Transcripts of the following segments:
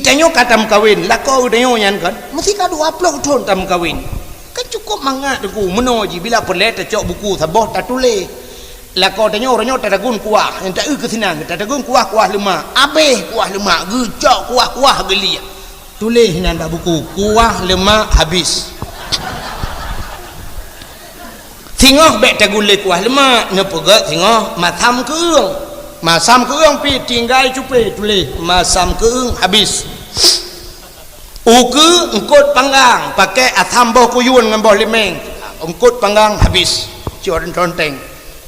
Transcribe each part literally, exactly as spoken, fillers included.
Tanyoe ka tameukawen, lakoe tanyoe nyan kan, meusti ka dua ploh thon tameukawen. Kan cukôp mangat Teungku, meunoe jih bila peureulèe tacok buku saboh tatuléh. Lakoe tanyoe uroe nyoe tatagun kuah, nyang taeu keu sinan, tatagun kuah, kuah leumak. Abéh kuah leumak, geucok kuah-kuah geuliek. Tuléh nan bak buku, kuah leumak habis. Singoh bèk tagulé kuah leumak, neupeugèt singoh masam keueung. Masam keueung pih tinggai cupé tuléh, masam keueung habis. Ukeue eungkôt panggang, pakèk asam boh kuyun ngon boh limeng, eungkôt panggang habis. Cok conteng.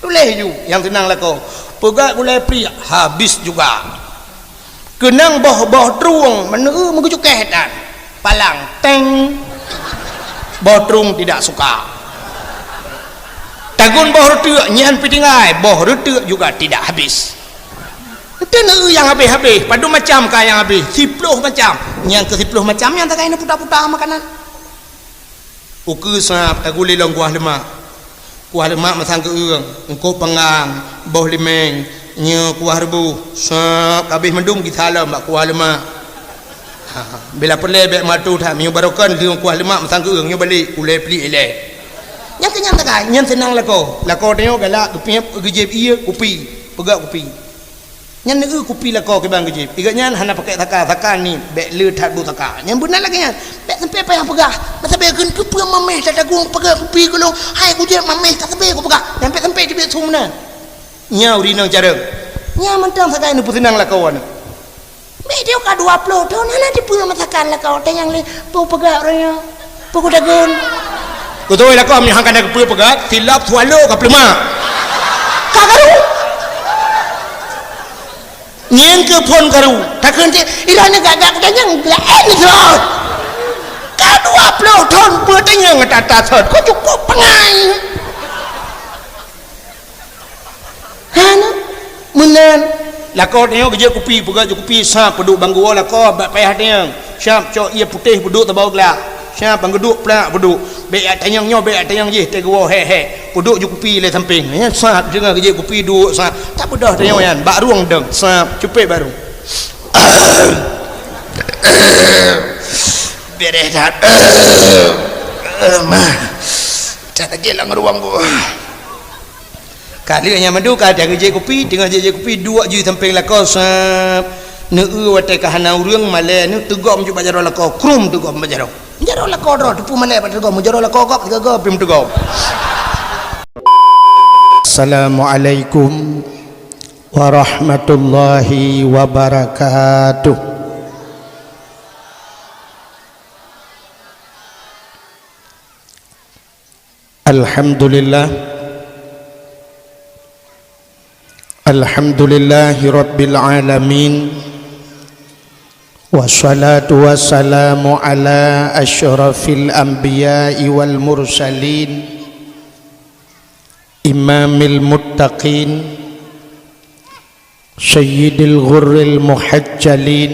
Tuléh ju nyang seunang lakoe. Peugèt gulai pliek, habis juga. Keunong boh-boh trueng, meuneu meugeujukeh dan palang teng. Boh trueng tidak suka. Tagun boh reuteuk nyan pih tinggai, boh reuteuk juga tidak habis. Ente neu nyang habéh-habéh, padum macam ka nyang habéh, siploh macam. Nyang keu siploh macam nyan takai neuputa-puta makanan. Ukeue sab tagulé lom kuah leumak. Kuah leumak masam keueung, eungkôt panggang, boh limeng, nyoe kuah reubôh, sab kabéh mandum gisa lom bak kuah leumak. Ha, bila peureulèe bèk meuatu that, meunyoe barokon lheueh kuah leumak masam keueung, nyoe balek ulèe pliek ilèe. Nyang keu nyan takai, nyan seunang lakoe. Lakoe tanyoe galak geupiep, geujieb ié kupi, peugèt kupi. Nyan neu kupi lakoe kiban geujieb. Igèt nyan hana pakèk saka, saka ni bèk le that bu saka. Nyan beuna lagèe nyan. Bèk sampai payah peugah. Masa bèk kheun keupeue mamèh tatagung peugah kupi keu lôn. Hai kujieb mamèh ka sabe kupeugah. Nyan bèk sampai teubiet su meunan. Nyan ureueng inong carông. Nyan mantong sagai neupeuseunang lakoe nyan. Bèk diyoe ka dua ploh thon hana teupeue masakan lakoe tanyong lé peue peugah ureueng nyoe. Peue kutagun? Kutoe lakoe meuhang kana keupeue peugah, silop swallow ka peuleuma. Ka karu. Ngieng keu phon karu. Takheun cit, ilah ni gagak kutanyong laén ni sot. Ka dua ploh thon peue tanyong ata-ata sot. Kok cukup pengai. Hana. Meunan. Lakoe tanyoe geujeuet kupi, peugah jeuet kupi, sab peuduek banggu lakoe bak payah tanyoe. Sab cok ié putéh peuduek tabau glah. Sab bang geuduek plak peuduek. Bèk jak tanyong nyoe, bèk jak tanyong jih, teuguwoe hék-hék. Peuduek jeuet kupi lé sampéng. Nyan sab teungoh geujeuet kupi duek sab. Tabeudôh tanyoe nyan, bak rueng dong. Sab cupet bak rueng. Beres that. Mah. Dah sakét lam rueng bu. Ka lheueh nyan mandum ka teungoh jeuet kupi, teungoh jeuet kupi, duek ju sampéng lakoe sab. Neu watèe ka hana ureueng malèe neu teugom ju bak jaroe lakoe, krum teugom bak jaroe. Jaroe lakoe droe teupeu malèe bak teugom, jaroe lakoe gob teugom, pih teugom. Assalamualaikum warahmatullahi wabarakatuh. Alhamdulillah. Alhamdulillahi rabbil alamin. Wassalatu wassalamu ala asyrafil anbiya'i wal mursalin. Imamil muttaqin. Sayyidil ghurril muhajjalin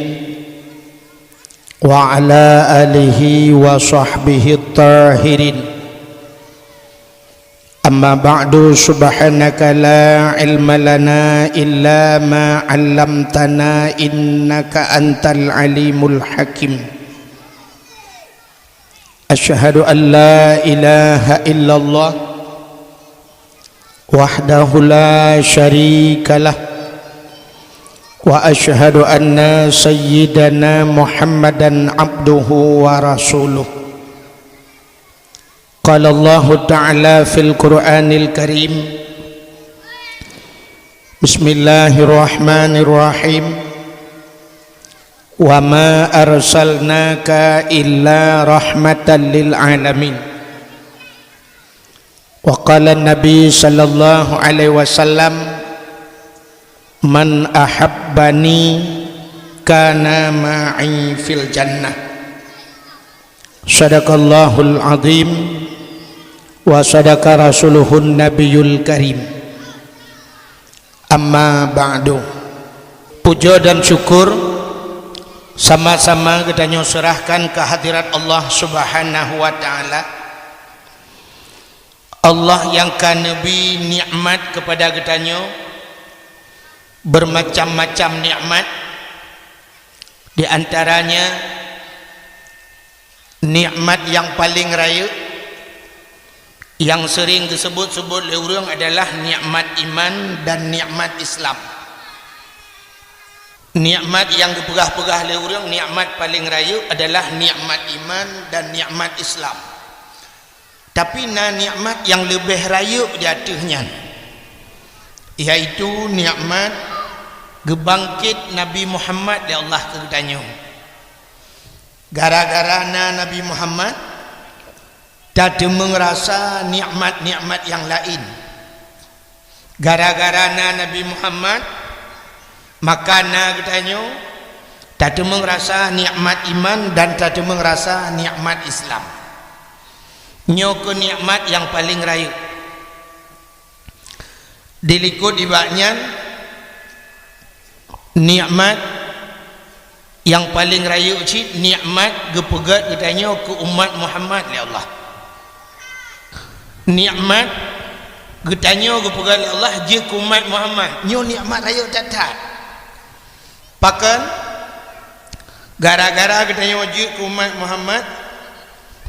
wa ala alihi wa sahbihi tahirin. Amma ba'du, subhanaka la ilma lana illa ma 'allamtana innaka antal alimul hakim. Asyhadu an la ilaha illallah wahdahu la syarikalah, wa asyhadu anna sayyidana Muhammadan abduhu wa rasuluh. Qala Allahu ta'ala fil Qur'anil Karim, Bismillahirrahmanirrahim. Wa ma arsalnaka illa rahmatan lil alamin. Wa qala Nabi sallallahu alaihi wasallam, "Man ahabbani kana ma'i fil jannah." Sadaqallahul azim wa sadaqa rasuluhun nabiyul karim. Amma ba'du. Puja dan syukur sama-sama geutanyoe serahkan ke hadirat Allah Subhanahu wa Ta'ala. Allah yang ka neubri nikmat kepada geutanyoe, bermacam-macam nikmat. Di antaranya, nikmat nyang paleng rayeuk nyang sering geusebut-sebut lé ureuëng adalah nikmat iman dan nikmat Islam. Nikmat nyang geupeugah-peugah lé ureuëng nikmat paleng rayeuk adalah nikmat iman dan nikmat Islam. Tapi na nikmat nyang leubeh rayeuk di ateueh nyan, yaitu nikmat geubangkét Nabi Muhammad lé Allah keu geutanyoe. Gara-gara na Nabi Muhammad, tateumeung rasa nikmat-nikmat nyang laén. Gara-gara na Nabi Muhammad, maka na geutanyoe tateumeung rasa nikmat iman dan tateumeung rasa nikmat Islam. Nyoe keuh nikmat nyang paleng rayeuk. Dilikot nibak nyan, nikmat nyang paleng rayeuk cit nikmat geupeugét geutanyoe keu umat Muhammad lé Allah. Nikmat geutanyoe geupeugét lé Allah jeuet keu umat Muhammad. Nyoe nikmat rayeuk that-that. Pakon? Gara-gara geutanyoe jeuet keu umat Muhammad,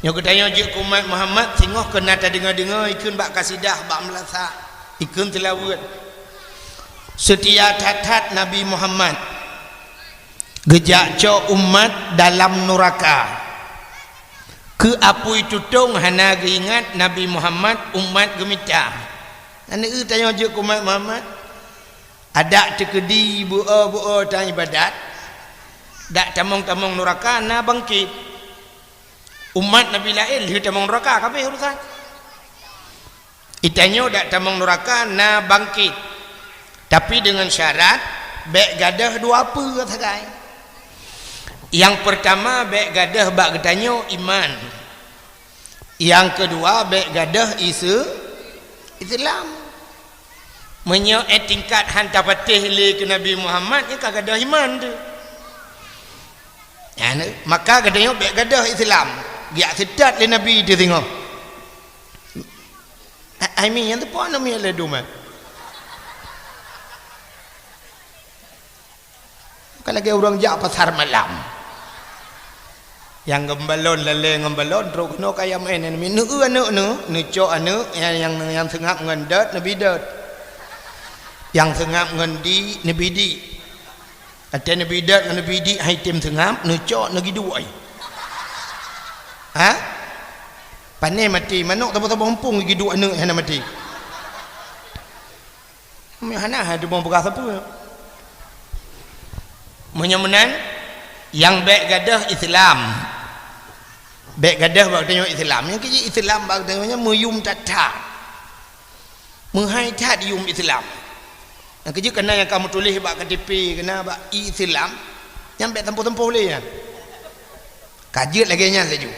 nyoe geutanyoe jeuet keu umat Muhammad, singoh keuh na tadeungoe-deungoe ikheun bak kasidah, bak meulasak, ikheun seulaweuet. Seutia that-that Nabi Muhammad geujak cok umat dalam nuraka. Keu apui tutong hana geuingat Nabi Muhammad umat geumita. Aneuk tanyoe jeuet keu umat Muhammad. Adak teukeudi beu-o-beu-o tan ibadat, dak tamong-tamong nuraka na bangkét. Umat Nabi laén lheueh tamong nuraka, ka abéh urusan. Geutanyoe dak tamong nuraka na bangkét, tapi deungon syarat bék gadôh dua peue sagai. Nyang peurtama bék gadôh bak geutanyoe iman. Nyang keudua bék gadôh ise-, Islam. Meunyoe éh tingkat han tapatéh lé keu Nabi Muhammad, nyan ka gadôh iman teuh. Nyan, maka geutanyoe bék gadôh Islam. Geujak seutôt lé Nabi teuh singoh. Ai mi nyang teupeu aneuk miet lé dum, eh. Bukan lagée ureuëng jak pasar malam. Nyang ngon balon, lalée ngon balon, trok keunoe kaya maén. Neu-eu aneuk neu, neucok aneuk nyang, nyang, nyang seungab ngon dot, neubi dot. Nyang seungab ngon di, neubi di. Watée neubi dot ngon neubi di, hai tem seungab, neucok, neugiduek ai. Ha? Pané maté, manok saboh-saboh muphom giduek aneuk hana maté. Meuhana hai teuma peugah sapeue. Meunyoe meunan, nyang bék gadôh Islam. Bék gadôh bak geutanyoe Islam. Nyang keu jih Islam bak geutanyoe nyan meuyum that-that. Meuhai that yum Islam. Nyang keu jih keunan nyang ka meutuléh bak K T P, keunan bak Islam, nyan bék tampoh-tampoh lé nyan. Ka jeuet lagée nyan laju.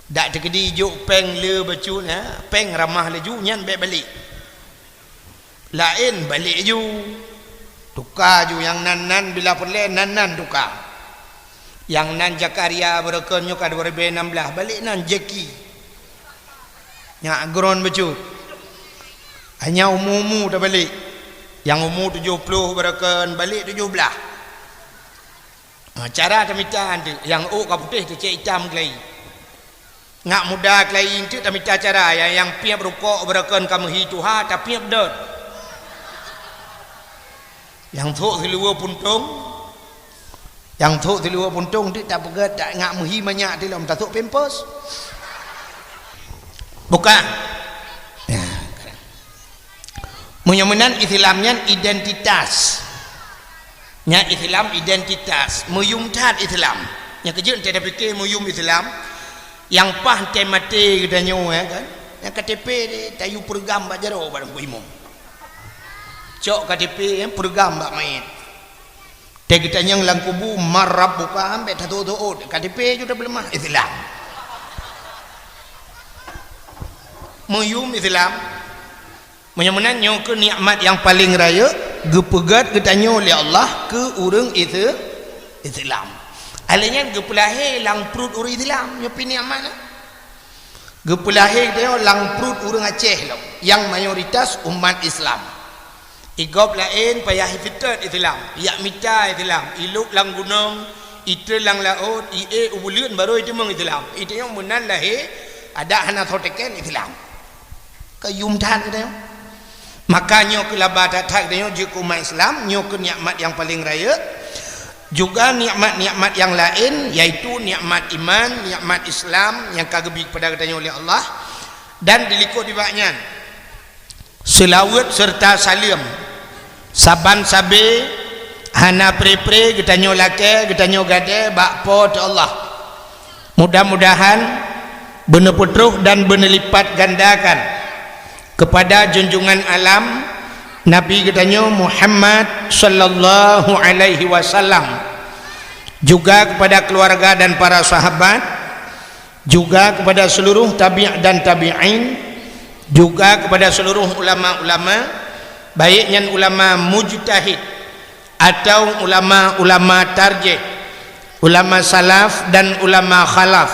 Dak teukeudi jok péng le bacut, ha, péng ramah laju, nyan bék balek. Laén balek ju. Tuka ju nyang nan-nan bila peureulée nan-nan tuka. Nyang nan Zakaria beureukeun nyoe ka dua ribée nam blaih, balek nan Jeki. Nyak gron bacut. Hanya umu-umu tabalek. Nyang umu tujoh ploh beureukeun balek tujoh blaih. Ha, cara tamita anteuk, nyang ôk ka putéh teucék itam keulayi. Ngak muda keulayi anteuk tamita cara, nyang, nyang piep rukok beureukeun ka meuhi tuha, tapiep dot. Nyang thok siluweue puntông, nyang thok siluweue puntông anteuk tapeugét, tak ngak meuhi manyak tilom, tathok pampers. Buka. Ya. Meunyoe meunan Islam nyan identitas. Nyan Islam identitas, meuyum that Islam. Nyang keu jeuet teuh tapike meuyum Islam, nyang paih teuh maté geutanyoe, ya kan? Nyang K T P tayue peureugam bak jaroe bak Teungku Imum. Cok K T P, ya, peureugam bak manyét. Teuh geutanyong lam kubu, "Man rabbuka?" Ambek tatot-tot, K T P ju tapeuleumah Islam. Meuyum Islam. Meunyoe meunan nyoe keuh nikmat nyang paleng rayeuk geupeugét geutanyoe lé Allah keu ureuëng Ise-, Islam. Alèh nyan geupeulahé lam pruet ureuëng Islam, nyoe pih nikmat nyan. Geupeulahé geutanyoe lam pruet ureuëng Aceh lom, nyang mayoritas umat Islam. Igob laén payah iseutôt Islam, ijak mita Islam, ilôk lam gunong, itrön lam laôt, iék u buleuen barô iteumeung Islam. Iteunyong meunan lahé, adak hana soe teuken Islam. Kayum that geutanyoe. Maka nyoe keuh laba that-that geutanyoe jeuet keu umat Islam, nyoe keuh nikmat nyang paleng rayeuk. Juga nikmat-nikmat nyang laén, yaitu nikmat iman, nikmat Islam nyang ka geubri keupada geutanyoe lé Allah, dan dilikot nibak nyan seulaweuet seureuta saleuem saban sabe hana pre-pre geutanyoe lakée, geutanyoe gadée bak Po teu Allah. Mudah-mudahan beuneupeutroh dan beuneulipatgandakan keupada junjungan alam Nabi geutanyoe Muhammad sallallahu alaihi wasallam, juga keupada keuluwarga dan para sahabat, juga keupada seuluruh tabi' dan tabi'in, juga keupada seuluruh ulama-ulama, baik nyan ulama mujtahid, atau ulama-ulama tarjih, ulama salaf dan ulama khalaf,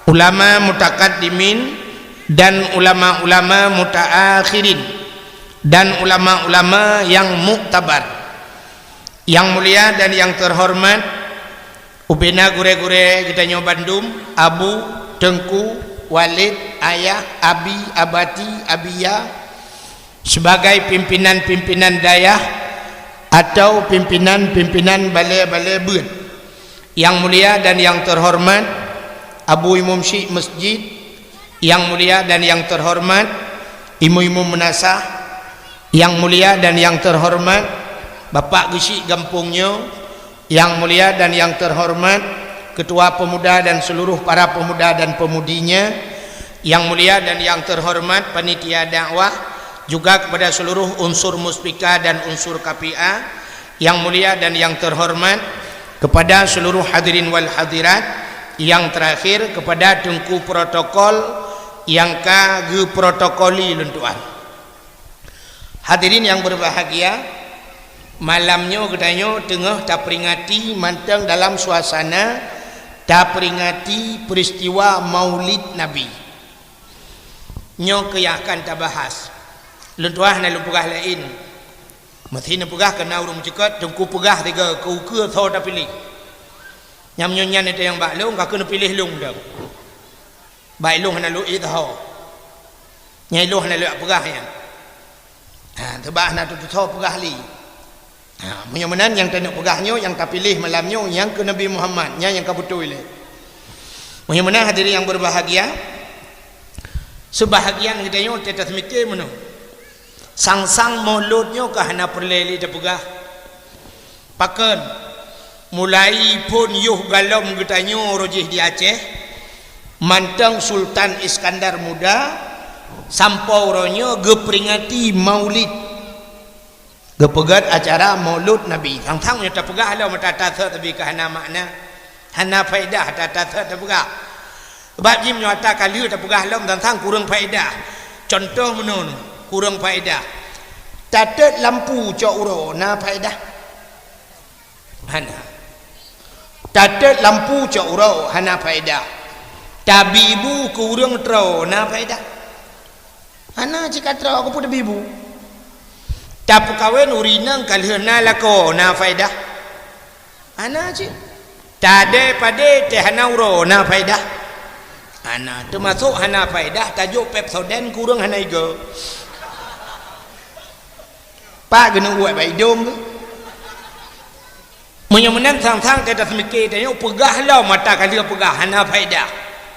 ulama mutakaddimin dan ulama-ulama mutaakhirin, dan ulama-ulama nyang muktabar. Nyang mulia dan nyang teuhoreumat, ubena gurée-gurée geutanyoe bandum, abu, teungku, waled, ayah, abi, abati, abiya, sebagai pimpinan-pimpinan dayah atau pimpinan-pimpinan balée-balée beuet. Nyang mulia dan nyang teuhoreumat, Abu Imum Syik Masjid, nyang mulia dan nyang teuhoreumat, imu-imu meunasah, nyang mulia dan nyang teuhoreumat, Bapak Geuchik gampông nyoe, nyang mulia dan nyang teuhoreumat, Ketua Pemuda dan seuluruh para pemuda dan pemudinya, nyang mulia dan nyang teuhoreumat panitia dakwah, juga kepada seuluruh unsur Muspika dan unsur K P A, nyang mulia dan nyang teuhoreumat kepada seuluruh hadirin wal hadirat, nyang terakhir kepada teungku protokol nyang ka geuprotokoli lôn tuan. Hadirin nyang berbahagia, malam nyoe geutanyoe teungoh taperingati mantong dalam suasana taperingati peristiwa Maulid Nabi. Nyoe keuh nyang akan tabahas. Lôn tuan hana lôn peugah laén. Meusti neupeugah keu na ureuëng meucukot, teungku peugah tiga keu ukeue soe tapiléh. Nyang meunyoe nyan nyang bak lôn, ka keuh neupiléh lôn dah. Bak lôn hana lôn ék soe. Nyang lôn hana lôn peugah nyan. Ha, teuba hana teututoe peugah lé. Ha, meunyoe meunan nyang taneuk peugah nyoe, nyang tapiléh malam nyoe, nyang keu Nabi Muhammad, nyan nyang ka beutôi lé. Meunyoe meunan hadirin nyang berbahagia, seubahagian geutanyoe teuh taseumiké meunoe. Sang-sang Maulud nyoe ka hana peureulée lé tapeugah. Pakon, mulai phon yoh galom geutanyoe rojih di Aceh, mantong Sultan Iskandar Muda, sampoe uroe nyoe geuperingati Maulid. Geupeugét acara Maulud Nabi. Sang-sang nyoe tapeugah lom mata tasot tapi ka hana makna, hana faedah ata tasot tapeugah. Sebab jih meunyoe ata ka lheueh tapeugah lom sang-sang kureueng faedah. Cuntoh meunoe, kureueng faedah. Tatot lampu cok uroe na faedah? Hana. Tatot lampu cok uroe hana faedah. Tabi bu keu ureuëng troe na faedah? Hana cit ka troe, keupeue tabi bu? Tapeukawen ureuëng inong ka lheueh na lakoe na faedah? Hana cit. Tadée padée teuh hana uroe na faedah? Hana, teumasok hana faedah tajok Pepsodent keu ureuëng hana igo. Pak geuneuk uet bak idong geuh. Meunyoe meunan sang-sang teuh taseumiké tanyoe peugah lom mata ka lheueh peugah hana faedah.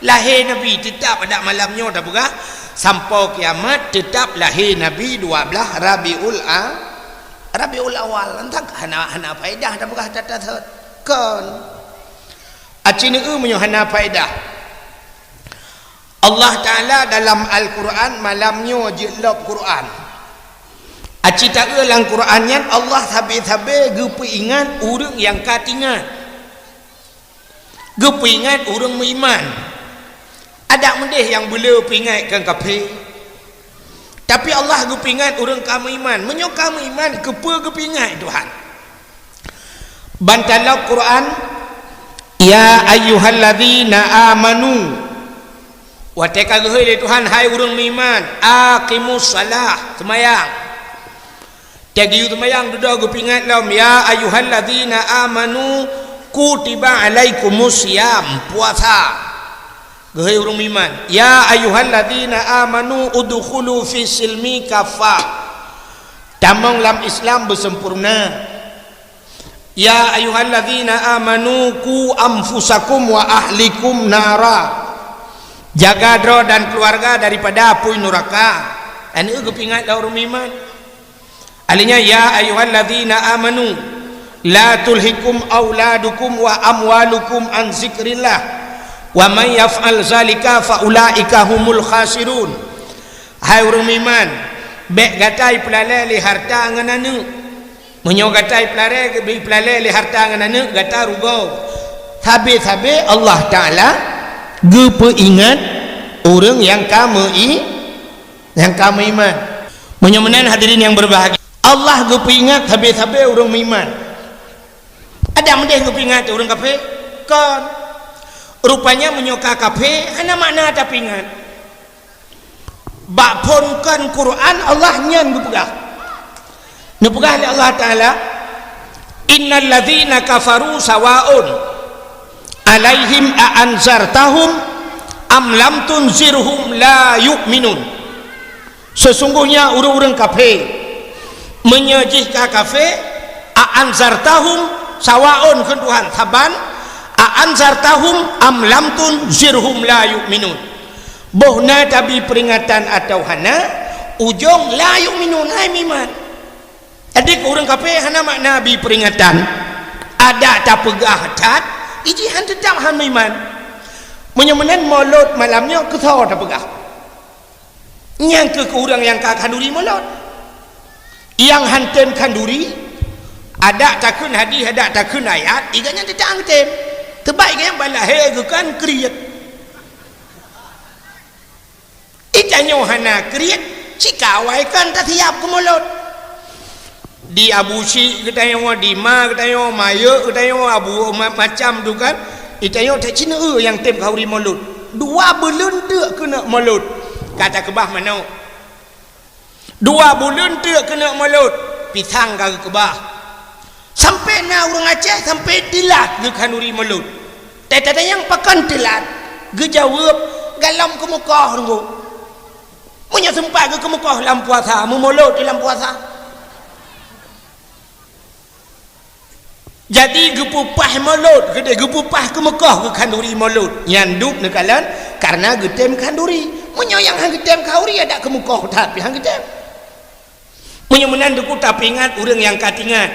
Lahé Nabi teutab adak malam nyoe tapeugah, sampoe kiamat teutab lahé Nabi dua blaih Rabiul A-, Rabiul Awal. Entang hana, hana faedah tapeugah ata tasot. Kon. Aci neueu meunyoe hana faedah. Allah Taala dalam Al-Quran malam nyoe jeuet lop Quran. Aci taeu lam Quran nyan Allah sabe-sabe geupeuingat ureuëng nyang ka teuingat. Geupeuingat ureuëng meuiman. Adak meudeh nyang beuleu peuingat keu kafé. Tapi Allah geupeuingat ureuëng ka meuiman. Meunyoe ka meuiman, keupeue geupeuingat Tuhan? Ban talop Quran, "Ya ayyuhalladzina amanu." Watée ka geuhôi lé Tuhan, "Hai ureuëng meuiman, aqimus salah, seumayang." Lagèe geuyue seumayang dudoe geupeuingat lom, "Ya ayyuhalladzina amanu kutiba alaikumus siyam," puasa. Geuhei ureuëng meuiman, "Ya ayyuhalladzina amanu udkhulu fis silmi kaffah." Tamong lam Islam beusempurna. "Ya ayyuhalladzina amanu qu anfusakum wa ahlikum nara." Jaga droe dan keluarga daripada apui nuraka. Aneuëk geupeuingat lom ureuëng meuiman. Akhirnya, "Ya ayyuhalladzina amanu la tulhikum auladukum wa amwalukum an zikrillah, wa may yaf'al zalika fa ulaika humul khasirun." Hai ureuëng meuiman, bék gata ipeulalé lé harta ngon aneuëk. Meunyoe gata ipeulalé, ipeulalé lé harta ngon aneuëk, gata rugoe. Sabe-sabe Allah Taala geupeuingat ureuëng nyang ka meu-i-, nyang ka meuiman. Meunyoe meunan, hadirin nyang berbahagia, Allah geupeuingat sabe-sabe ureuëng meuiman. Adak meudeh geupeuingat ureuëng kafé? Kon. Rupanya meunyoe ka kafé, hana makna tapeuingat. Bak phon kon Quran Allah nyan geupeugah. Neupeugah lé Allah Taala, "Innal ladzina kafaru sawaun alaihim a anzartahum am lam tunzirhum la yu'minun." Sesungguhnya ureuëng-ureuëng kafé, meunyoe jih ka kafé, a anzartahum, sawaun kheun Tuhan, saban, a anzartahum am lam tunzirhum la yu'minun. Boh na tabi peuringatan atawa hana, ujong la yu'minun, hai meuiman. Jadi keu ureuëng kafé hana makna bi peuringatan. Adak tapeugah that, iji han teutap han meuiman. Meunyoe meunan, molot malam nyoe keu soe tapeugah? Nyang keu, keu ureuëng nyang ka khanduri molot. Nyang han tem khanduri, adak takheun hadis, adak takheun ayat, iga nyan teutap han tem. Teuma iga nyan bak lahé geuh kan kriet. Itanyoe hana kriet, cit ka awai kan tasiap keu molot. Di Abu Syik geutanyoe, di ma geutanyoe, mayeuek geutanyoe, abu ma-, macam tu kan. Itanyoe that cit neu nyang tem khanduri molot. Dua buleuen teuk keuneuk molot. Ka takeubah manok. Dua buleuen teuk keuneuk molot, pisang ka geukeubah. Sampai na ureuëng Aceh sampai teulat geukhanduri molot. Teutatanyong pakon teulat, geujaweueb, "Galom keumeukoh teungku." Meunyoe seumpat geukeumeukoh lam puasa, meumolot di lam puasa. Jadi geupeupah molot, geude geupeupah keumeukoh geukhanduri molot. Nyan dub neukalon karena geutem khanduri. Meunyoe nyang han geutem khanduri, adak keumeukoh that pih han geutem. Meunyoe meunan teungku tapeuingat ureuëng nyang ka teuingat.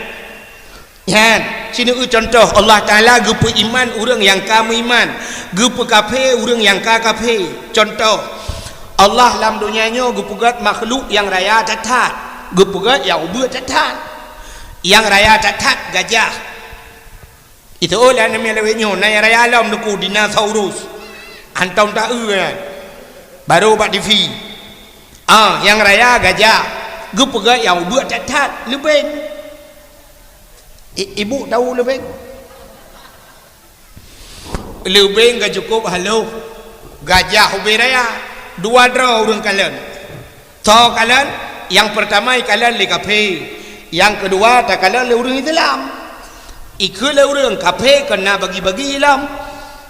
Nyan, sineuk contoh, Allah Taala geupeuiman ureuëng nyang ka meuiman, geupeukafé ureuëng nyang ka kafé. Contoh, Allah lam donya nyoe geupeugét makhluk nyang raya that-that, geupeugét nyang ubit that-that. Nyang raya that-that gajah. Itu oh lah namanya lewat nyoe, na nyang raya lom teungku, dinosaurus. Hantom ta-eu nyan. Baru bak T V. Ah, nyang raya gajah. Geupeugét nyang ubit that-that, leubeng. I-, ibu tahu leubeng? Leubeng ka cukup halôh, gajah ubé raya, dua droe ureuëng kalon. Soe kalon? Nyang peurtama ikalon lé kafé, nyang keudua takalon lé ureuëng Islam. Ikheun lé ureuëng kafé kon na bagi-bagi lom.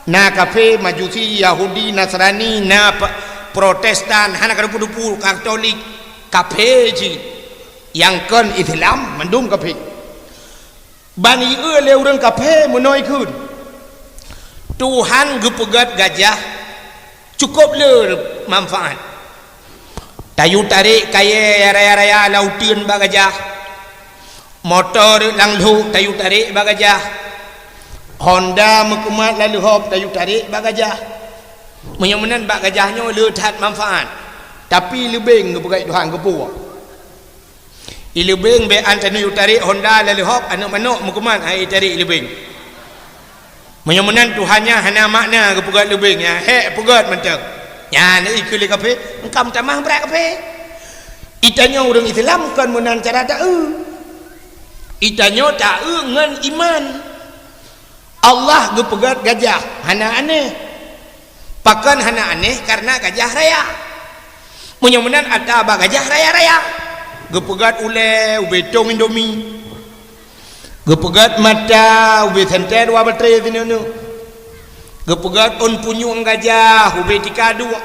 Na kafé Majusi, Yahudi, Nasrani, na pe-, Protestan, hana ka dupu-dupu, Katolik, kafé cit. Nyang kon Islam mandum kafé. Ban ieu lé ureuëng kafé meunoe kheun, Tuhan geupeugét gajah cukup le manfaat. Tayue tarek kayée raya-raya lam uteuen bak gajah, moto rot lam lhok tayue tarek bak gajah, honda meukeumat lam leuhop tayue tarek bak gajah. Meunyoe meunan bak gajah nyoe le that manfaat, tapi leubeng geupeugét Tuhan geupeue. I leubeng bék an tanyoe tarek honda lam leuhop, aneuëk manok meukeumat hai tarek leubeng. Meunyoe meunan Tuhan nyan hana makna geupeugét leubeng nyan, hék peugét mantong. Nyan ikheun lé kafé, engkam tamah brat kafé. Itanyoe ureuëng Islam kon meunan cara ta-eu. Itanyoe ta-eu ngon iman. Allah geupeugét gajah hana aneh. Pakon hana aneh? Karena gajah raya. Meunyoe meunan ata bak gajah raya-raya. Geupeugét ulée ubé tông Indomie. Geupeugét mata ubé sentée dua batré sineuk-neuk. Geupeugét ôn punyueng gajah ubé tika duek.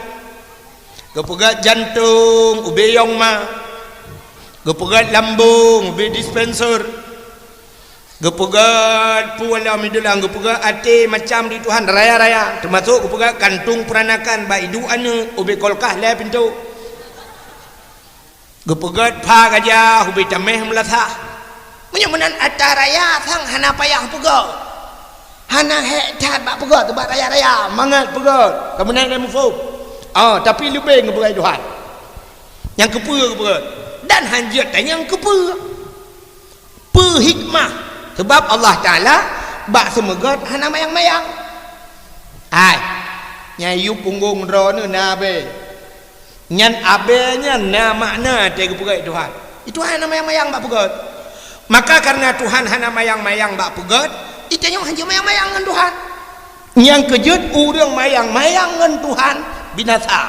Geupeugét jantông ubé yong ma. Geupeugét lambông ubé dispenser. Geupeugét peue lom ideulang, geupeugét até macam di Tuhan raya-raya, teumasok geupeugét kantong peuranakan bak iduek aneuëk ubé kolkah lhée pintoe. Geupeugét pha gajah ubé taméh meulasah. Meunyoe meunan atra raya sang hana payah peugét. Hana hék that bak peugét, bak raya-raya mangat peugét. Ka meunan lé muphom. Oh, tapi leubeh geupeugét Tuhan. Nyang keupeue geupeugét. Dan hanjeuet tanyong keupeue. Peue hikmah? Sabab Allah Taala bak seumeugét hana mayang-mayang. Hai, nyang yue punggong droeneuh na abée. Nyan abée nyan na makna teuh geupeugét Tuhan. Itu hana mayang-mayang bak peugét. Maka kareuna Tuhan hana mayang-mayang bak peugét, geutanyoe hanjeuet mayang-mayang ngon Tuhan. Nyang keujeuet ureuëng mayang-mayang ngon Tuhan binasa.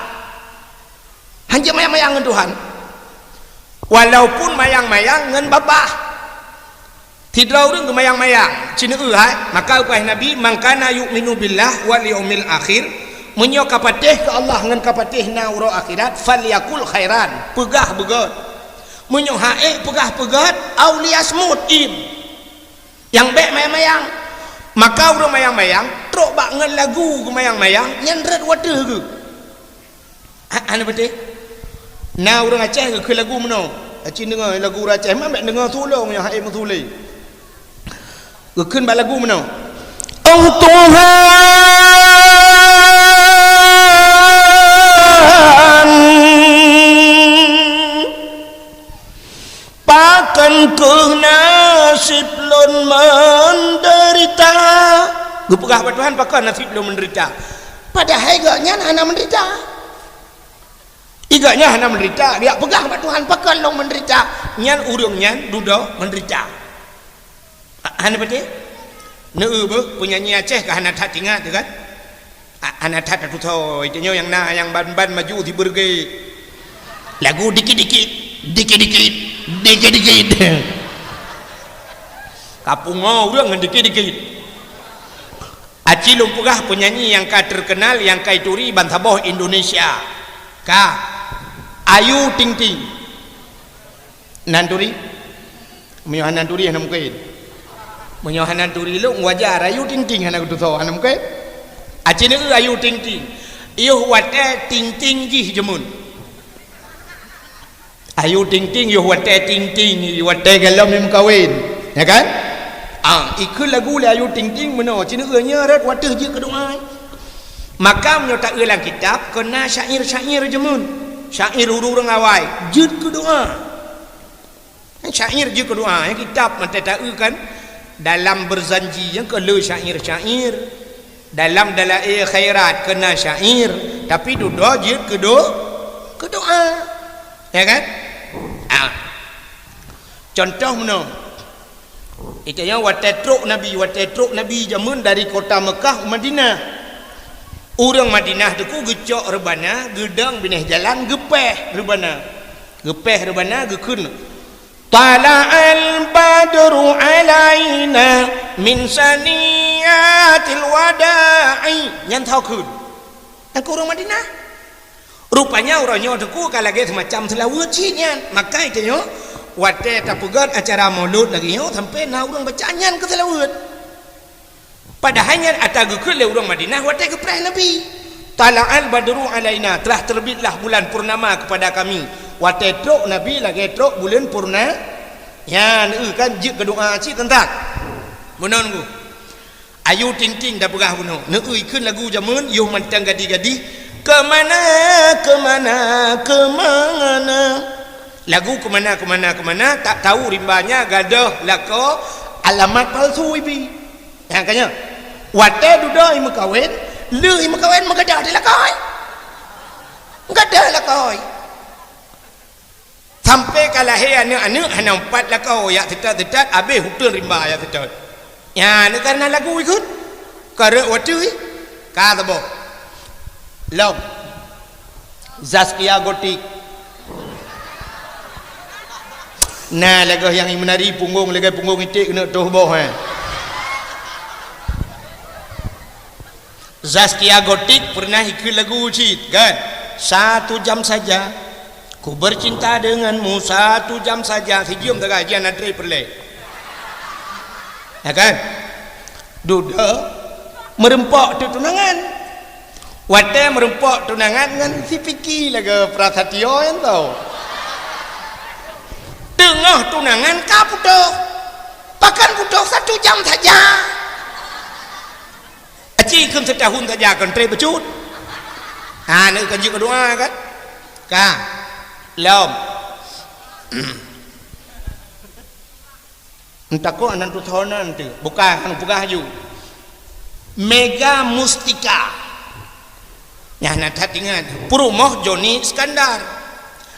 Hanjeuet mayang-mayang ngon Tuhan. Walaupun mayang-mayang ngon babah. Sidroe ureuëng geumayang-mayang, ci neueu hai, maka geupeugah Nabi, "Man kana yu'minu billah wal yaumil akhir," meunyoe ka patéh keu Allah ngon ka patéh na uroe akhirat, "falyakul khairan," peugah beugét. Meunyoe ha'ék peugah peugét, "au liyasmut," iem. Nyang bék mayang-mayang. Maka ureuëng mayang-mayang, trok bak ngon lagu geumayang-mayang, nyan rot wateueh geuh. Ha, hana beutôi? Na ureuëng Aceh geukheun lagu meunoe. Aci deungoe lagu ureuëng Aceh, man bék deungoe tulông nyang hai meusulé. Geukheun bak lagu meunoe. Oh Tuhan, pakon kheueh naseb lôn meudeurita? Geupeugah bak Tuhan, pakon naseb lôn meudeurita? Padahai gobnyan hana meudeurita. Gobnyan hana meudeurita, geujak peugah bak Tuhan, pakon lôn meudeurita? Nyan ureuëng nyan dudoe meudeurita. Ha, hana beutôi? Neueu beuh, peunyanyi Aceh ka hana that ingat teuh kan? Ha, hana that tatusoe, tanyoe nyang na nyang ban-ban maju sibeureuge. Lagu dikit-dikit, dikit-dikit, dikit-dikit. Ka pungoe ureuëng ngon dikit-dikit. Aci lôn peugah peunyanyi nyang ka terkenal, nyang ka ituri bansaboh Indonesia. Ka. Ayu Ting Ting. Nan turi? Meunyoe hana turi, hana mungken. Meunyoe hana turi lôn, wajar. Ayu Ting Ting hana geutusoe, hana mungken. Aci neueu Ayu Ting Ting. Yoh watée Ting Ting jih jameun. Ayu Ting Ting yoh watée Ting Ting, watée gohlom meukawen, ya kan? Ah, ikheun lagu lé Ayu Ting Ting meunoe, ci neueu nyoe rot wateueh jeuet keu doá. Maka meunyoe taeu lam kitab, keu na syair-syair jameun. Syair ureuëng awai, jeuet keu doá. Syair jeuet keu doá, ya, kitab mantong taeu kan. Dalam Berzanji nyang keu le syair-syair. Dalam Dalail Khairat keu na syair, tapi dudoe jeuet keu do-, keu doá. Ya kan? Ah. Contoh meunoe. Geutanyoe watée trok Nabi, watée trok Nabi jameun dari kota Meukah u Madinah. Ureuëng Madinah teuku geucok reubana, geudong binéh jalan, geupéh reubana. Geupéh reubana, geukheun, "Tala'al badru alaina min saniyatil wada'i." Nyan tho kheun. Nyan keu ureuëng Madinah. Rupanya uroe nyoe teuku ka lagée seumacam seulaweuet cit nyan. Maka geutanyoe watée tapeugét acara Maulud lagée nyoe sampoe na ureuëng baca nyan keu seulaweuet. Padahai nyan ata geukheun lé ureuëng Madinah watée geupréh Nabi. "Tala'al badru alaina," telah terbitlah bulan purnama kepada kami. Watée trok Nabi lagée trok buleuen purna-, nyan, eu, kan jeuet keu doá cit teuntang. Meunan ku. Ayu Ting Ting tapeugah bunoe. Neueu ikheun lagu jameun, yoh mantong gadih-gadih. Keu mana, keu mana, keu mana? Lagu keu mana, keu mana, keu mana, tak tahu rimba nyan gadôh lakoe alamat palsu ibi. Nyang ka nyoe, watée dudoe i meukawen, lheueh i meukawen meugadôh di lakoe. Gadôh lakoe. Sampoe ka lahé aneuëk-aneuëk hana meupat lakoe, jak teutot-teutot, abéh uteuen rimba jak teutot. Nyan, nyan kareuna lagu ikheun. Ka rot wateueh, ka saboh. Lom. Zaskia Gotik. Na lagèe nyang imeunari punggong lagèe punggong iték keuneuk toh boh, eh. Zaskia Gotik pernah ikheun lagu cit, kan? Satu jam saja, ku bercinta denganmu, satu jam saja. Sijeuem sagai jian antre peureulèe. Ya kan? Dudoe meureumpok teuk tunangan. Watèe meureumpok tunangan ngon si Piki lagèe Prasatyo nyan tau. Teungoh tunangan ka putôh. Bahkan putôh satu jam saja. Aci kheun setahun saja kon trép bacut. Ha, neuk kan jeuet keu doa kan? Ka. Lom. Entakot aneuk tutonan tu. Bukan, hana peugah aju. Mega Mustika. Nyan na that ingat. Peurumoh Joni Iskandar.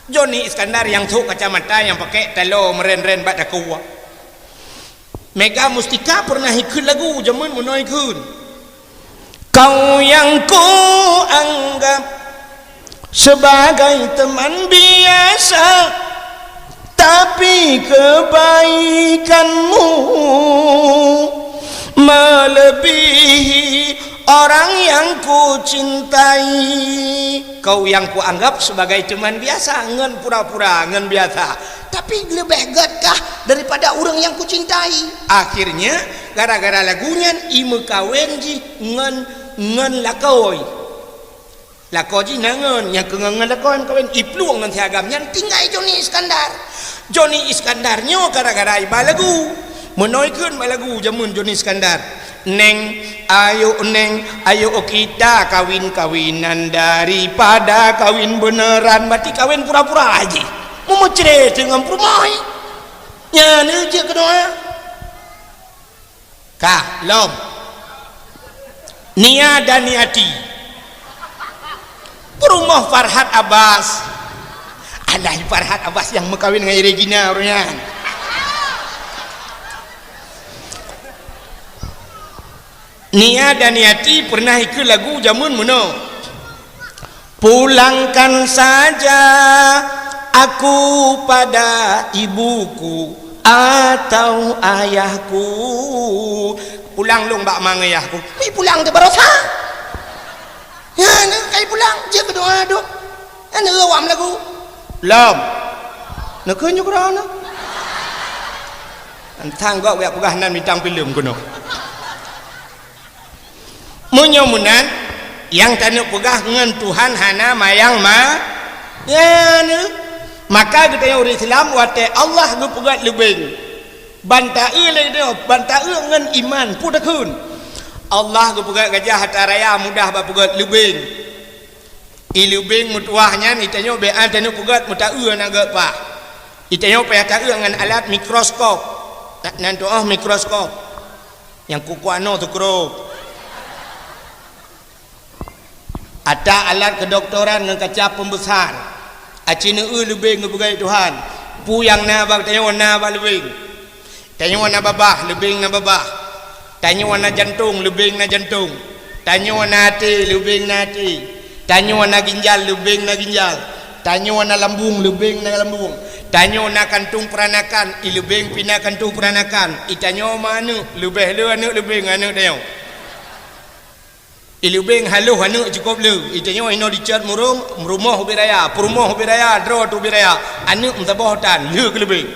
Joni Iskandar nyang sôk kacamata nyang pakèk taloe meuren-ren bak takue. Mega Mustika pernah ikheun lagu jameun meunoe ikheun. Kau yang ku anggap sebagai teman biasa, tapi kebaikanmu melebihi orang yang ku cintai. Kau yang ku anggap sebagai teman biasa, ngon pura-pura, ngon biasa. Tapi leubeh gèt kah daripada ureueng nyang ku cintai. Akhirnya, gara-gara lagu nyan, imeukawen jih ngon, ngon lakoe. Lakoe jih na ngon, nyang keu ngon, ngon lakoe meukawen, iplueng ngon si agam nyan tinggai Joni Iskandar. Joni Iskandar nyoe gara-gara iba lagu. Meunoe kheun ba lagu jameun Joni Iskandar. Neng, ayo Neng, ayo kita kawin-kawinan daripada kawin beneran, berarti kawin pura-pura jih. Meumeucre teungoh peurumoh. Nyan jeuet keu doa. Ka, lom. Nia Daniati. Peurumoh Farhat Abbas. Alah, Farhat Abbas nyang meukawen ngon Regina ureueng nyan. Nia Daniati pernah ikheun lagu jameun meunoe. Pulangkan saja aku pada ibuku atau ayahku. Pulang lôn bak ma ngon ayahku. Mi pulang teuh baroesa. Nyan, kai pulang, jeuet keu doa dum. Nyan awam lagu. Lom. Neukheun ju keudroe na. Tang gok jak peugah nan bintang filem keunoe. Meunyoe meunan, nyang taneuk peugah ngon Tuhan hana mayang ma-, nyan. Maka geutanyoe ureueng Islam watèe Allah geupeugèt leubeng. Ban ta-eu lé nyoe, ban ta-eu ngon iman, peue takheun. Allah geupeugèt gajah atra raya mudah bak peugèt leubeng. I leubeng meutuwah nyan, i tanyoe bèk an taneuk peugèt meutaeu aneuk geuh pah. I tanyoe payah taeu ngon alat mikroskop. Na-, nan tu'oh mikroskop. Nyang kukuak noe teukrôp. Ata alat kedokteran ngon kaca pembesar. Aci neu-eu leubeng geupeugèt Tuhan. Peue nyang na bak tanyoe na bak leubeng. Tanyoe na babah, leubeng na babah. Tanyoe na jantong, leubeng na jantong. Tanyoe na até, leubeng na até. Tanyoe na ginjal, leubeng na ginjal. Tanyoe na lambung, leubeng na lambung. Tanyoe na kantong peuranakan, i leubeng pih na kantong peuranakan. I tanyoe ma aneuk, leubeh le aneuk leubeng aneuk tanyoe. I leubeng haloh aneuk cukôp le. I tanyoe inoe dicèt murông, rumoh ubit raya, peurumoh ubit raya, droe teuh ubit raya. Aneuk meusaboh tan, le keu leubeng.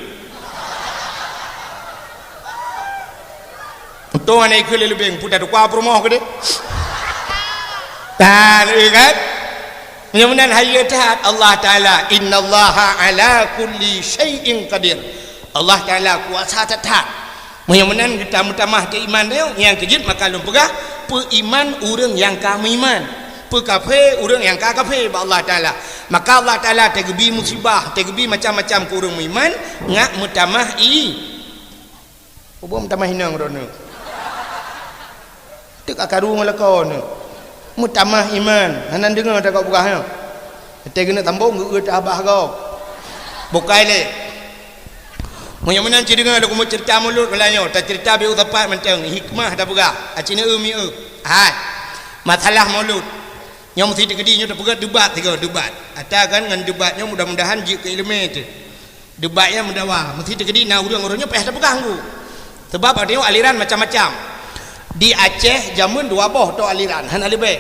Untung hana ikheun lé leubeng, peue tatukua peurumoh keudéh. Tan, eh, kan? Meunyoe meunan hayeue that Allah Taala, "Innallaha ala kulli syai'in qadir." Allah Taala kuasa that-that. Meunyoe meunan geutameutamah keu iman tanyoe, nyang keujeuet maka lôn peugah, peuiman ureueng nyang ka meuiman, peukafé ureueng nyang ka kafé bak Allah Taala. Maka Allah Taala teugeubri musibah, teugeubri macam-macam keu ureueng meuiman, ngat meutamah i-, ubom tamah inong droeneuh. Teuk akaru ngon lakoe neuh. Meutamah iman, hana deungoe takot peugah nyoe. Watèe geuneuk sambông geu-, geu-, tabah gob. Bukai lé. Meunyoe meunan ci deungoe lôn keumeung ceurita mulod malam nyoe, taceurita beu sapat mantong, hikmah tapeugah. Aci neu-eu mi-eu. Hai. Masalah mulod. Nyoe meusi teukeudi nyoe tapeugah debat sigoe, debat. Ata kan ngon debat nyoe mudah-mudahan jeuet keu ileumèe teuh. Debat nyan meudawa, meusti teukeudi na ureuëng-ureuëng nyoe payah tapeugah nggu. Sabab awak tanyoe aliran macam-macam. Di Aceh jameun dua boh tô aliran, hana leubeh.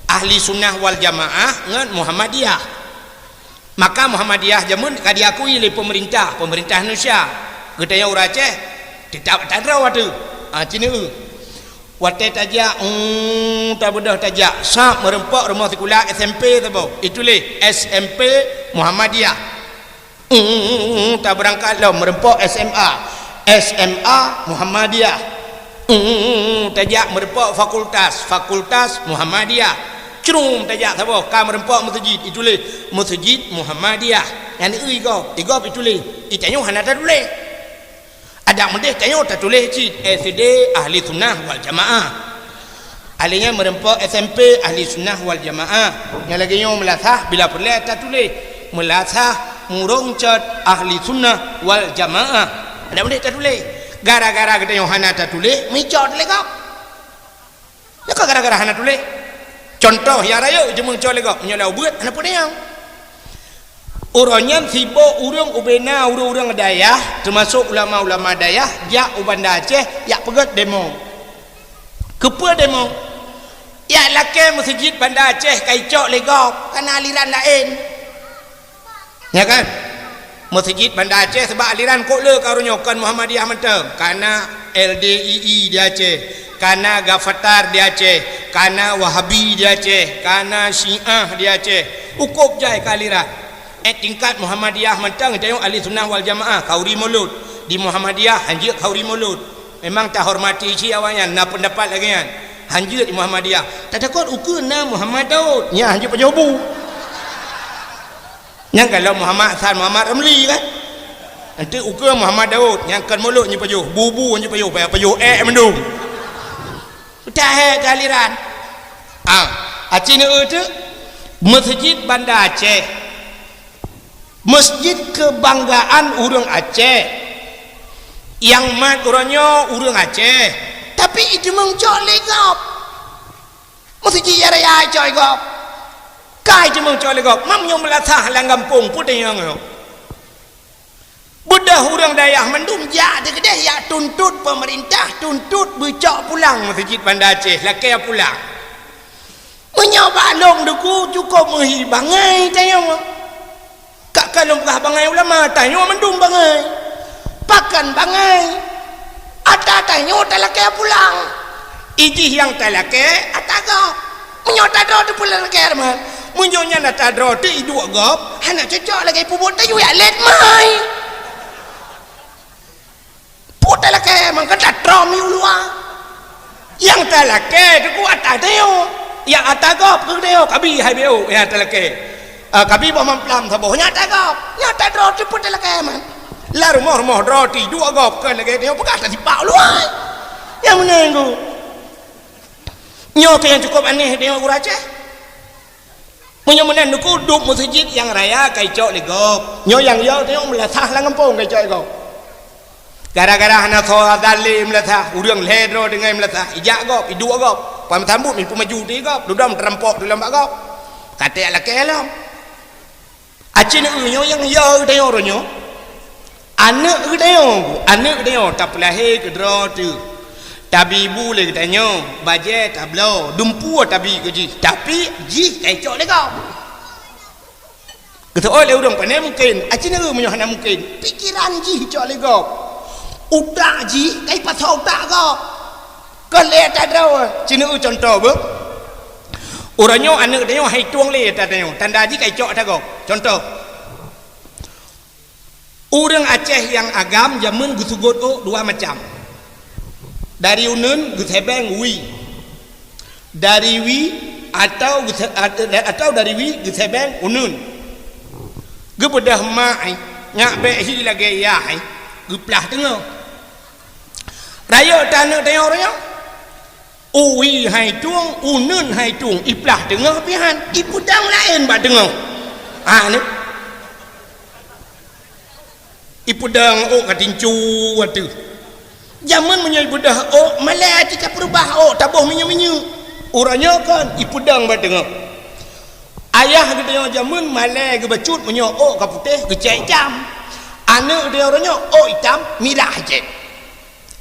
Ahli Sunnah wal Jamaah ngon Muhammadiyah. Maka Muhammadiyah jameun ka diakui lé peumeurintah, peumeurintah Indonesia. Geutanyoe ureuëng Aceh, teutap atra droe ateueh. Ah, ci neueu. Watée tajak, um, tabeudôh tajak, sab meureumpok rumoh sikula S M P saboh. Ituléh S M P Muhammadiyah. Um, tabeurangkat lom meureumpok S M A. S M A Muhammadiyah. Um, tajak meureumpok fakultas, fakultas Muhammadiyah. Crum tajak saboh, ka meureumpok meuseujid, ituléh Meuseujid Muhammadiyah. Nyan ié gob, ié gob ituléh. Itanyoe hana tatuléh. Adak meudeh tanyoe tatuléh cit S D Ahli Sunnah wal Jamaah. Ahli nyan meureumpok S M P Ahli Sunnah wal Jamaah. Nyang lagée nyoe meulasah bila peureulée tatuléh. Meulasah murong cot Ahli Sunnah wal Jamaah. Adak meudeh tatuléh. Gara-gara geutanyoe hana tatuléh, meucok lé gob. Nyoe ka gara-gara hana tuléh. Cuntoh nyang rayeuk jeuet meucok lé gob, meunyoe lam ubeuet hana peue nyang. Uroe nyan sibok ureuëng ubena ureuëng-ureuëng dayah, teumasok ulama-ulama dayah, jak u Banda Aceh, jak peugét demo. Keupeue demo? Jak lakée meuseujid Banda Aceh ka icok lé gob, ka na aliran laén. Nya kan? Meuseujid Banda Aceh, sabab aliran kok le ka uroe nyoe, kon Muhammadiyah mantong. Ka na L D I I di Aceh, ka na Gafatar di Aceh, ka na Wahabi di Aceh, ka na Syiah di Aceh. Ukop jai ka aliran. Eh, tingkat Muhammadiyah mantong, tanyoe Ahli Sunnah wal Jamaah, khauri Mulod. Di Muhammadiyah, hanjeuet khauri Mulod. Memang tahormati cit awaknyan, na peundapat lagée nyan. Hanjeuet di Muhammadiyah. Tatakot ukeue na Muhammad Daud. Nya hanjeuet pajoh bu. Nyang galak Muhammad Hasan, Muhammad Ramli kan? Nanti ukeue Muhammad Daud, nyang kon Mulod nyoe pajoh, bu-bu nyoe pajoh, payah pajoh ék mandum. Udah hai kealiran. Ah, aci neu teuk Meuseujid Banda Aceh. Meuseujid keubanggaan ureuëng Aceh. Nyang mat uroe nyoe ureuëng Aceh. Tapi iteumeung cok lé gob. Meuseujid nyang raya cok lé gob. Kai teumeung cok lé gob. Mam nyoe meulasah lam gampông peue teunyang nyoe. Beudôh ureuëng dayah mandum jak teukeudeh jak tuntot peumeurintah, tuntot beucok pulang Meuseujid Banda Aceh, lakée pulang. Meunyoe bak lôn Teungku cukop meuhi bangai tanyoe. Ka, ka lôn peugah bangai ulama, tanyoe mandum bangai. Pakon bangai? Ata tanyoe talakée pulang. Ijih nyang talakée ata gob. Meunyoe ata droe teuh peue talakée teuma. Meunyoe nyan ata droe teuh iduek gob, hana cocok lagée peubuet tanyoe jak lét mai. Peue talakée mangkeuta trom i uluwa. Nyang talakée keu ata tanyoe. Nyang ata gob keu tanyoe kabi hai beu nyang talakée. Ah, kabi boh mamplam saboh nyang ata gob. Nyang ata droe teuh peue talakée man. Lam rumoh-rumoh droe teuh iduek gob kon lagée tanyoe peugah tasipak uluwa. Nyang meunan ku. Nyoe keuh nyang cukop aneh tanyoe ureuëng Aceh. Meunyoe meunan Teungku dub meuseujid nyang raya ka icok lé gob. Nyoe nyang yo tanyoe meulasah lam gampông ka icok lé gob. Gara-gara hana soe adan lé meulasah, ureuëng lhée droe deungon meulasah, ijak gob, iduek gob. Pan meusambot meupeumaju di gob, dudom teurampok tulông bak gob. Ka teuyak lakée lom. Aci neu nyoe nyang yo tanyoe uroe nyoe. Aneuëk geutanyoe, aneuëk geutanyoe tapeulahé keu droe teuh. Tabi bu lé geutanyoe, bajée tabloe, dumpeue tabi keu jih, tapi jih ka icok lé gob. Geuseuôt lé ureuëng pane mungken, aci neu meunyoe hana mungken, pikeran jih icok lé gob. Utak jih ka ipasoe utak gob. Kon lé ata droe, ci neu cuntoh beuh. Uroe nyoe aneuëk geutanyoe hai tueng lé ata tanyoe, tanda jih ka icok ata gob. Cuntoh. Ureuëng Aceh nyang agam jameun geusugot ôk dua macam. Dari uneuen geusebeng wie. Dari wie atawa geuse-, atawa dari wie geusebeng uneuen. Geubeudôh mak nyak bék hi lagée yah, geuplah teungoh. Rayeuk taneuëk tanyoe uroe nyoe. Wie hai tueng, uneuen hai tueng, iplah teungoh pih han, ipeudong laén bak teungoh. Ha, ni. Ipeudong ôk ka tincu ateueh. Jameun meunyoe ibeudôh ôk, malée aci ka peurubah ôk, taboh minyeuk-minyeuk. Uroe nyoe kon, ipeudong bak teungoh. Ayah geutanyoe jameun malée geubacut meunyoe ôk ka putéh geucék jam. Aneuk di uroe nyoe ôk itam mirah cit.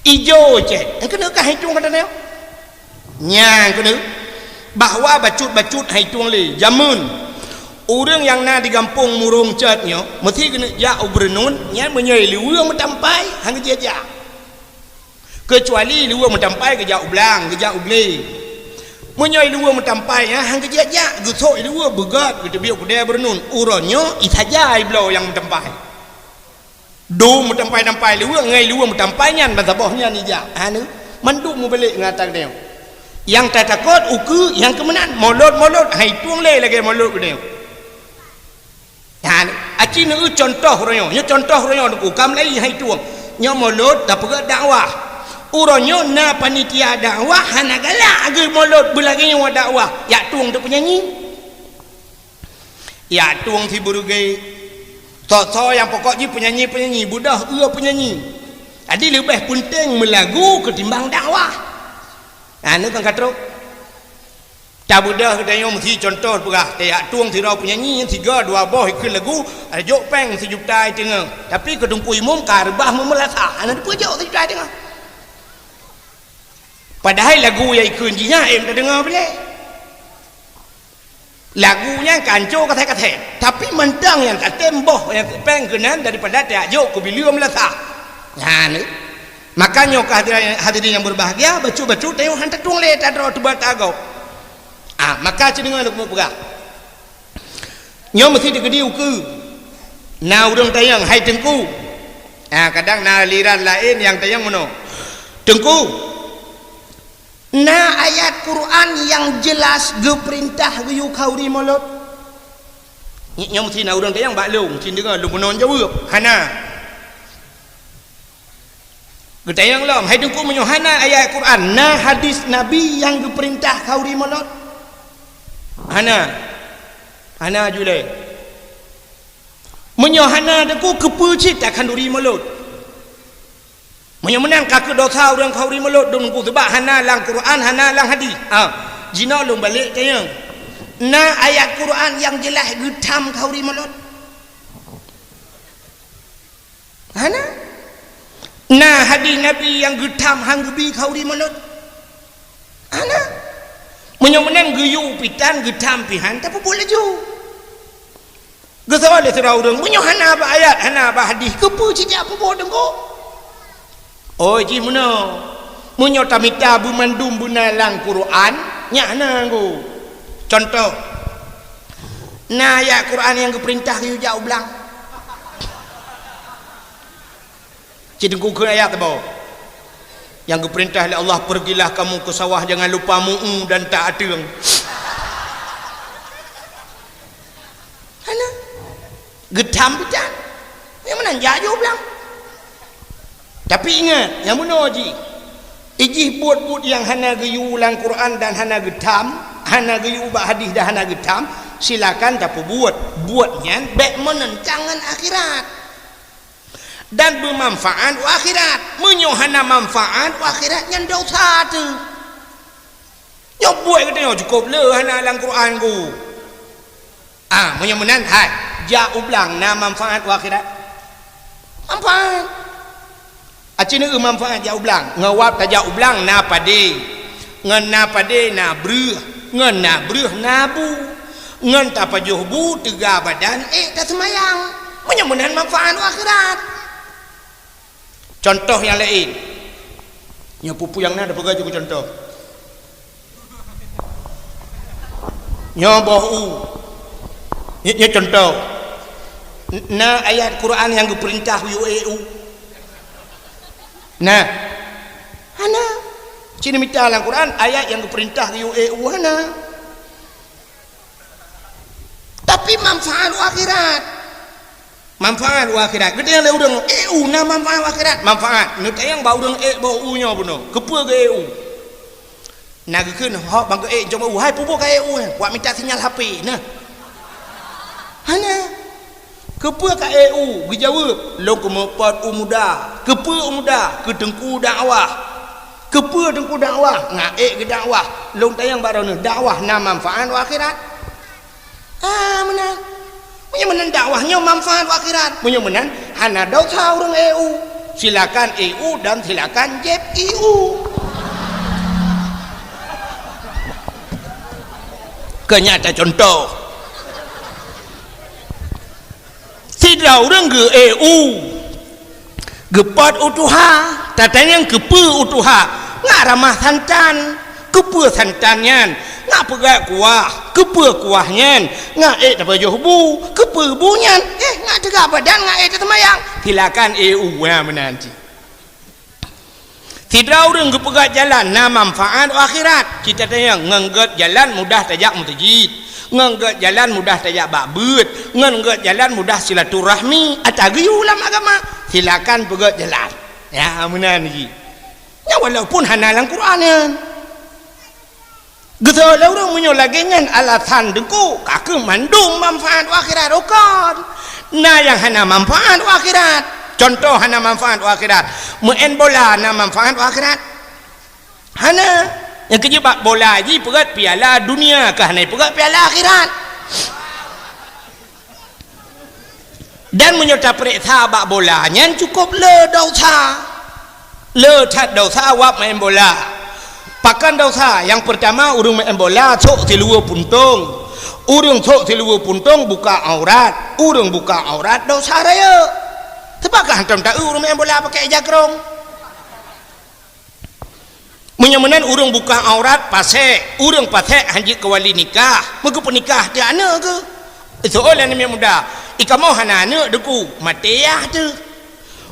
Ijo cit. Nyang keuneuk ka hai tueng kata nyoe. Nyang keuneuk bahwa bacut-bacut hai tueng lé. Jameun ureueng nyang na di gampông Murong Cot nyoe meusi keuneuk jak u Beureunuen, nyan meunyoe i liweue meutampai, han geujak-jak. Keucuali liweue meutampai geujak u blang, geujak u glé. Meunyoe liweue meutampai nyan han geujak-jak, geusok liweue beugöt geuteubiet keudè Beureunuen, uroe nyoe isaja ibloe nyang meutampai. Dum meutampai-tampai liweue ngon liweue meutampai nyan ban saboh nyan ijak. Aneuk mandum mubalek ngon ata geutanyoe. Nyang tatakot ukeue nyang keumeunan molot-molot hai tueng lé lagèe molot geutanyoe. Nyan, aci neueu contoh uroe nyoe. Nyoe contoh uroe nyoe Teungku, ka mulai hai tueng. Nyoe molot tapeugöt dakwah. Uroe nyoe na panitia dakwah hana galak geu molot beulagèe nyoe dakwah. Jak tueng teuh peunyanyi. Jak tueng si beureuge. Soe-soe nyang pokok jih peunyanyi-peunyanyi, beudôh eu peunyanyi. Jadi leubeh peunteng meulagu keutimbang dakwah. Nyan kan ka trok. Tabeudôh geutanyoe meusi contoh peugah, tajak tueng sidroe peunyanyi, sigoe dua boh ikheun lagu, jok péng sijuta i teungoh. Tapi keu Teungku Imum ka reubah meumeulasa, hana teupeujok sijuta i teungoh. Padahai lagu nyang ikheun jih nyan ék tadeungoe bilé. Lagu nyan ka anco kasét-kasét, tapi mantong nyang tatem boh nyang péng keunan daripada tajak jok keu bileue meulasa. Nyan. Maka nyoe keuh hadirin, hadirin nyang berbahagia, bacut-bacut tanyoe han tatueng lé tadroe teuba tagob. Ah, maka ci deungoe lôn peugah. Nyoe meusi teukeudi ukeue. Na ureueng tanyong, "Hai Teungku." Ah, kadang na aliran laén nyang tanyong meunoe. "Teungku, na ayat Quran nyang jelas geupeurintah geuyue khauri molot?" Nyoe meusi na ureueng tanyong bak lôn, ci deungoe lôn meunoe jaweueb. Hana. Geutanyong lom, "Hai Teungku, meunyoe hana ayat Quran, na hadis Nabi nyang geupeurintah khauri molot?" Hana. Hana julée. Meunyoe hana, Teungku, keupeue cit takhanduri molot? Meunyoe meunan ka keuh dosa ureueng khauri molot, Teungku, seubab hana lam Quran, hana lam hadis. Ha, jinoe lôn balek tanyong. Na ayat Quran nyang jeulaih geutham khauri molot? Hana. Na hadis Nabi nyang geutham han geubi khauri molot? Hana. Meunyoe meunan geuyue pih tan, geutham pih han, tapeubuet laju. Geusoe lé sidroe ureueng, "Meunyoe hana bak ayat, hana bak hadis, keupeue ci jak peubuet Teungku?" Oh, jih meunoe. Meunyoe tamita beumandum beuna lam Quran, nyan hana Teungku. Contoh, na ayat Quran nyang geupeurintah geuyue jak u blang? Ci Teungku kheun ayat saboh. Nyang geupeurintah lé Allah, "Pergilah kamu ke sawah, jangan lupa mu'u dan tak ateueng." Hana. Geutham pih tan. Nyang meunan jak jok u blang. Tapi ingat, nyang meunoe jih. Ijih buet-buet nyang hana geuyue lam Quran dan hana geutham, hana geuyue bak hadis dan hana geutham, silakan tapeubuet. Buet nyan bék meunentang ngon akhirat. Dan beumanfaat u akhirat. Meunyoe hana manfaat u akhirat, nyan dosa teuh. Nyoe buet geutanyoe cukôp le hana lam Quran ku. Ah, meunyoe meunan, hai, jak u blang na manfaat u akhirat? Manfaat. Aci neueu manfaat jak u blang. Ngon wab tajak u blang na padé. Ngon na padé na breueh. Ngon na breueh na bu. Ngon tapajoh bu teuga badan ék taseumayang. Meunyoe meunan manfaat u akhirat. Contoh nyang laén. Nyoe peue-peue nyang na tapeugah jeuet keu contoh. Nyoe boh u. Nyoe, nyoe contoh. N-, na ayat Quran nyang geupeurintah yue ék u? Na. Hana. Ci neumita lam Quran ayat nyang geupeurintah yue ék u, hana. Tapi manfaat u akhirat. Manfaat u akhirat. Geutanyong lé ureueng, "Ék u na manfaat u akhirat?" Manfaat. Neutanyong bak ureueng ék boh u nyoe bunoe. Keupeue geuék u? Na geukheun hok ban geuék jom u, "Hai, peue buet ka ék u, eh? Wak mita sinyal H P na." Hana. "Keupeue ka ék u?" Geujaweueb, "Lôn keumeupot u muda." "Keupeue u muda?" "Keu teungku dakwah." "Keupeue teungku dakwah?" "Ngon ék geudakwah." Lôn tanyong bak droeneuh, dakwah na manfaat u akhirat? Ah, meunan. Meunyoe meunan dakwah nyoe manfaat u akhirat. Meunyoe meunan, Hana desya ureuëng eu. Silakan eu dan silakan jieb eu. Keu nyan tacuntoh. Sidroe ureuëng geu-eu, geupot u tuha, tatanyong keupeue u tuha, ngat ramah santan, keupeue santan nyan, ngat peugöt kuah, keupeue kuah nyan, ngat ék tapajoh bu, keupeue bu nyan, éh, ngat teuga badan, ngat ék taseumayang. Silakan eu, ha, meunan cit. Sidroe ureuëng geupeugöt jalan na manfaat u akhirat. Cit tatanyong, ngon göt jalan mudah tajak meuseujid, ngon göt jalan mudah tajak bak beuet, ngon göt jalan mudah silaturahmi, ata geuyue lam agama. Silakan peugöt jalan. Ya, meunan jih. Nyan walaupun hana lam Quran nyan. Geusoe lé ureuëng meunyoe lagée nyan alasan deungon, ka keuh mandum manfaat u akhirat, kon. Na nyang hana manfaat u akhirat. Cuntoh hana manfaat u akhirat. Meu'en bola na manfaat u akhirat? Hana. Nyang keujeuet bak bola jih peugöt piala dunia, ka hana peugöt piala akhirat. Dan meunyoe tapeuriksa bak bola nyan cukôp le desya. Le that desya wab meu'en bola. Pakon desya? Nyang peurtama, ureuëng meu'en bola sôk siluweue puntông. Ureuëng sôk siluweue puntông buka aurat. Ureuëng buka aurat desya rayeuk. Teupeue ka hantom ta-eu ureuëng meu'en bola pakai ija krông? Meunyoe meunan ureuëng buka aurat pasék, ureuëng pasék hanjeuet keu wali nikah, meugeupeue nikah teuh aneuëk geuh. Soe lé aneuk muda, "I kamoe hana aneuëk, Teungku." Maté yah teuh.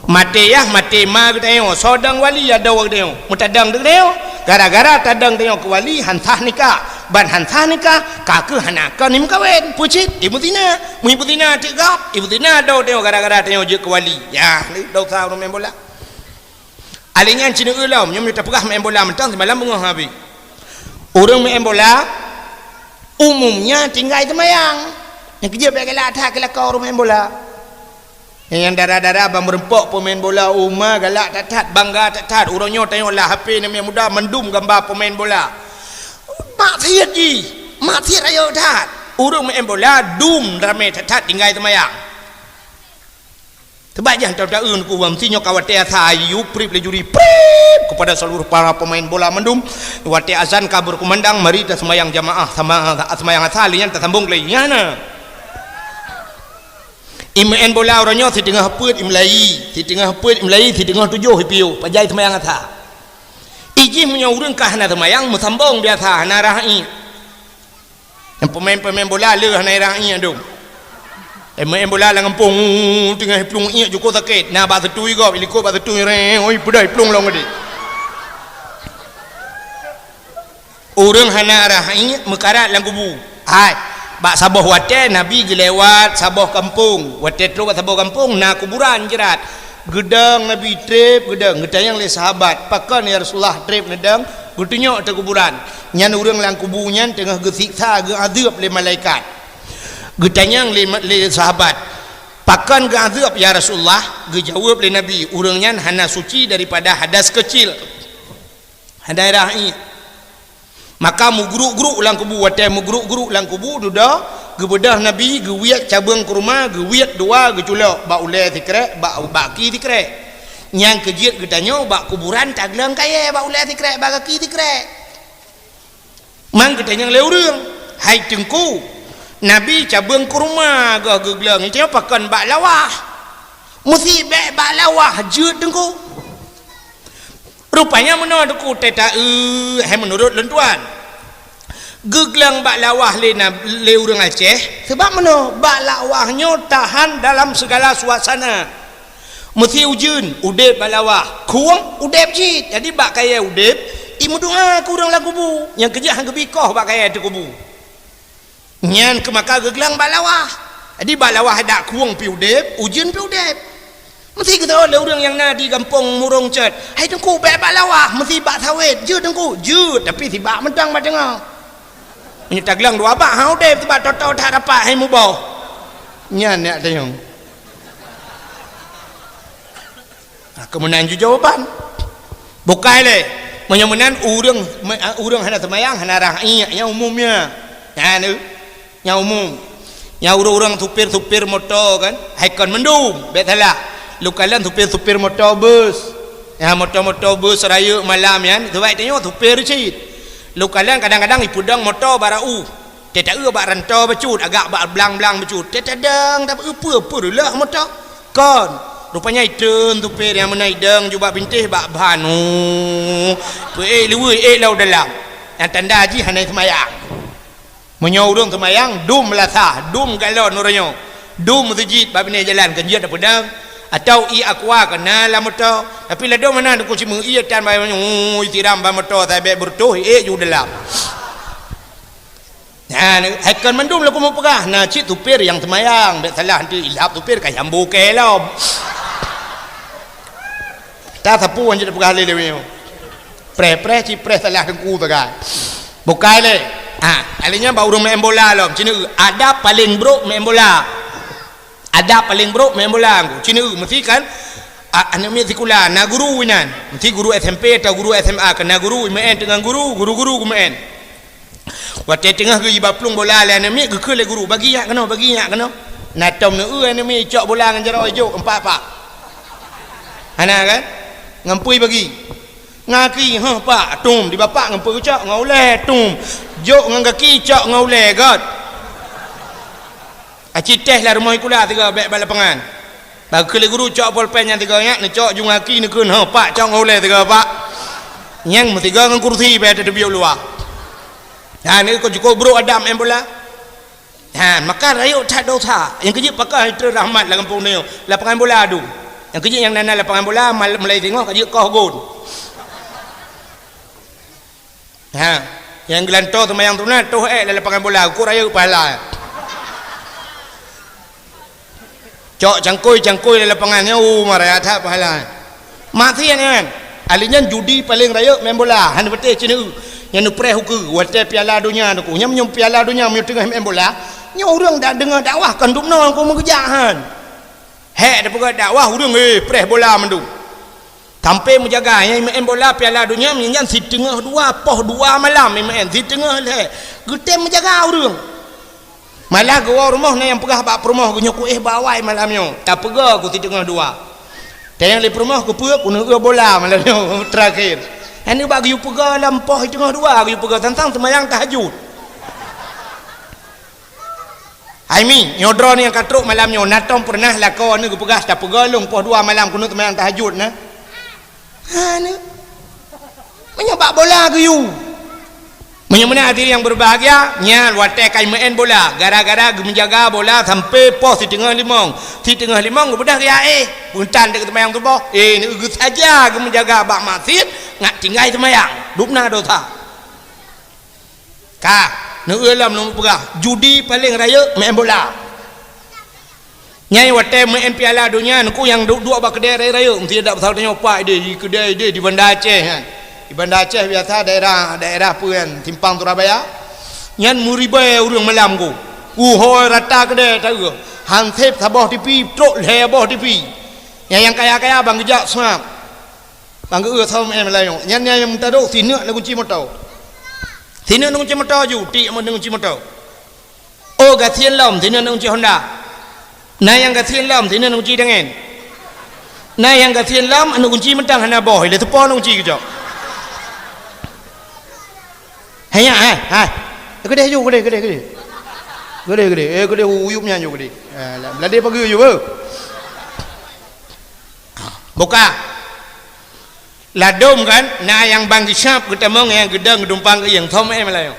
Maté yah, maté ma geutanyoe, soe dong wali adoe geutanyoe? Meutadong geutanyoe. Gara-gara tadong tanyoe keu wali, han sah nikah. Ban han sah nikah, ka keuh hana kon imeukawen. Peue cit? Imeuzina. Meunyoe imeuzina cit gob, imeuzina adoe tanyoe gara-gara tanyoe jeuet keu wali. Yah, desya ureuëng meu'en bola. Alèh nyan, ci neueu lom, nyoe meunyoe tapeugah meu'en bola mantong, simalam beungoh habéh. Ureuëng meu'en bola, umumnya tinggai seumayang. Nyang keujeuet bèk galak that keu lakoe ureuëng meu'en bola. Nyang dara-dara ban meureumpok peumain bola u ma galak that-that, bangga that-that. Uroe nyoe tanyoe lam H P aneuk muda mandum gamba peumain bola. Maksiet jih, maksiet rayeuk that. Ureuëng meu'en bola dum ramé that-that tinggai seumayang. Teuba jih hantom ta-eu Teungku, meusti nyoe ka watèe asa, yue prip lé juri, prip kepada seluruh para pemain bola mandum. Watèe azan ka berkumandang, mari taseumayang jamaah sama, seumayang asa, lheuh nyan tasambong lé nyan na. Imeu'en bola uroe nyoe siteungoh peuet imeulai, siteungoh peuet imeulai, siteungoh tujoh ipiôh, pajan seumayang asa. Ijih meunyoe ureuëng ka hana seumayang, meusambong biasa, hana rhah iék. Nyang peumain-peumain bola le hana irhah iék dum. Eh, main bola lam gampông, teungoh iplueng iék jukôh sakét. Na bak seutui gob, ilikot bak seutui, reng, oi, peudeh iplueng lom geude. Ureuëng hana rhah iék meukarat lam kubu. Hai, bak saboh watèe Nabi geulewat saboh gampông. Watèe trok bak saboh gampông, na kuburan jrat. Geudong Nabi trép, geudong, geutanyong lé sahabat, "Pakon ya Rasulullah trép neudong?" Geutunyok ateueh kuburan. Nyan ureuëng lam kubu nyan teungoh geusiksa, geuazeueb lé malaikat. Geutanyong lé, lé sahabat, "Pakon geuazeueb ya Rasulullah?" Geujaweueb lé Nabi, "Ureuëng nyan hana suci daripada hadas keucil." Hana irhah iék. Maka meugruk-gruk lam kubu, watèe meugruk-gruk lam kubu, dudoe, geubeudôh Nabi, geuwiet cabeueng keuruma, geuwiet dua, geuculok bak ulèe sikrek, bak, bak ki sikrek. Nyang keujeuet geutanyoe bak kuburan tagleueng kayèe bak ulèe sikrek, bak gaki sikrek. Man geutanyong lé ureuëng, "Hai Teungku, Nabi cabeueng keuruma goh geugleueng, nyoe pakon bak lawah?" "Meusti bèk bak lawah jeuet, Teungku." Rupanya meunoe Teungku, teuta, eh, hai meunurot lôn tuan. Geugleueng bak lawah lé na-, lé ureuëng Aceh, sabab meunoe, bak lawah nyoe tahan dalam segala suasana. Meusti ujeuen, udeb bak lawah. Khueng, udeb cit. Jadi bak kayèe udeb, imeudoa keu ureuëng lam kubu. Nyang keujeuet han geubi koh bak kayèe ateueh kubu. Nyan keuh maka geugleueng bak lawah. Jadi bak lawah dak khueng pih udeb, ujeuen pih udeb. Meusti geutawök lé ureuëng nyang na di gampông Murong Cot, "Hai Teungku, bèk bak lawah, meusti bak sawét." "Jeuet Teungku." "Jeuet, tapi sibak mantong bak teungoh." Meunyoe tagleueng dua bak, han udeb, sibak toe-toe that rapat, hai muboh. Nyan neuk tanyong. Ha, keu meunan ju jawaban. Bukai lé. Meunyoe meunan ureuëng, me-, ureuëng hana seumayang, hana rhah iék, nyang umum nyan. Nyan, nyang umum. Nyang ureuëng-ureuëng supir-supir moto kan, hai kon mandum, bèk salah. Lôn kalon supir-supir moto bus. Ya, moto-moto bus rayeuk malam nyan, sabab tanyoe supir cit. Lôn kalon kadang-kadang ipeudong moto bak rot u. Teuta-eu bak rantô bacut, agak bak blang-blang bacut. Teuta dong, tapi peue-peue reuloh moto. Kon. Rupanya itreun supir nyang meunan idong jubah bintéh bak ban. Oh. Peuék luweue, ék lam dalam. Nyang tanda jih hana seumayang. Meunyoe ureuëng seumayang, dum meulasah, dum galon uroe nyoe, dum meuseujid bak binéh jalan keu jeuet peudong, atau ié aqua keu na lam moto, tapi ladôm hana teungku simeue ié tan bak nyoe, ui, siram bak moto sabe beureutoh, ék ju dalam. Nah, hai kon mandum laku meupeugah, na cit supir nyang seumayang, bék salah nanti ilhab supir ka jambu keu lom. Ta sapeue nyang peugah lé lewat nyoe. Preh-preh ci preh salah teungku sagai. Bukai lé. Ha, kali nyan bak ureuëng main bola lom. Cina adab paling brok main bola. Adab paling brok main bola ngku. Cina mesti kan a- aneuk miet sikula na guru inan. Mesti guru S M P atau guru S M A keu na guru imain teungoh guru, guru-guru geumain. Watée teungoh geuiba plueng bola lé aneuk miet geukheun lé guru, "Bagi nyak keunoe, bagi nyak keunoe." Na tom neu-eu aneuk miet icok bola ngon jaroe ijok empat pak. Hana kan? Ngon peue bagi? Ngon aki, "Heh, pak, tum." Di bapak ngon peue geucok ngon ulée, tum. Jok ngon gaki, cok ngon ulée, got. Aci teh lam rumoh sikula sigoe bék bak lapangan. Bak geukheun lé guru cok polpen nyang sigoe nyak, neucok ju ngon aki neukheun, "Heh, pak, cok ngon ulée sigoe, pak." Nyang meusigoe ngon kursi bék teubiet luwa. Nah, ni kok jukuk brok adab main bola. Ha, maka rayeuk that dosa. Nyang keujeuet pakon itrön rahmat lam gampông nyoe, lapangan bola adu. Nyang keujeuet nyang na lapangan bola, mal-, mulai singoh ka jeuet koh gon. Ha, nyang geulantoe seumayang sunat toh ék lam lapangan bola, ukur rayeuk pahala. Cok cangkôi-cangkôi lam lapangan nyoe, uh, maraya that pahala. Maksiat nyan. Ahli nyan judi paleng rayeuk main bola, hana patéh cina. Nyan neupreh ukeue, watée piala donya tu. Nyan meunyoe piala donya meunyoe teungoh main bola, nyoe ureuëng dak deungoe dakwah kon dumnoe ku meugeujak han. Hék tapeugah dakwah ureuëng, eh, preh bola mandum. Sampai meujaga nyang main bola piala donya meunyan siteungoh dua, poh dua malam main, siteungoh lhée. Geutem meujaga ureuëng. Malah geuwoe rumoh na nyang peugah bak peurumoh geuh, "Nyoe kuéh bak awai malam nyoe, tapeugah ku siteungoh dua." Tanyong lé peurumoh, "Keupeue?" "Kuneu eu bola malam nyoe terakhir." Nyan bak geuyue peugah lam poh siteungoh dua geuyue peugah tantang seumayang tahajud. Hai mi, nyoe droeneuh nyang ka trok malam nyoe, na tom peureunah lakoe neuh geupeugah, "Tapeugah lôn poh dua malam kuneu seumayang tahajud na?" Hana. Meunyoe bak bola geuyue. Meunyoe meunan hadirin yang berbahagia, nyan watée ka imain bola, gara-gara geumeujaga bola sampai poh siteungoh limong. Siteungoh limong geubeudôh geuya éh, beuntan dek seumayang suboh. Eh, neugeut saja geumeujaga bak maksiat, ngat tinggai seumayang. Dubna dosa. Ka, neueu lom lôn peugah, judi paleng rayeuk main bola. Nyang watée main piala donya, nyoe nyang duek-duek bak keudée rayeuk-rayeuk, meusti dak pasal tanyoe pak ideh, di keudée ideh di Banda Aceh nyan. Di Banda Aceh biasa daerah, daerah peue nyan, Simpang Surabaya. Nyan meuribée ureuëng malam ku. Uhôi rata keudée taeu. Hanseb saboh tipi, trok lhée boh tipi. Nyang, nyang kaya-kaya ban geujak seuab. Ban geu-eu thom eh meulayeue. Nyan nyang meutadok sineuk na gunci moto. Sineuk na gunci moto ju, tik na gunci moto. Oh, gasien lom, sineuk na gunci Honda. Na nyang gasien lom, sineuk na gunci dangen. Na nyang gasien lom, na gunci mantong hana boh, ilée teupô na gunci keucok. Hanya, hai, hai. Keudeh ju, keudeh, keudeh, keudeh. Keudeh, keudeh. Eh, keudeh uyup nyan ju, keudeh. Eh, la-, ladé pageue ju, beuh. Buka. Ladom kan, na nyang ban geucab geutamong nyang geudong geudumpang geuieng, thom eh meulayeue.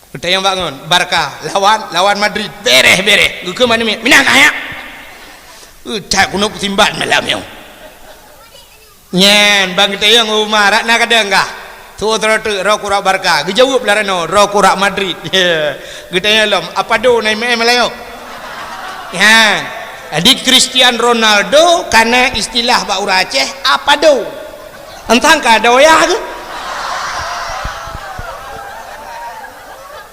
Geutanyong bak ngon, Barca lawan, lawan Madrid, bereh-bereh. Geukheun manéh miet, "Minah kah nyak?" Eh, that keunoe peusimbat malam nyoe. Nyan, ban geutanyong Umar, rak na kadang kah? Tuwoe teureutek, roh kurak Barca. Geujaweueb lah ranoe, roh kurak Madrid. Geutanyong lom, "Apa do na imeum meulayeue?" Nyan. Jadi Cristiano Ronaldo kana istilah bak ureuëng Aceh, "Apa do?" Entang ka doyah tu.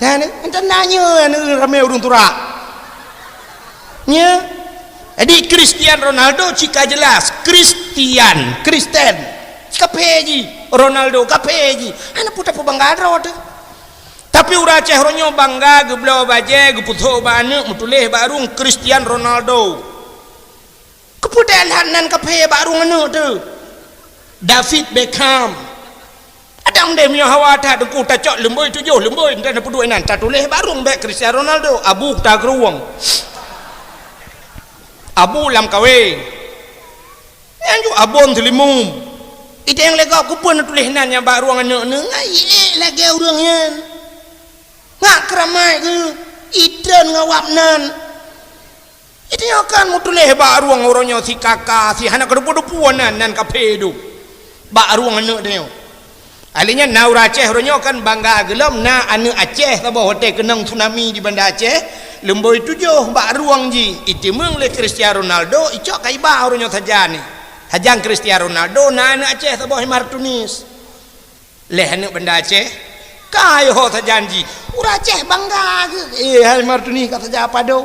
Nyan, entang nanya anu ramé ureuëng turak. Nya. Jadi Cristiano Ronaldo cika jelas Kristian, Kristen. Kaphé jih. Ronaldo kaphé jih. Hana peue tapeubangga droe teuh. Tapi ureuëng Aceh uroe nyoe bangga geubloe bajée, geupeusok bak aneuëk, meutuléh bak rueng Cristiano Ronaldo. Keu Peue that nan kaphé bak rueng aneuk teuh? David Beckham. Adam deh meunyoe hawa that Teungku tacok leumbôi tujoh leumbôi, entah na peue duek nan, tatuléh bak rueng bèk Cristiano Ronaldo, abu tagrueng. Abu lam kawé. Nyan ju abon teulimum. Iteng lé gob keupeue neutuléh nan nyang bak rueng aneuk neuh, ngai ék lagèe ureueng nyan. Ngat keuramai geuh, itreun ngon awak nan. Iteunyoe kan meutuléh bak rueng uroe nyoe si kaka, si hana keudeupu-deupu nan, nan kaphé dum. Bak rueng aneuk tanyoe. Ahli nyan na ureueng Aceh uroe nyoe kan bangga geulom na aneuk Aceh saboh watèe keunong tsunami di Banda Aceh, leumbôi tujoh bak rueng jih, iteumeung lé Cristiano Ronaldo, icok ka iba uroe nyoe sajan nyan. Sajan Cristiano Ronaldo na aneuk Aceh saboh Imar Tunis. Lhèe aneuk Banda Aceh, ka yoh sajan jih. Ureueng Aceh bangga geuh. Eh, hai Imar Tunis ka sajan Apado.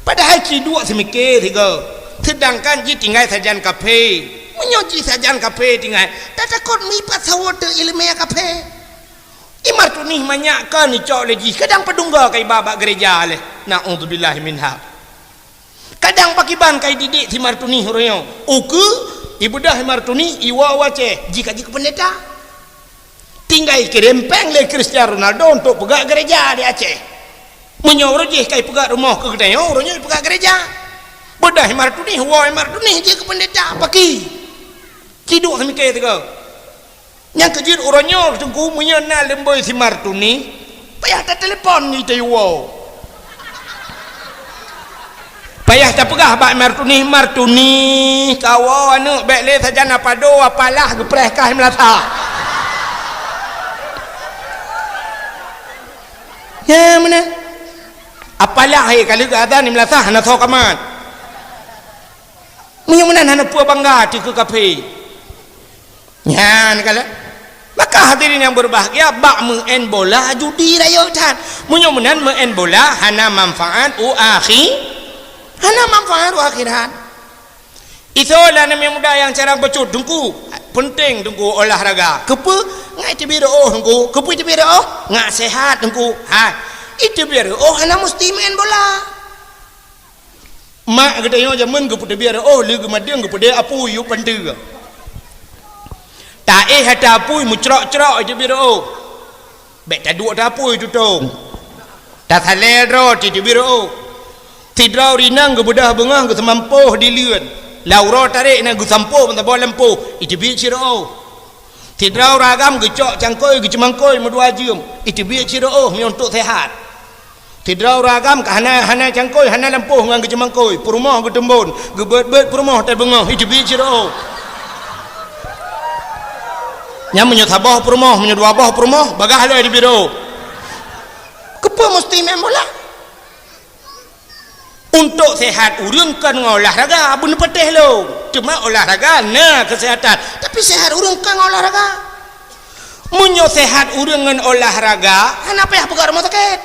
Padahai ciduek seumiké sigoe. Seudangkan jih tinggai sajan kaphé. Meunyoe jih sajan kaphé tinggai, tatakot meuipat sawoe teuh ileumèe kaphé. Imar Tunis manyak kon icok lé jih, kadang padunggoe ka iba bak geureja lé. Naudzubillah minha. Kadang pakiban ka ididik si Imar Tunis uroe nyoe. Ukeue, ibeudôh Imar Tunis, iwoe u Aceh, jih ka jeuet keu peundeta. Tinggai kirém pèng lé Cristiano Ronaldo untuk peugöt geureja di Aceh. Meunyoe uroe jih ka ipeugöt rumoh keu geutanyoe, uroe nyoe ipeugöt geureja. Beudôh Imar Tunis, woe Imar Tunis jeuet keu peundeta, paki. Ciduek seumiké sigoe. Nyang keujeuet uroe nyoe Teungku, meunyoe na leumbôi si Imar Tunis, payah tatelepon jih tayue woe. Payah tapeugah bak Imar Tunis, "Imar Tunis, kawoe aneuk bèk lé sajan Apado, apalah geupreh kah i meulasah." Nyan meunan. Apalah, hé, ka lheueh geuazan i meulasah hana soe ka mat. Meunyoe meunan hana peue bangga teuh keu kaphé. Nyan kalon. Maka hadirin yang berbahagia, bak meu'en bola judi rayeuk that. Meunyoe meunan meu'en bola hana manfaat u akhi-, hana manfaat u akhirat. Isoe lah aneuk muda nyang carông bacut, Teungku, peunteng Teungku olahraga. Keupeue? Ngat iteubiet reu'oh Teungku. Keupeue iteubiet reu'oh? Ngat sehat Teungku. Ha. Iteubiet reu'oh hana musti meu'en bola. Mak geutanyoe jameun geupeuteubiet reu'oh, lheueh geumadeueng geupeudeh apui u panteue. Taéh ata apui meucrok-crok iteubiet reu'oh. Bèk taduek ata apui tutong. Tasalèe droe iteubiet reu'oh. Sidroe ureueng inong geubeudôh beungoh geuseumampoh di leuen. Lam uroe tarek na geusampoe meusaboh lampôh, iteubiet cit reu'oh. Sidroe ureueng agam geucok cangkôi geuceumangkôi meudua jeuem, iteubiet cit reu'oh meunyoe untuk sehat. Sidroe ureueng agam ka hana, hana cangkôi, hana lampôh ngon geuceumangkôi, peurumoh geuteumbon, geubeuet-beuet peurumoh tai beungoh, iteubiet cit reu'oh. Nyan meunyoe saboh peurumoh, meunyoe dua boh peurumoh, bagaih lé iteubiet reu'oh. Keupeue musti meu'en bola? Untuk sehat ureueng kon ngon olahraga, beuneupatéh lôn. Teuma olahraga na keusehatan, tapi sehat ureueng kon ngon olahraga. Meunyoe sehat ureueng ngon olahraga, hana payah peugah rumoh sakét.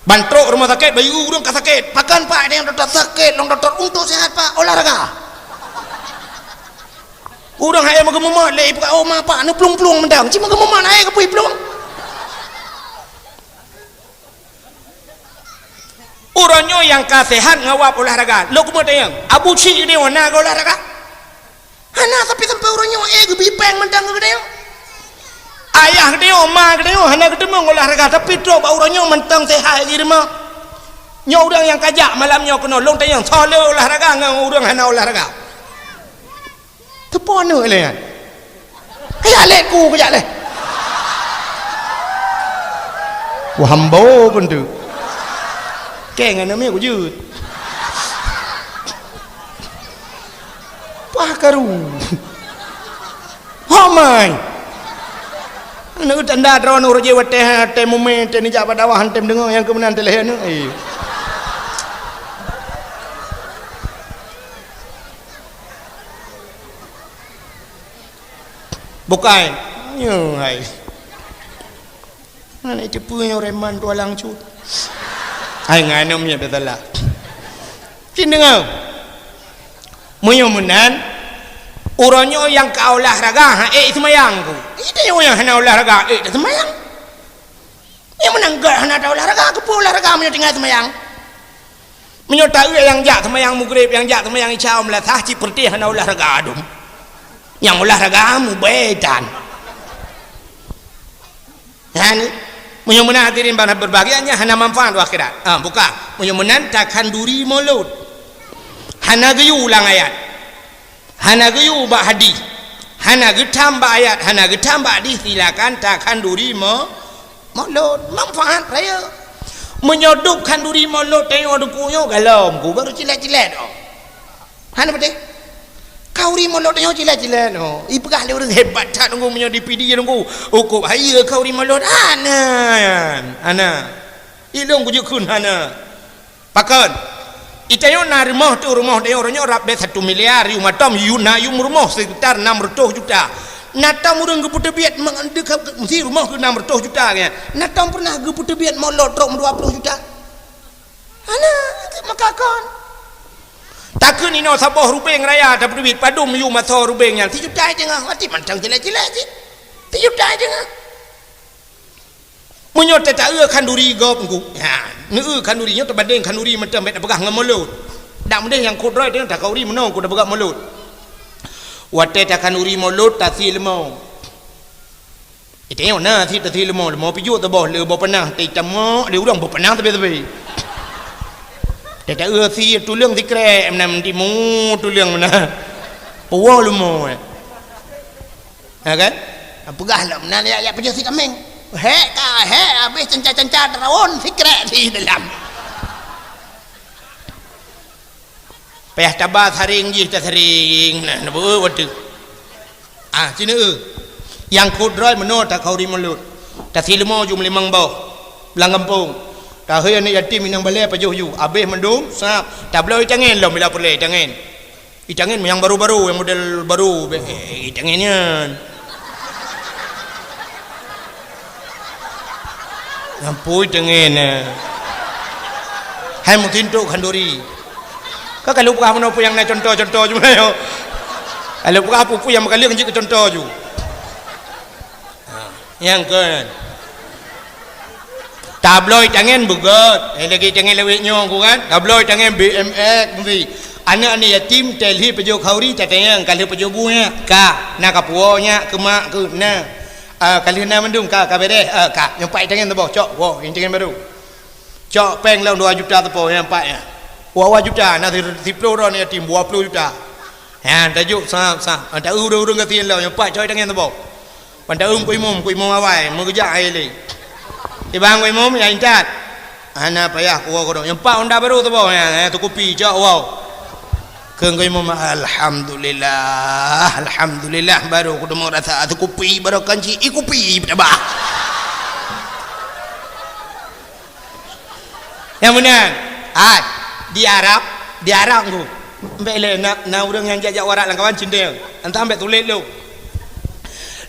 Ban trok rumoh sakét, bayeue ureueng ka sakét. Pakon, Pak, nyang dokto sakét, lôn dokto untuk sehat, Pak, olahraga. Ureueng hai meugeumeumot lé ipeugah, "Oh, ma, Pak, neuplueng-plueng mantong." Cit meugeumeumot hai keupeue plueng. Uroe nyoe nyang ka sehat ngawab olahraga. Lôn keumeung tanyong, Abu Syik geutanyoe na geuolahraga? Hana, tapi sampoe uroe nyoe, eh, geubi péng mantong keu geutanyoe. Ayah geutanyoe, ma geutanyoe hana geuteumeung olahraga, tapi trok bak uroe nyoe mantong sehat jih rumoh. Nyoe ureueng nyang kajak malam nyoe keunoe, lôn tanyong, soe le olahraga ngon ureueng hana olahraga? Teupeue aneuk lé nyan? Kajak lé ku, kajak lé. Wah, hambo pun tu. Keng aneuk miet kujeuet. Wah, karu. Ho mai. Aneuk tanda droeneuh rajin watèe, watèe mumè, watèe neujak bak dakwah, watèe meudeungoe nyang keu meunan teuh lhèe aneuk. Eh. Bukai. Nyoe hai. Hana iteupeue nyoe reman tualang cut. Hai ngan nyoe miet beusalah. Cit deungoe. Meunyoe meunan, uroe nyoe nyang ka olahraga, ha, ék seumayang ku. Iteupeue nyang hana olahraga, ék seumayang. Nyang meunan gèt hana taolahraga, keupeue olahraga meunyoe tinggai seumayang? Meunyoe taeu nyang jak seumayang Maghrib, nyang jak seumayang Isya, meulathah cit peureuteh hana olahraga dum. Nyang olahraga mubé tan. Nyan, meunyoe meunan hadirin bak beurbahagia, nyan hana manfaat u akhirat. Ah, buka. Meunyoe meunan takhanduri mulod. Hana geuyue ulang ayat. Hana geuyue bak hadih. Hana geutam bak ayat, hana geutam bak hadih, silakan takhanduri mo-, mulod. Manfaat rayeuk. Meunyoe dub khanduri mulod tanyoe deungon nyoe galom ku baru cilet-cilet oh. Hana beutôi. Khanduri mulod tanyoe cilet-cilet oh. Ipeugah lé ureuëng hebat that nunggu meunyoe di P D nunggu. Ukop hayeue khanduri mulod hana. Hana. Ilong kujukun hana. Pakon? Itanyoe na rumoh tu, rumoh tanyoe, uroe nyoe rab deh satu miliar, yum atom, yum na yum rumoh sekitar enam ratus juta. Na tom ureuëng geupeuteubiet meudeukah meusi rumoh keu enam ratus juta nyan. Na tom pernah geupeuteubiet mulod trok dua puluh juta. Hana, maka kon. Takheun inoe saboh rubeng raya tapeuteubiet padum yum asoe rubeng nyan. Sijuta teungoh, mati mantong jelek-jelek cit. Sijuta teungoh. Meunyoe tataeu khanduri gob ngu, ha, neueu khanduri nyoe teubandeng khanduri mantong bèk tapeugah ngon mulod. Dak meudeh nyang kudroe teuh takhanduri meunoe ku tapeugah mulod. Watèe takhanduri mulod tasi leumo. Itanyoe na sit tasi leumo, leumo pijuet teuboh le boh peunah teutamok lé ureuëng boh peunah teubi-teubi. Tataeu si tuleueng sikrek meunan timu tuleueng meunan. Puwoe leumo. Ha kan? Peugah lom nan yak, yak peujeuet si kameng. Hek ka, hek habéh cenca-cenca teurawon sikrek di dalam. Payah taba saring jih tasaring nah, neubeuet watèe. Ah, sinoe. Nyang kudroe meunoe takhanduri mulod. Tasi leumo ju meulimong boh. Lam gampông. Tahôi aneuk yatim inong balè pajoh ju. Habéh mandum, sab. Tabloe itangen lom bila peureulèe itangen. Itangen nyang baru-baru, nyang model baru, bèk, eh, itangen nyan. Nyan pui itangen, eh. Hai meutintok khanduri. Ka kalau peugah meunoe peue nyang na contoh-contoh ju meunoe. Kalau peugah peue-peue nyang meukaleueng jeuet keu contoh ju. Ha, nyang kon. Tabloe itangen beugöt. Eh, lagèe itangen lawét nyoe ku kan. Tabloe itangen B M X meusi. Aneuk-aneuk yatim, teuh lheuh pajoh khanduri, tatanyong, ka lheuh pajoh bu nyak? Ka. Na kapuwoe nyak keu mak keuh? Na. Ah, ka lheuh na mandum, ka, ka beres? Ah, ka. Nyoe pat itangen teuboh, cok, woe, itangen baru. Cok péng lom dua juta teupoh, nyan pat nyan. Dua juta, na si-, siploh droe aneuk yatim, dua ploh juta. Nyan, tajok, sah, sah. Ah, taeu ureuëng-ureuëng gasien lom, nyan pat cok itangen teuboh. Ban taeu keu imum, keu imum awai, meugeujak hai lé. Iban keu imum, ya intat. Hana payah kuwoe keudroe. Nyoe pat honda baru teuboh, ya, ya, teukupi, cok woe. Kheun keu imum, alhamdulillah, alhamdulillah, baru kudeungoe rasa teukupi, baru kan ci, ikupi, tabah. Nyang meunan, hai, di Arab, di Arab tu. Ambek lé, na, na ureuëng nyang jak-jak warak lam kawan cindeng. Entah ambek tuléh lom.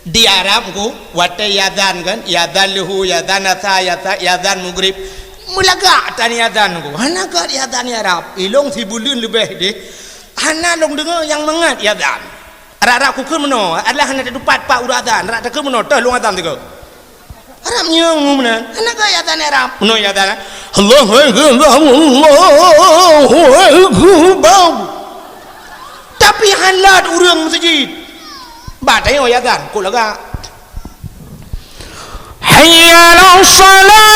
Di Arab ku, watèe iazan kan, iazan luhu, iazan asa, iazan, iazan maghrib. Meulagak tan iazan ku. Hana gèt iazan Arab. Ilong sibuleuen leubeh deh. Hana lôn deungoe nyang mangat iazan. Rab-rab kukheun meunoe, adalah hana tatupat pat ureuëng azan, rab takheun meunoe, teuh lôn azan sigoe. Arab nyang meunan, hana gèt azan Arab. Meunoe azan, Allahu Akbar, Allahu Akbar. Tapi hana ureuëng meuseujid. Ba tanyoe azan, kok lagak. Hayya 'alas shalah.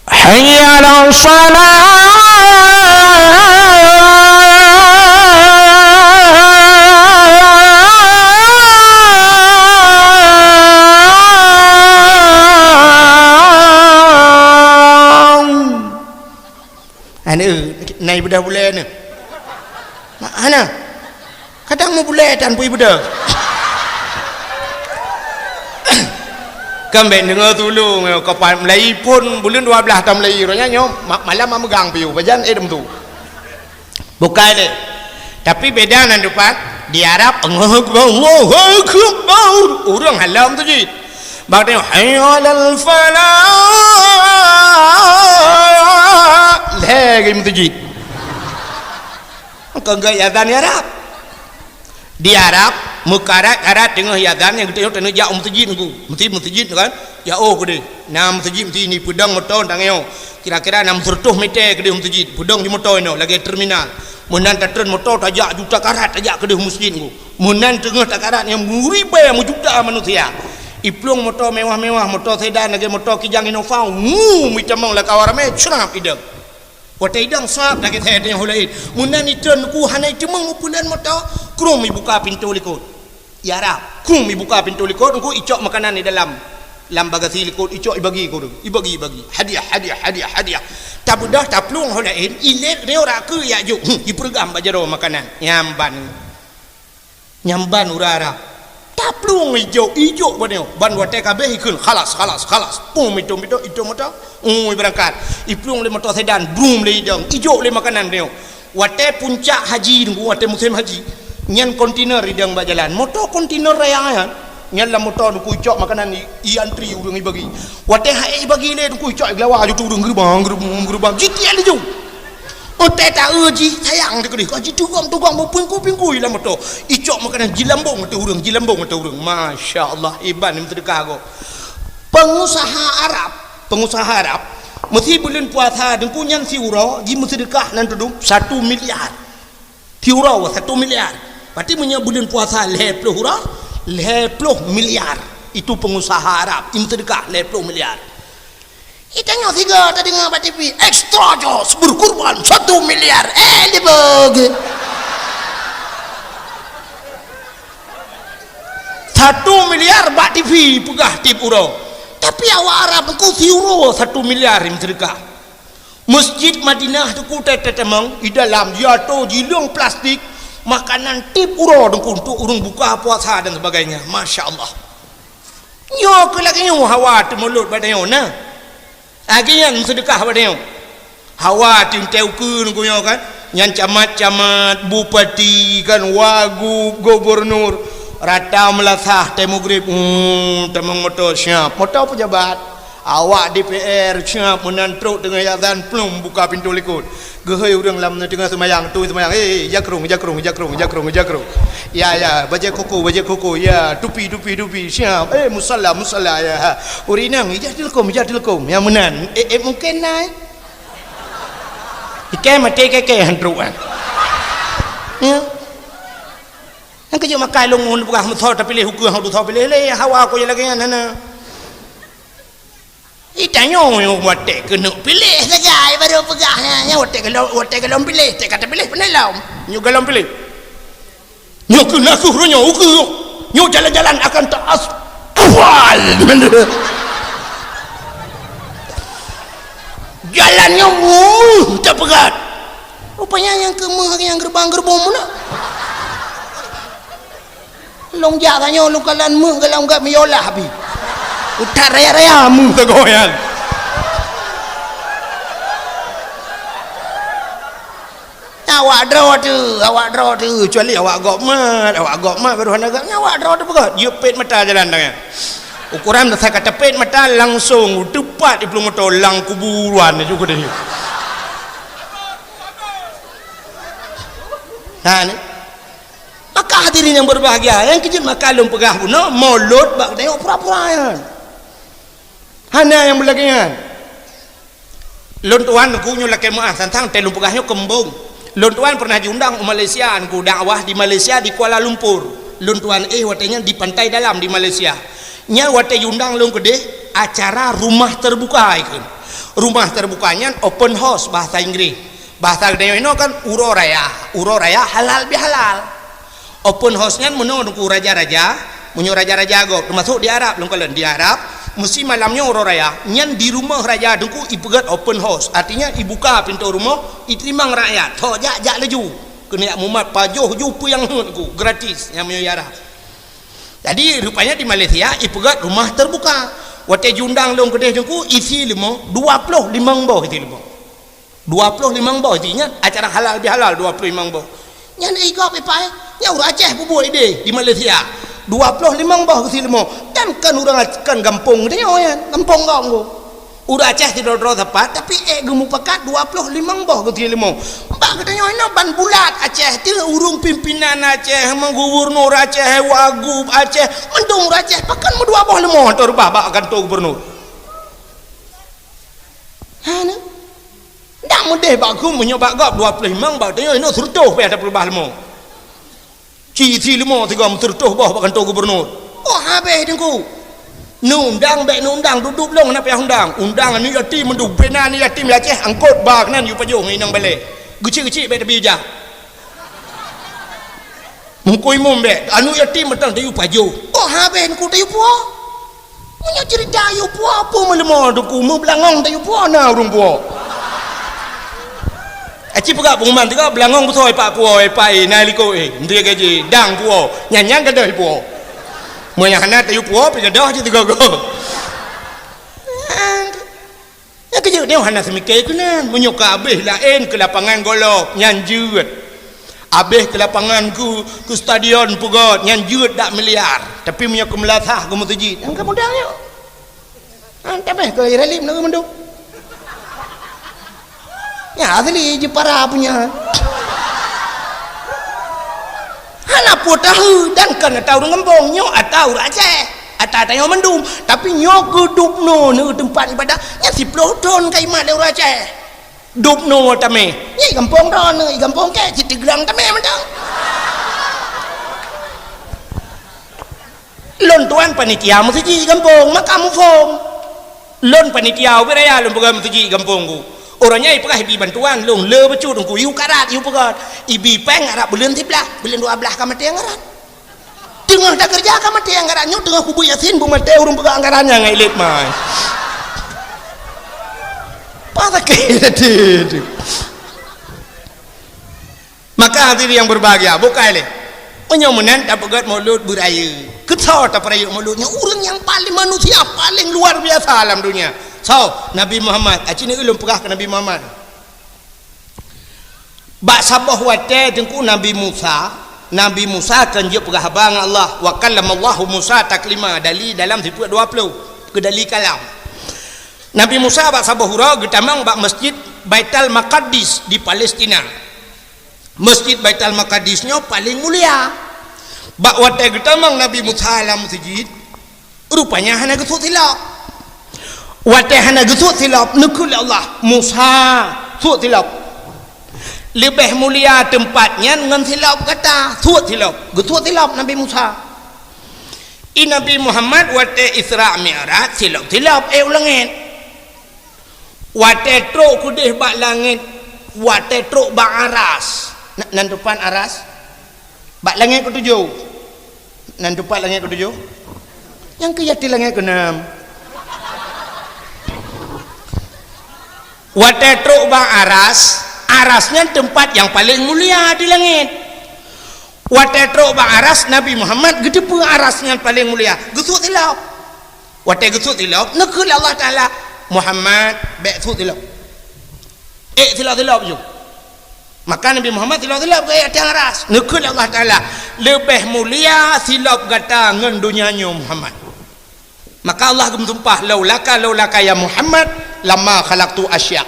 Hayya 'alas shalah. Aneuk, nai beudah bulèe nyoe. Mak hana. Kadang meubulèe tan pui beudah. Kan bèk deungoe tulông, ka pat meulayi phôn buleuen dua blaih tameulayi, roh nyan nyoe ma-, malam meugang piôh, pajan eh dum tu. Bukai lé. Tapi beda nan dupat, di Arab, Allahu Akbar, Allahu Akbar. Ureuëng halom tu jih. Bak tengok, "Hayya 'alal falah." Lhèe geuh meuteujid. Kon gét azan di Arab. Di Arab, meukarat-karat teungoh azan nyang geutanyoe taneuk jak u meuseujid nyoe. Meuseujid, meuseujid kan? Ya, oh, keudeh. Na meuseujid, meuseujid ni peudong moto tanyoe. Kira-kira enam ratus meter keudeh meuseujid. Peudong di moto inoe lagée terminal. Meunan tatreun moto tajak juta karat tajak keudeh meuseujid nyoe. Meunan teungoh takarat nyang meuribée meujuta manusia. Iplueng moto mewah-mewah, moto sedan lagée moto Kijang Innova, wuu, mitamong lakau ramé, crab idong. Watée idong sab lagée that nyang hulain. Meunan itreun ku hana iteumong u pulan moto, krum ibuka pintoe likot. Ya Rab, krum ibuka pintoe likot, engku icok makanan di dalam. Lam bagasi likot, icok ibagi ku, ibagi, ibagi. Hadiah, hadiah, hadiah, hadiah. Tabeudah, taplueng hulain, ilét nyoe raka yak jok. Hmm, ipeureugam bak jaroe makanan. Nyamban. Nyamban urara. Taplueng ijok, ijok banyoe. Ban watée kabeh ikheun, khalas, khalas, khalas. Pum, itong, itong, itong moto. Ui, berangkat. Iplueng lé moto sedan, brum lé idong. Ijok lé makanan nyoe. Watée puncak haji nunggu, watée musim haji. Nyan kontainer idong bak jalan. Moto kontainer raya nyan. Nyan lam moto nunggu icok makanan i, i antri ureuëng ibagi. Watée hai ibagi lé nunggu icok iglawa aju tu ureuëng geurubang, geurubang, geurubang. Jitiek laju. Otai taeu jih sayang teukeudeh ka jitugom-tugom meupingkui-pingkui lam moto. Icok makanan jilambong ateueh ureuëng, jilambong ateueh ureuëng. Masya Allah, iban meuseudekah gob. Pengusaha Arab, pengusaha Arab, meusi buleuen puasa deungku nyan siuroe jimeuseudeukah nan tudum satu miliar. Siuroe satu miliar. Berarti meunyoe buleuen puasa lhée ploh uroe, lhée ploh miliar. Itu pengusaha Arab, jimeuseudeukah lhée ploh miliar. Itanyoe siga tadeungoe bak T V, "Extra Joss berkurban satu miliar." Eh, dibagi. Satu miliar bak T V peugah tiep uroe. Tapi awak Arab nungku siuroe satu miliar jimeuseudeukah. Masjid Madinah nungku teumong, di dalam jiatoe jileueng plastik, makanan tiep uroe nungku untuk ureuëng buka puasa dan sebagainya. Masya Allah. Nyoe keuh lagée nyoe hawa teumulot bak tanyoe na. Lagée nyan meuseudeukah bak tanyoe. Hawa teuntée ukeue nunggu nyoe kan. Nyan camat-camat, bupati kan, wagub, gubernur. Rata meulasah tée mugrib, hmm, tamong moto siap. Moto pejabat. Awak D P R siap meunan trok teungoh azan plum buka pintoe likot. Geuhôi ureuëng lam teungoh seumayang, tui seumayang, "Eh, jakrong, jakrong, jakrong, jakrong, jakrong. Ya, ya, bajée koko, bajée koko. Ya, tupi, tupi, tupi. Siap. Eh, musalla, musalla, ya." Ha. Ureuëng inong, "Ijak tilkom, ijak tilkom." Nyang meunan. Eh, eh, mungkin na, eh. Ikai maté keke han trok, eh. Ya. Nyang keujeuet makai lôn ngon peugah meusoe tapiléh ukeue han tusoe piléh lé, hawa ko lagée nyan hana. Itanyoe watée keuneuk piléh sagai baru peugah nyan, nyan watée golom, watée golom piléh, teuka tapiléh pandai lom. Nyoe golom piléh. Nyoe keuh na kheueh uroe nyoe ukeue. Nyoe jalan-jalan akan taas-, asfal. Jalan nyoe meuh tapeugah. Rupanya nyang keu meuh nyang geurubang-geurubong meunan. Lôn jak tanyoe lôn kalon meuh golom gét meuyolah pih. Utak raya-raya meuh sagoe nyan. Awak droe teuh, awak droe teuh, kecuali awak gop mat, awak gop mat baru hana gét, awak droe teuh peugah, jeuet pet mata jalan tangai. Ukuran dasai ka tapet mata langsong teupat di plueng moto lam kuburan ju keudeh. Ha ni. Maka hadirin yang berbahagia, nyang keujeuet maka lôn peugah bunoe, mulod bak tanyoe pura-pura nyan. Hana nyang beulagée nyan. Lôn tuan nungku nyoe lakée meuáh tantang tée lôn peugah nyoe keumbong. Lôn tuan pernah jiundang u Malaysia nungku dakwah di Malaysia di Kuala Lumpur. Lôn tuan éh watée nyan di Pantai Dalam di Malaysia. Nyan watée jiundang lôn keudeh acara rumah terbuka ikheun. Rumah terbuka nyan open house bahasa Inggris. Bahasa geutanyoe inoe kan uroe raya. Uroe raya halal bihalal. Open house nyan meunoe teungku raja-raja, meunyoe raja-raja gob, teumasok di Arab lôn kalon di Arab, meusi malam nyoe uroe raya, nyan di rumoh raja teungku ipeugét open house, artinya ibuka pintoe rumoh, iteurimong rakyat, tho jak, jak laju. Keuneuk mumat pajoh ju peue nyang heuet teungku, gratis nyang meunyoe di Arab. Jadi rupanya di Malaysia ipeugét rumah terbuka. Watée jiundang lôn keudeh teungku isi leumo, dua ploh limong boh isi leumo. Dua ploh limong boh jih nyan acara halal bihalal dua ploh limong boh. Nyan igop ipai, nyan ureuëng Aceh bubuet ideh di Malaysia. Dua ploh limong boh geusi leumo. Kan, kan ureuëng Ac-, kan gampông geutanyoe nyan, gampông gop ngon. Ureuëng Aceh sidroe-droe sapat, tapi ék geumupakat dua ploh limong boh geutie leumo. Bak geutanyoe inoe ban bulat Aceh, teuh ureuëng pimpinan Aceh, gubernur Aceh, wagub Aceh, mandum ureuëng Aceh, pakon meudua boh leumo atau reubah bak kantô gubernur. Ha, na? Dak meudeh bak gum, meunyoe bak gob dua ploh limong, bak geutanyoe inoe seureutôh pih ata peurubah leumo. Ci, ci leumo sigoe meuseureutoh boh bak kantô gubernur. Oh, habéh Teungku. Neuundang bék neuundang, dudoe lôn hana payah undang. Undang aneuk yatim mandum, bubena aneuk yatim di Aceh, angkot ba keunan yue pajoh ngon inong balée. Geucik-geucik bék tabi ija. Meungkui mum bék, aneuk yatim mantong tayue pajoh. Oh, habéh Teungku tayue puwoe. Meunyoe ceurita yue puwoe, peue meuleumo Teungku, meubeulangong tayue puwoe na ureuëng puwoe. Aci peugah pengumuman teuka beulangong beusoe ipak puwoe, ipak, eh, na likot, eh, menteri gaji, dang puwoe, nyan-nyan gadôh puwoe. Meunyoe hana tayue puwoe, pih gadôh cit teugogo. Nyang keujeuet nyoe hana seumike keunan. Meunyoe ka abéh laén keu lapangan golop, nyan jeuet. Abéh keu lapangan keu, keu stadion peugöt, nyan jeuet dak miliar. Tapi meunyoe keu meulasah keu meuseujid, nyan ka mudah nyoe. Han tameh keu Iralim lagèe mandum. Nyan asli jipara punya. Hana peue tahu dan kon ata ureuëng gampông, nyoe ata ureuëng Aceh. Ata tanyoe mandum, tapi nyoe keu dubnoe neu teumpat ibadah, nyan siploh thon ka imat lé ureuëng Aceh. Dubnoe tamé, nyan i gampông droeneuh, i gampông kèe, cit teugrang tamé mantong. Lôn tuan panitia meuseujid i gampông, maka muphom. Lôn panitia ubé raya lôn peugah meuseujid i gampông ku. Uroe nyan ipeugah ibi bantuan, lôn le bacut Teungku, yue karat, yue peugöt. Ibi péng arab buleuen siblaih, buleuen dua blaih ka maté anggaran. Teungoh takeureuja ka maté anggaran nyoe, teungoh kubu Yasin beumaté ureuëng peugah anggaran nyang ngai lét mai. Pah sakét hati tu. Maka hadirin yang berbahagia, bukai lé. Meunyoe meunan tapeugöt Maulud beurayeuk. Keu soe tapeurayeuk Maulud nyoe? Ureuëng nyang paléng, manusia paléng luar biasa alam dunia. Soe? Nabi Muhammad. Aci neu ulôn peugah keu Nabi Muhammad. Bak saboh watèe Teungku Nabi Musa, Nabi Musa kan jeuet peugah haba ngon Allah, "Wa kallamallahu Musa taklima," dali dalam sifeuet dua ploh, keu dali kalam. Nabi Musa bak saboh uroe geutamong bak Masjid Baitul Maqdis di Palestina. Masjid Baitul Maqdis nyoe paléng mulia. Bak watèe geutamong Nabi Musa lam meuseujid, rupanya hana geusut silop. Watèe hana geusut silop, neukheun lé Allah, "Musa, sut silop. Leubeh mulia teumpat nyan ngon silop gata, sut silop." Geusut silop Nabi Musa. I Nabi Muhammad watèe Isra Mi'raj, silop-silop ék u langét. Watèe trok keudeh bak langét, watèe trok bak aras. Na-, nan teumpat aras? Bak langét keutujôh. Nan teumpat langét keutujôh? Nyang keu yatim langét keuneum. Watèe trok bak aras, aras nyan teumpat nyang paléng mulia di langét. Watèe trok bak aras, Nabi Muhammad geuteupeue aras nyan paléng mulia, geusut silop. Watèe geusut silop, neukheun lé Allah Taala, "Muhammad, bèk sut silop. Ék silop-silop ju." Maka Nabi Muhammad silop-silop geuék ateueh aras. Neukheun lé Allah Taala, "Leubeh mulia silop gata ngon donya nyoe, Muhammad." Maka Allah geumeusumpah, "Laulaka, laulaka ya Muhammad, lama khalaqtu asya."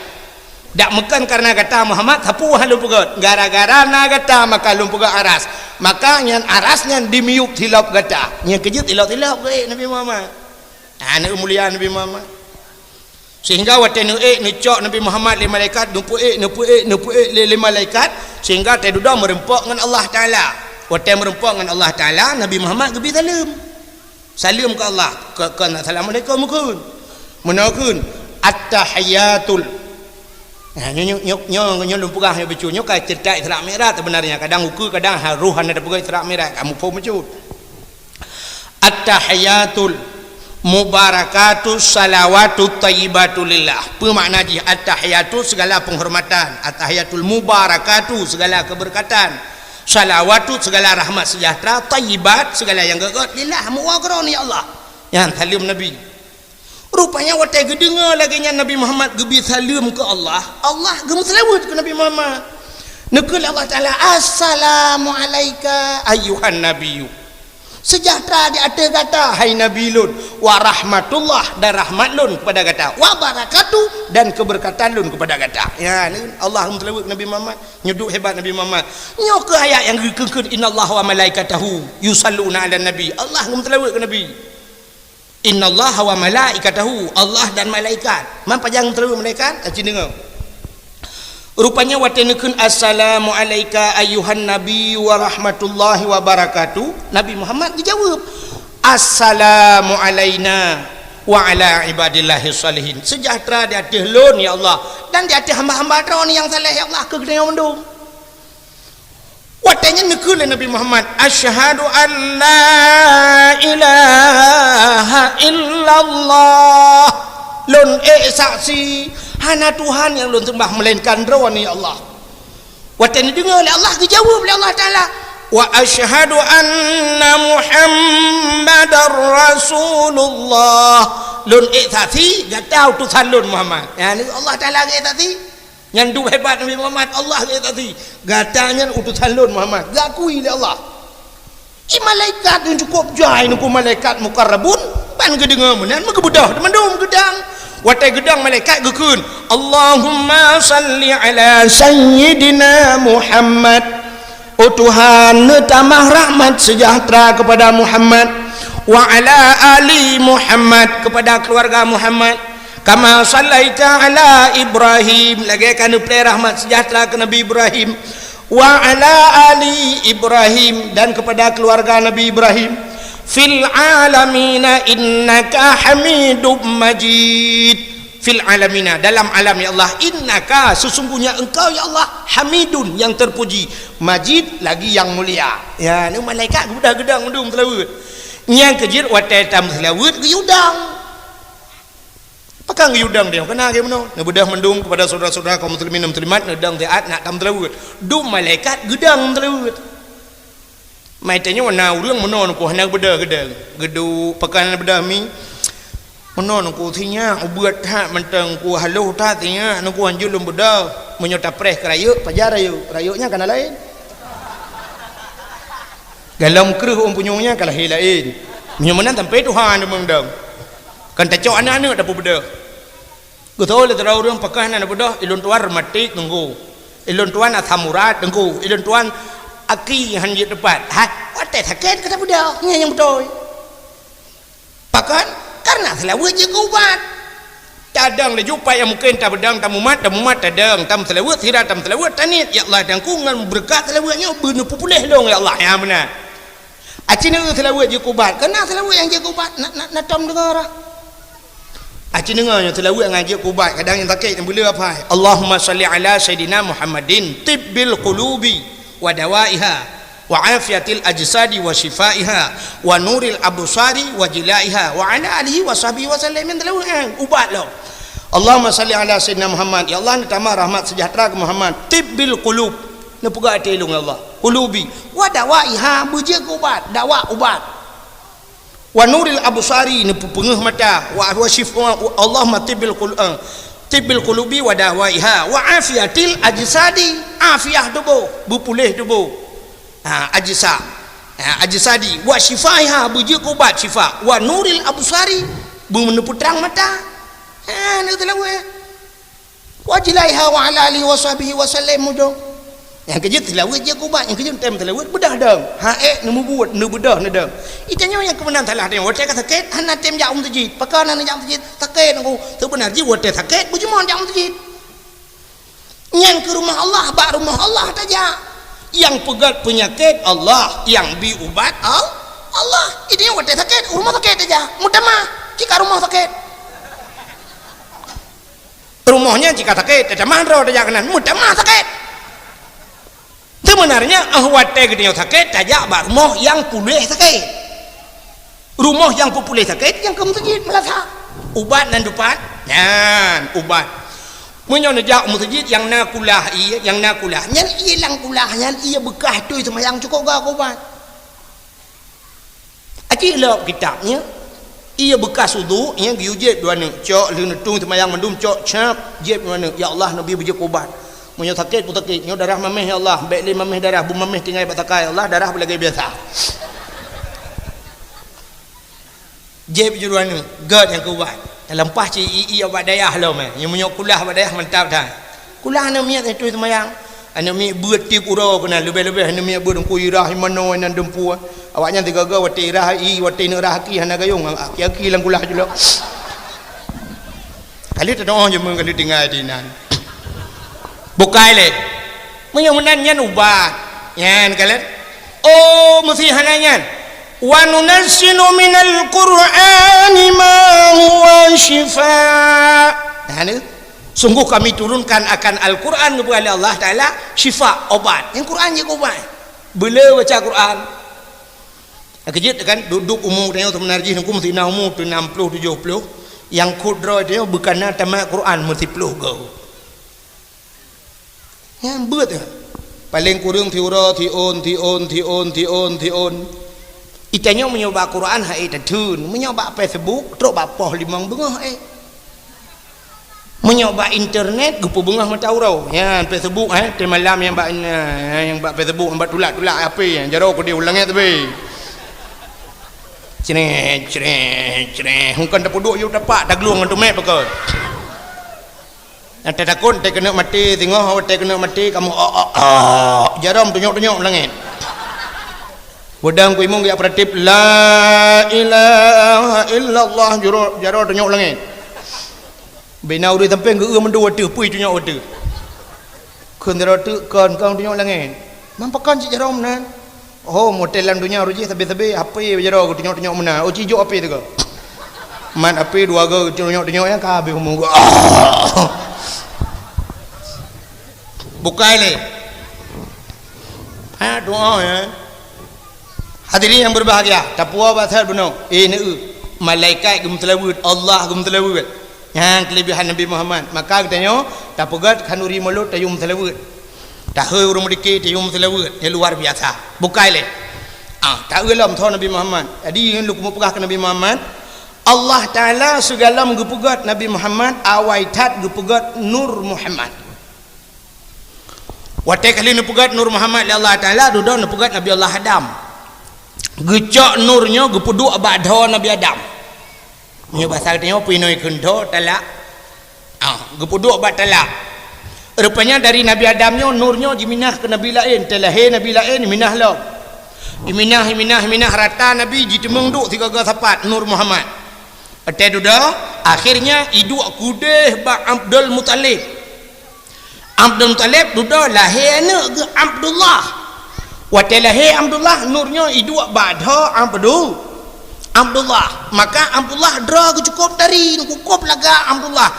Dak meukon kareuna gata Muhammad, sapeue hana lôn peugöt. Gara-gara na gata maka lôn peugöt aras. Maka nyan aras nyan dimiyueb silop gata. Nyan keuh jeuet silop-silop geuék Nabi Muhammad. Hana mulia Nabi Muhammad. Sehingga watèe neuék, neucok Nabi Muhammad lé malaikat, neupeuék, neupeuék, neupeuék lé, lé malaikat, sehingga watèe dudoe meurumpok ngon Allah Taala. Watèe meurumpok ngon Allah Taala, Nabi Muhammad geubi saleuem. Saleuem keu Allah, keu, keu assalamualaikum kheun. Meunoe kheun, "At-tahiyyatul." Nah, nyoe, nyoe, nyoe, nyoe, nyoe lôn peugah nyoe bacut. Nyoe ka ceurita Isra Mi'raj sebenarnya. Kadang ukeue, kadang ha-, roh hana tapeugah Isra Mi'raj. Kamu phom bacut. "At-tahiyyatul mubarakatus salawatut thayyibatu lillah." Peue makna jih? At-tahiyyatul segala penghormatan, at-tahiyyatul mubarakatu segala keberkatan, salawatu segala rahmat sejahtera, thayyibat segala nyang gét-gét, lillah, meuwoe keu Droeneuh ya Allah. Nyan saleuem Nabi. Rupanya watèe geudeungoe lagèe nyan Nabi Muhammad geubi saleuem keu Allah, Allah geumeuseulaweuet keu Nabi Muhammad. Neukheun lé Allah Taala, "Assalamu alaika ayyuhan nabiyyu." Sejahtera di ateueh gata, hai Nabi lôn, wa rahmatullah, dan rahmat lôn kepada gata, wa barakatuh, dan keberkatan lôn kepada gata. Ya, ni Allah geumeuseulaweuet keu Nabi Muhammad. Nyoe duek hebat Nabi Muhammad. Nyoe keuh ayat nyang geukheun-kheun, "Innallaha wa malaikatahu yusalluna 'alan nabi." Allah geumeuseulaweuet keu Nabi. "Innallaha wa malaikatahu," Allah dan malaikat. Man pajan geumeuseulaweuet malaikat? Aci deungoe. Rupanya watée neukheun, "Assalamu alaika ayyuhan nabi wa rahmatullahi wa barakatuh," Nabi Muhammad geujaweueb, "Assalamu alaina wa ala ibadillahi shalihin." Sejahtera di ateueh lôn, ya Allah, dan di ateueh hamba-hamba droe nyang saleh, ya Allah, keu geutanyoe mandum. Watée nyan neukheun lé Nabi Muhammad, "Asyhadu an la ilaha illallah." Lôn ék saksi, hana Tuhan nyang lôn seumbah meulainkan Droeneuh, ya Allah. Watée neudeungoe lé Allah, geujaweueb lé Allah Taala, "Wa asyhadu anna Muhammadar Rasulullah." Lôn ék saksi, gata utosan lôn Muhammad. Ya, ni Allah Taala ék saksi. Nyan duek hebat Nabi Muhammad, Allah ék saksi. Gata nyan utosan lôn Muhammad, geukui lé Allah. I malaikat nyang cukôp jai nungku malaikat mukarrabun, ban geudeungoe meunan meugeubeudoh mandum geudang. Watée geudang malaikat geukheun, "Allahumma salli ala sayyidina Muhammad." Oh Tuhan, neutamah rahmat sejahtera kepada Muhammad, wa ala ali Muhammad, kepada keluarga Muhammad, kama sallaita ala Ibrahim, lagée ka neupreh rahmat sejahtera keu Nabi Ibrahim, wa ala ali Ibrahim, dan kepada keluarga Nabi Ibrahim, fil alamina innaka Hamidum Majid. Fil alamina, dalam alam, ya Allah, innaka, sesungguhnya Engkau, ya Allah, Hamidun, yang terpuji, Majid, lagi yang mulia. Ya, ni malaikat geudah geudang mandum seulaweuet. Nyang keujeuet watée tameuseulaweuet geuyue dang. Pakon geuyue dang dia? Keunan lagée meunoe. Neubeudoh mandum kepada saudara-saudara kaum muslimin dan muslimat, neudang siat nak tameuseulaweuet. Dum malaikat geudang seulaweuet. Mai tanyoe na ureuëng meunoe nungku hana beudôh geudang. Geuduek pakon hana beudôh mi. Meunoe nungku sinyak ubeut that mantong ku haloh that sinyak nungku hanjeuet lôn beudôh. Meunyoe tapreh keu rayeuk, pajan rayeuk. Rayeuk nyan kana laén. Galom kreueh ôn punyueng nyan ka lahé laén. Meunyoe meunan sampai Tuhan deungon dong. Kan tacok aneuk-aneuk tapeubeudôh. Geutôi lé sidroe ureuëng pakon hana beudôh, ilôn tuan rematik nunggu. Ilôn tuan asam urat nunggu. Ilôn tuan aki han jeuet teupat. Hai, watée sakét ka tabeudôh. Nyan nyang beutôi. Pakon? Karena seulaweuet jeuet keu ubat. Tadong laju pat nyang mungken tabeudang, tamumat, tamumat, tadong, tameuseulaweuet, sira tameuseulaweuet, taniet, "Ya Allah, dangku ngon beureukat seulaweuet nyoe beuneupeupuléh lôn, ya Allah." Ya, meunan. Aci neu seulaweuet jeuet keu ubat. Keunan seulaweuet nyang jeuet keu ubat, na, na, na tom deungoe rah. Aci deungoe nyoe seulaweuet nyang jeuet keu ubat, kadang nyang sakét nyang beuleueh apai. Allahumma shalli ala sayyidina Muhammadin tibbil qulubi wa dawaiha wa afiyatil ajsadi wa syifaiha wa nuril absari wa jilaiha wa ala alihi wa sahbihi wa sallam. Nyan seulaweuet, eh, ubat lom. Allahumma shalli ala sayyidina Muhammad. Ya Allah, neutamah rahmat sejahtera keu Muhammad. Tibbil qulub. Neupeugah até lôn, ya Allah. Qulubi. Wa dawaiha, beujeuet keu ubat. Dawa ubat. Wa nuril absari, neupeupeungeuh mata. Wa, wa syif-, wa, Allahumma tibbil qul-, eh, tibbil qulubi wa dawaiha. Wa afiyatil ajsadi, afiah tuboh, beupuléh tuboh. Ha, ajsa. Ha, ajsadi. Wa syifaiha, beujeuet keu ubat syifa. Wa nuril absari, beuneupeutrang mata. Ha, neu seulaweuet. Wa jilaiha wa ala alihi wa sahbihi wa sallam mudong. Nyang keujeuet seulaweuet jeuet keu ubat, nyang keujeuet tem seulaweuet beudôh dong. Ha, ék neumubuet, neubeudôh neudong. Itanyoe nyang keumeunan salah tanyoe, watée ka sakét, hana tem jak u meuseujid. Pakon hana jak u meuseujid? Sakét nungku. Seubeuna jih watée sakét, beujeuet jak u meuseujid. Nyan keu rumoh Allah, bak rumoh Allah tajak. Nyang peugét peunyakét Allah, nyang bi ubat Al-, Allah. Itanyoe watée sakét, u rumoh sakét tajak. Meutamah, cit ka rumoh sakét. Rumoh nyan cit ka sakét, tatamah droe tajak keunan, meutamah sakét. Seubeunarnya, eh, watée geutanyoe sakét, tajak bak rumoh nyang puléh sakét. Rumoh nyang peupuléh sakét, nyang keu meuseujid meulasa. Ubat nan dupat, nyan ubat. Meunyoe neujak u meuseujid nyang na kulah ié, nyang na kulah, nyan ié lam kulah, nyan ié beukah tui seumayang cukôp gak ubat. Aci lop kitab nyan, ié beukas uduk nyan geuyue jieb dua neuk, cok lheueh neutung seumayang mandum, cok cap, jieb dua neuk, "Ya Allah, neubi beujeuet keu ubat. Meunyoe sakét pun sakét, nyoe darah mameh, ya Allah, bék lé mameh darah, beumaméh tinggai bak sakai, ya Allah, darah beulagée biasa." Jép juru aneuk, gét nyang keu ubat. Teuleumah cit ié-ié bak dayah lom, eh. Nyang meunyoe kulah bak dayah mantap that. Kulah aneuk miet nyang tueng seumayang. Aneuk miet beuet tiep uroe keunan, leubeh-leubeh aneuk miet beuet teungku irah, imanoe nan dumpeue. Awaknyan sigoe-goe watèe irah, i watèe neuk rah aki hana gayong, aki-aki lam kulah julok. Kali teudoa je meung kali tinggai di nan. Bukai lé. Meunyoe meunan nyan ubat. Nyan kalon. Oh, meusi hana nyan. "Wa nunazzilu minal Qur'ani ma huwa syifa." Nah, ni. Sungguh Kami turunkan akan Al-Quran, geupeugah lé Allah Taala, syifa, obat. Nyang Quran jeuet keu obat. Beuleu baca Quran. Keujeuet kan, duek-duek umu tanyoe seubeuna jih nungku meusi na umu teu enam ploh tujoh ploh. Nyang khot droe tanyoe beukana tamat Quran meusiploh goe. Nyan beuet nyan. Paleng kureueng siuroe, siôn, siôn, siôn, siôn, siôn. Itanyoe meunyoe bak Quran hai tatheun, meunyoe bak Facebook trok bak poh limong beungoh, eh. Meunyoe bak internet geupeubeungoh mata uroe. Nyan Facebook, eh, teumalam nyang bak, eh, nyang bak Facebook, nyang bak tulak-tulak H P, jaroe keudéh u langét teubi. Creh, creh, creh. Hungkon tapeuduek yue tapak, taglueng ngon tumet pakon. Nyang tatakot, teukeunok maté, singoh watèe keunok maté, kamoe, "Oh, oh, oh." Jaroe tunyok-tunyok langét. Beudang kuimong geujak peuratéb, "La ilaha illallah," jaroe, jaroe tunyok langét. Bina ureueng sampéng geu-eu mandum ateueh, pui tunyok ateueh. Kheun sidroe teuk kon, kon tunyok langét. Mam pakon cit jaroe meunan? Oh, model lam donya roh jih sabe-sabe H P jaroe geutunyok-tunyok meunan. Oh, cijok H P teuka. Mat H P dua go geutunyok-tunyok nyang ka habéh umu geuh. Bukai lé. Ha, doa, ya. Hadirin yang berbahagia, tapuwoe bak that bunoe. Eh, neu, malaikat geumeuseulaweuet, Allah geumeuseulaweuet. Nyan keulebihan Nabi Muhammad. Maka geutanyoe tapeugét khanuri mulod tayue meuseulaweuet. Tahôi ureueng meudike tayue meuseulaweuet, nyang luar biasa. Bukai lé. Ah, taeu lom tho Nabi Muhammad. Jadi, lôn keumeung peugah keu Nabi Muhammad, Allah Taala sigohlom geupeugét Nabi Muhammad, awai that geupeugét Nur Muhammad. Watée ka lheueh neupeugét Nur Muhammad lé Allah Taala, dudoe neupeugét Nabi Allah Adam. Geucok nur nyoe geupeuduek bak dhoe Nabi Adam. Nyoe basa geutanyoe pih inong kheun dhoe talak. Ah, geupeuduek bak talak. Rupanya dari Nabi Adam nyoe nur nyoe jiminah keu nabi laén, teulahé nabi laén minah lom. Iminah, iminah, iminah rata nabi jiteumeung duek sigoe-goe sapat Nur Muhammad. Watée dudoe, akhirnya iduek keudeh bak Abdul Muthalib. Abdul Muthalib dudoe lahé aneuëk geuh Abdullah. Watée lahé Abdullah, nur nyoe iduek bak dhoe Abdu-, Abdullah. Maka Abdullah droe geuh cukôp tari, cukôp lagak Abdullah.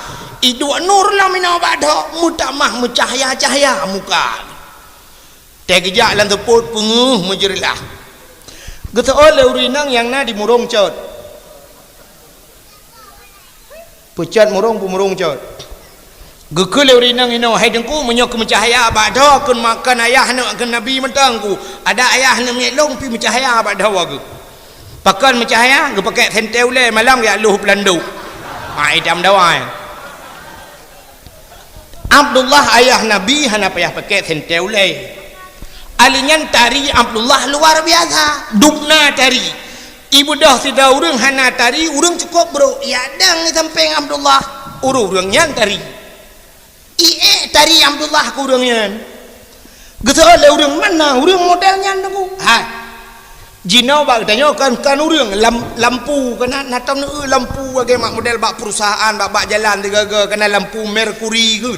Iduek nur lom inoe bak dhoe, meutamah meucahya-cahya muka. Teugeujak lam seupôt peungeuh meujeureulah. Geuseuôt lé ureuëng inong nyang na di Murong Cot. Peucot murong, peumurong cot. Geukheun lé ureuëng inong inoe, "Hai Teungku, meunyoe keu meucahya bak dhoe kheun makon ayah aneuëk kheun nabi mantong ku. Adak ayah aneuëk miet lôn pih meucahya bak dhoe geuh." Pakon meucahya? Geupakèk sentée ulée malam geujak lôh peulandok. Ha, idam dawai. Abdullah ayah nabi hana payah pakèk sentée ulée. Ali nyan tari Abdullah luar biasa. Dubna tari. Ibeudôh sidroe ureuëng hana tari, ureuëng cukôp brôk, yak dang di sampéng Abdullah, ureuëng-ureuëng nyan tari. Iék tari Abdullah keu ureuëng nyan. Geuseuôt lé ureuëng, "Mana ureuëng model nyan, Teungku?" Hai. Jinoe bak geutanyoe kan, kan ureuëng, lam-, lampu, kana na tom neu lampu lagée mak model bak perusahaan, bak, bak jalan sigoe-goe, kana lampu merkuri geuh.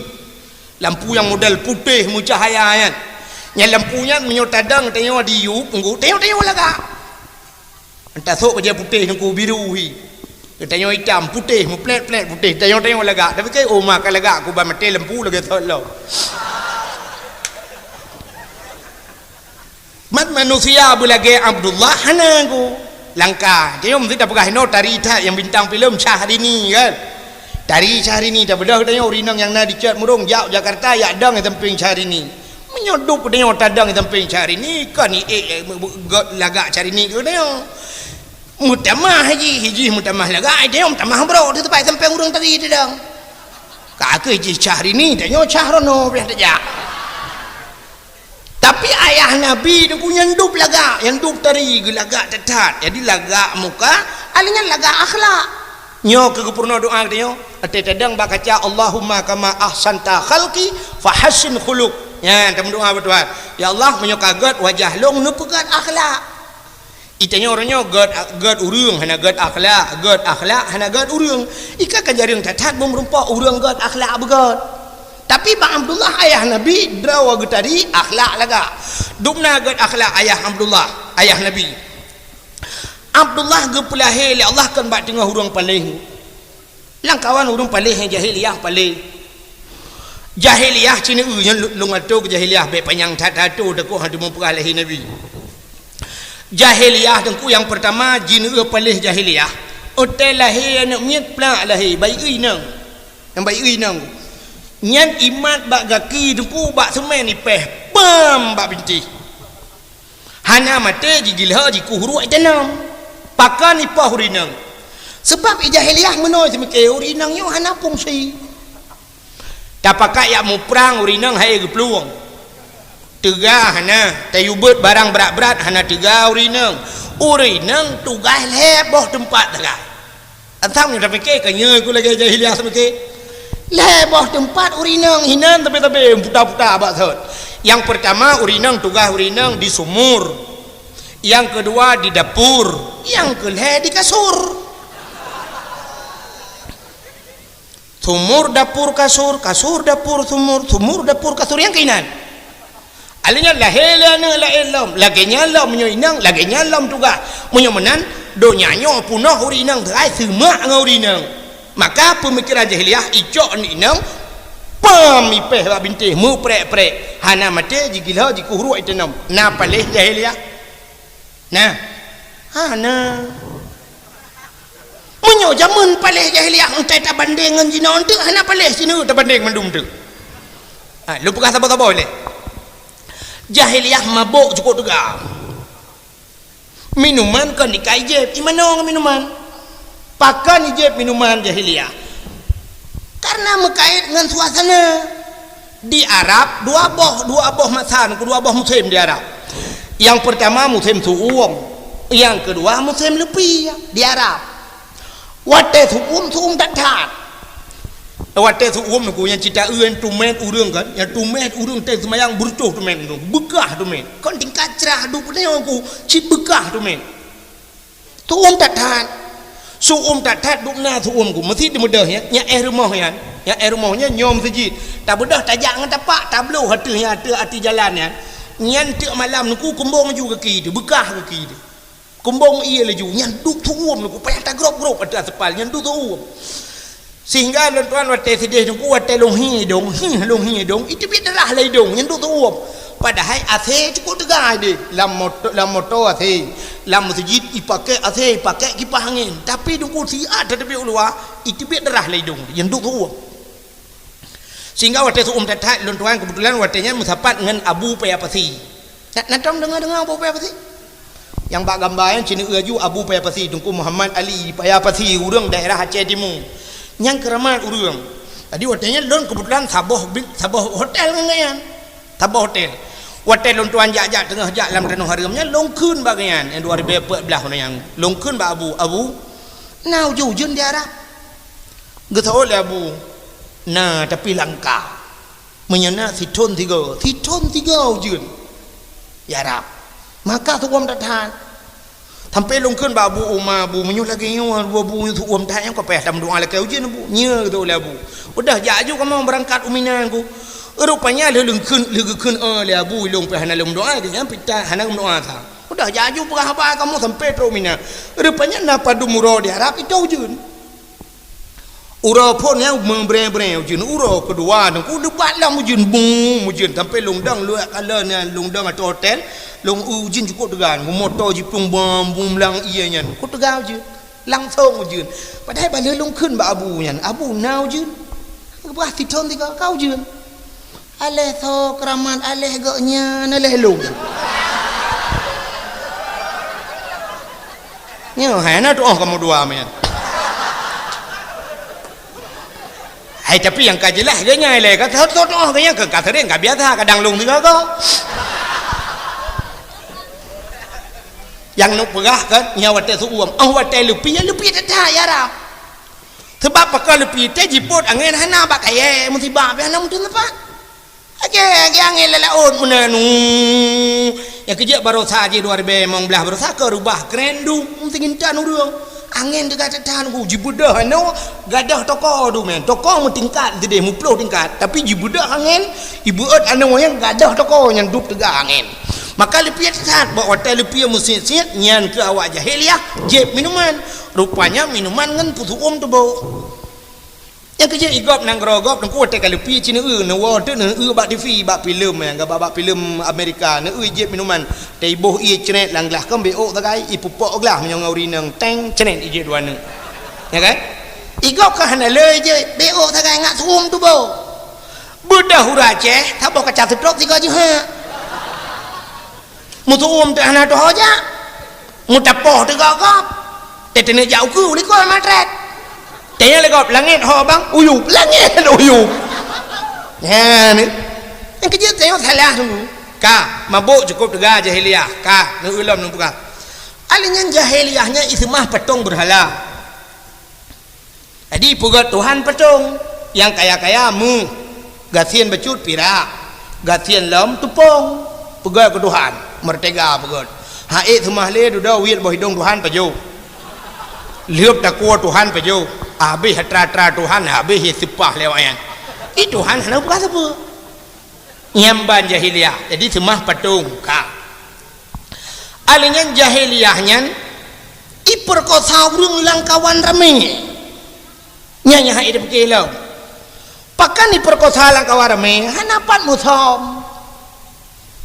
Lampu nyang model putéh meucahya nyan. Nyan lampu nyan meunyoe tadong tanyoe di yup, Teungku, tanyoe-tanyoe lagak. Entah sôk bajée putéh Teungku biru hi. Tanyoe itam, putéh, meuplét-plét putéh, tanyoe-tanyoe lagak. Tapi kai, "Oh, ma ka lagak, ku ban maté lampu lagée sot lom." Mat manusia beulagée Abdullah hana ku. Langka. Tanyoe meusti tapeugah inoe tari that nyang bintang filem Syahrini kan. Tari Syahrini tabeudôh tanyoe ureuëng inong nyang na di Cot Murong jak Jakarta yak dong di sampéng Syahrini. Meunyoe duek tanyoe tadong di sampéng Syahrini, kon iék, eh, gét lagak Syahrini keu tanyoe. Meutamah jih, jih meutamah lagak, ai tanyoe meutamah brôk di teumpat sampéng ureuëng tadi tadong. Ka kheueh jih Syahrini, tanyoe Syahrono pih tajak. Tapi ayah Nabi Teungku nyan dub lagak, nyang dub tari geulagak that-that. Jadi lagak muka, Alinyan lagak akhlak. Nyoe keu geupeurunoe doa geutanyoe. Até tadang bak kaca, "Allahumma kama ahsanta khalqi fahassin khuluq." Nyan tameudoa bak Tuhan. "Ya Allah, meunyoe ka gét wajah lôn, neupeugét akhlak." Itanyoe uroe nyoe gét, gét ureuëng hana gét akhlak, gét akhlak hana gét ureuëng. Ika ka jareueng that-that beumeureumpok ureuëng gét akhlak beugét. Tapi bak Abdullah ayah Nabi, droe geutadi akhlak lagak. Dubna gét akhlak ayah Abdullah, ayah Nabi. Abdullah geupeulahé lé Allah kon bak teungoh ureuëng paléh. Lamkawan ureuëng paléh nyang jahiliyah paléh. Jahiliyah cine eu nyan lôn atô keu jahiliyah bék panyang that-that atô takot hana teumeupeugah lahé Nabi. Jahiliyah teungku nyang peurtama jine eu paléh jahiliyah. Oté lahé aneuëk miet plak lahé bai eu inong. Nyang bai eu inong. Nyan imat bak gaki teungku bak seumén ipéh pam bak bintéh. Hana maté jigilho jikuh ruek janom. Pakon ipoh urineueng? Sebab ijahiliyah meunoe seumiké urineueng nyoe hana fungsi. Tapakat yak muprang urineueng hai geuplueng. Teuga hana, tayue beuet barang brat-brat hana teuga urineueng. Urineueng tugaih lhée boh teumpat teuga. Antam nyoe tapike ka nyoe ku lagée jahiliyah seumiké. Lhée boh teumpat urineueng hinan tabe-tabe puta-puta bak sot. Nyang peurtama urineueng tugaih urineueng di sumur. Nyang keudua di dapur, nyang keulhée di kasur. Sumur dapur kasur, kasur dapur sumur, sumur dapur kasur nyang keuinan. Alinyan lahé lé aneuëk laén lom, lagée nyan lom meunyoe inong, lagée nyan lom tugaih. Meunyoe meunan, donya nyoe punoh urineueng teuai seumak ngon urineueng. Maka peumikeran jahiliyah icok inong pam ipéh bak bintéh meuprek-prek. Hana maté jigilho jikuh ruek itenom. Na paléh jahiliyah? Nah. Hana. Meunyoe jameun paléh jahiliyah entai tabandeng ngon jinoe enteuk hana paléh sineuk tabandeng mandum teuk. Ha, lôn peugah saboh-saboh lé. Jahiliyah mabök cukôp teuga. Minuman kon ikai jép, imanoe ngon minuman. Pakon ijép minuman jahiliyah? Karena meukait ngon suasana. Di Arab dua boh, dua boh masa, dua boh musém di Arab. Nyang peurtama musém su'um, nyang keudua musém leupie di Arab. Watée su'um, su'um that-that. Watée su'um nyoe nyang cit taeu nyan tumét ureuëng kan, nyang tumét ureuëng teuh seumayang beureutoh tumét nyoe, beukah tumét. Kon tingkat crah duek nyoe ku cit beukah tumét. Su'um that-that. Su'um that-that dubna su'um ku. Meusi teumeudeh nyan, nyan éh rumoh nyan. Nyan éh rumoh nyan nyoe meuseujid. Tabeudôh tajak ngon tapak, tabloh ateueh nyan, ateueh ateueh jalan nyan. Nyan teuk malam nyoe ku kumbong laju gaki teuh, beukah gaki teuh. Kumbong ie laju, nyan duek su'um nyoe ku, payah tagrôb-grôb ateueh aspal, nyan duek su'um. Sehingga lôn tuan watée sideh teungku watée lôn hi idong, hi lôn hi idong, iteubiet darah lam idong, nyan duek su'um. Padahai AC cukôp teuga deh, lam moto, lam moto AC, lam meuseujid ipaké AC, ipaké kipah angén. Tapi teungku siat tateubiet u luwa, iteubiet darah lam idong, nyan duek su'um. Sehingga watée su'um that-that lôn tuan keubeutulan watée nyan meusapat ngon Abu Paya Pasi. Na, na tom deungoe-deungoe Abu Paya Pasi? Nyang bak gamba nyan cine eu laju Abu Paya Pasi, Teungku Muhammad Ali Paya Pasi, ureuëng daerah Aceh Timu. Nyang keuramat ureuëng. Jadi watée nyan lôn keubeutulan saboh bi-, saboh hotel ngon gobnyan. Saboh hotel. Watée lôn tuan jak-jak teungoh jak lam tanoh hareuem nyan, lôn kheun bak gobnyan, nyang dua ribu empat belas nyan. Lôn kheun bak Abu, "Abu, na ujeuen-ujeuen di Arab?" Geuseuôt lé Abu, "Na, tapi langka." Meunyoe na sithon sigoe, sithon sigoe ujeuen. Ya Rab, maka su'um that-that. Sampoe lôn kheun bak Abu Uma, "Abu, meunyoe lagée nyoe, Abu, Abu, su'um that nyoe ka payah tameudoa lakée ujeuen, Abu." "Nyo," geutôk lé Abu. "Udah jak aju kamoe beurangkat u Mina, Abu." Rupanya lheueh lôn kheun, lheueh geukheun, "Oh," lé Abu, "ilôn pih hana lôn meudoa, nyan pih hana lôn meudoa sa." "Udah jak aju peugah haba kamoe sampoe trok u Mina." Rupanya na padum uroe di Arab, itôh ujeuen. Uroe phon nyang meubrée-brée ujeuen, uroe keudua nyan ku deubat lam ujeuen, bum, ujeuen sampoe lôn dong luek kala nyan lôn dong ateueh hotel, lôn ujeuen cukôp teuga, moto jiplueng bom, bum lam ié nyan, ku teuga ujeuen, langsong ujeuen. Padahai bak lheueh lôn kheun bak Abu nyan, "Abu, na ujeuen?" Geupeugah, "Sithon sigoe ka ujeuen." Aléh soe keuramat, aléh gobnyan, aléh lôn. Nyoe hai na tuoh kamoe dua meunan. Hai, tapi nyang ka jeulaih gobnyan ilée ka soe tuoh gobnyan ka, ka sering, ka biasa, kadang lôn sigoe-goe. Nyang neupeugah kan, nyan watèe seuuem. Oh, watèe leupie, ya leupie that-that, ya Rab. Sabab pakon leupie teuh jipôt angén hana bak kayèe, musibah pih hana meuteumpat. Lagèe, lagèe angén lam laôt meunan, nu. Nyang keujeuet baroesa jih dua ribèe limong blah baroesa ka reubah kren duek, meuteungintan ureueng. Angén teuga that-that, nu, jibeudôh anoe, gadôh toko tu, men. Toko meutingkat sideh, meuploh tingkat. Tapi jibeudôh angén, ibeuet anoe nyang gadôh toko nyan dub teuga angén. Maka leupie that-that, bak watèe leupie meusiet-siet, nyan keuh awak jahiliah, jieb minuman. Rupanya minuman ngon peuseuuem tuboh. Nyang keujeuet i gob nanggroe gob, teungku watèe ka leupie cit neueu, neuwoe teuk neueu bak T V, bak filem, nyang gaba bak filem Amerika, neueu jieb minuman. Teuiboh ié cret lam glah, kon beuôk sagai, ipeupok glah meunyoe ngon ureueng inong, teng, cret ijieb dua neuk. Ya kan? I gob ka hana le ijieb, beuôk sagai ngat seuuem tuboh. Beudôh ureueng Aceh, saboh kaca seutrop sigoe jeuhet. Meuseuuem teuh hana tuho jak. Meutapoh teuh gob-gob. Teuteuneuh jak ukeue likot matret. Tanya lé gob, langét ho bang? Uyup. Langét uyup. Nyan. Nyang keujeuet tanyoe salah dulu. Ka, mabök cukôp teuga jahiliah. Ka, neueu lom neupeugah. Alèh nyan jahiliah nyan iseumah patong beurhala. Jadi peugöt Tuhan patong, nyang kaya-kaya méuh, gasien bacut pirak, gasien lom teupông, peugöt keu Tuhan, meurtega peugöt. Ha'ék seumah lé dudoe wiet boh idông Tuhan pajoh. Lheuep takue Tuhan pajoh, habéh atra-atra Tuhan, habéh seupah lé awaknyan. Di Tuhan hana peugah sapeue. Nyan ban jahiliah. Jadi seumah patong ka. Alèh nyan jahiliah nyan ipeurkosa ureueng lam kawan ramé. Nyan nyang hana ipike lom. Pakon ipeurkosa lam kawan ramé, hana pat musöm.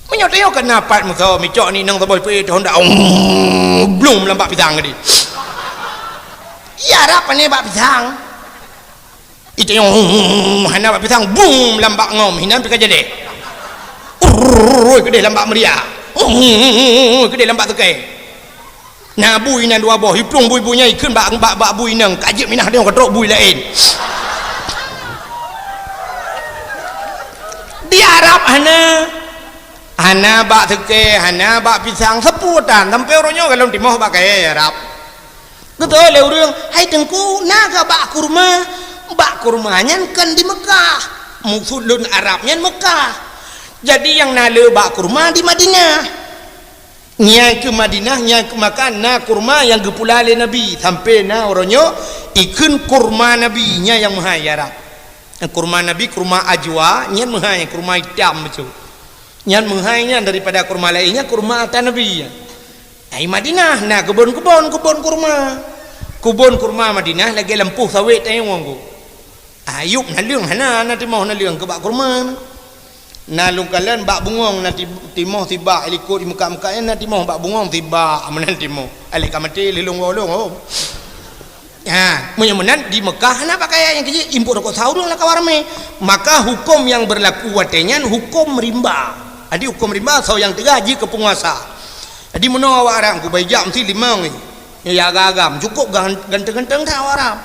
Meunyoe tanyoe ka na pat musöm, icok ni nang saboh ipeuék honda, blum lam bak pisang tadi. Ya rab pane bak pisang. Itanyong, hana bak pisang, bum, lam bak ngom, hinan pih ka jadeh. Urrrr, keudeh lam bak meuria. Urrrr, keudeh lam bak teukai. Na bui inan dua boh, iplueng bui-bui nyan ikheun bak, bak, bak bui inong, ka jeuet minah tanyoe ka trok bui laén. Di Arab hana, hana bak teukai, hana bak pisang, sapeue tan, sampoe uroe nyoe golom timoh bak kayèe Arab. Geutanyong lé ureueng, "Hai Teungku, na kah bak kurma?" Bak kurma nyan kon di Meukah. Maksud lôn Arab nyan Meukah. Jadi nyang na le bak kurma di Madinah. Nyan keuh Madinah, nyan keuh maka na kurma nyang geupula lé Nabi. Sampoe na uroe nyoe ikheun kurma Nabi, nyan nyang meuhai Arab. Kurma Nabi, kurma ajwa, nyan meuhai, kurma itam bacut. Nyan meuhai nyan daripada kurma laén, nyan kurma ata Nabi. Ai Madinah na keubon-keubon, keubon kurma. Keubon kurma Madinah lagèe lampôh sawét tanyoe ngon ku. Ayub naleueng hana, na timoh naleueng keu bak kurma. Na lôn kalon bak bungöng na ti-, timoh sibak, likot di Meukah-Meukah nyan na timoh bak bungöng sibak, meunan timoh. Alèh ka maté lé lôn woe lôn, oh. Ha, meunyoe meunan di Meukah hana pakaian nyang keu jih, impôt rukok saureueng lam kawan ramé. Maka huköm nyang beurlaku watèe nyan huköm rimba. Jadi huköm rimba soe nyang teuga jih keu peunguasa. Jadi meunoe awak Arab, kubai jak meusti limong nyoe. Nyoe ya agam-agam, cukôp gan-, ganteng-ganteng that awak Arab.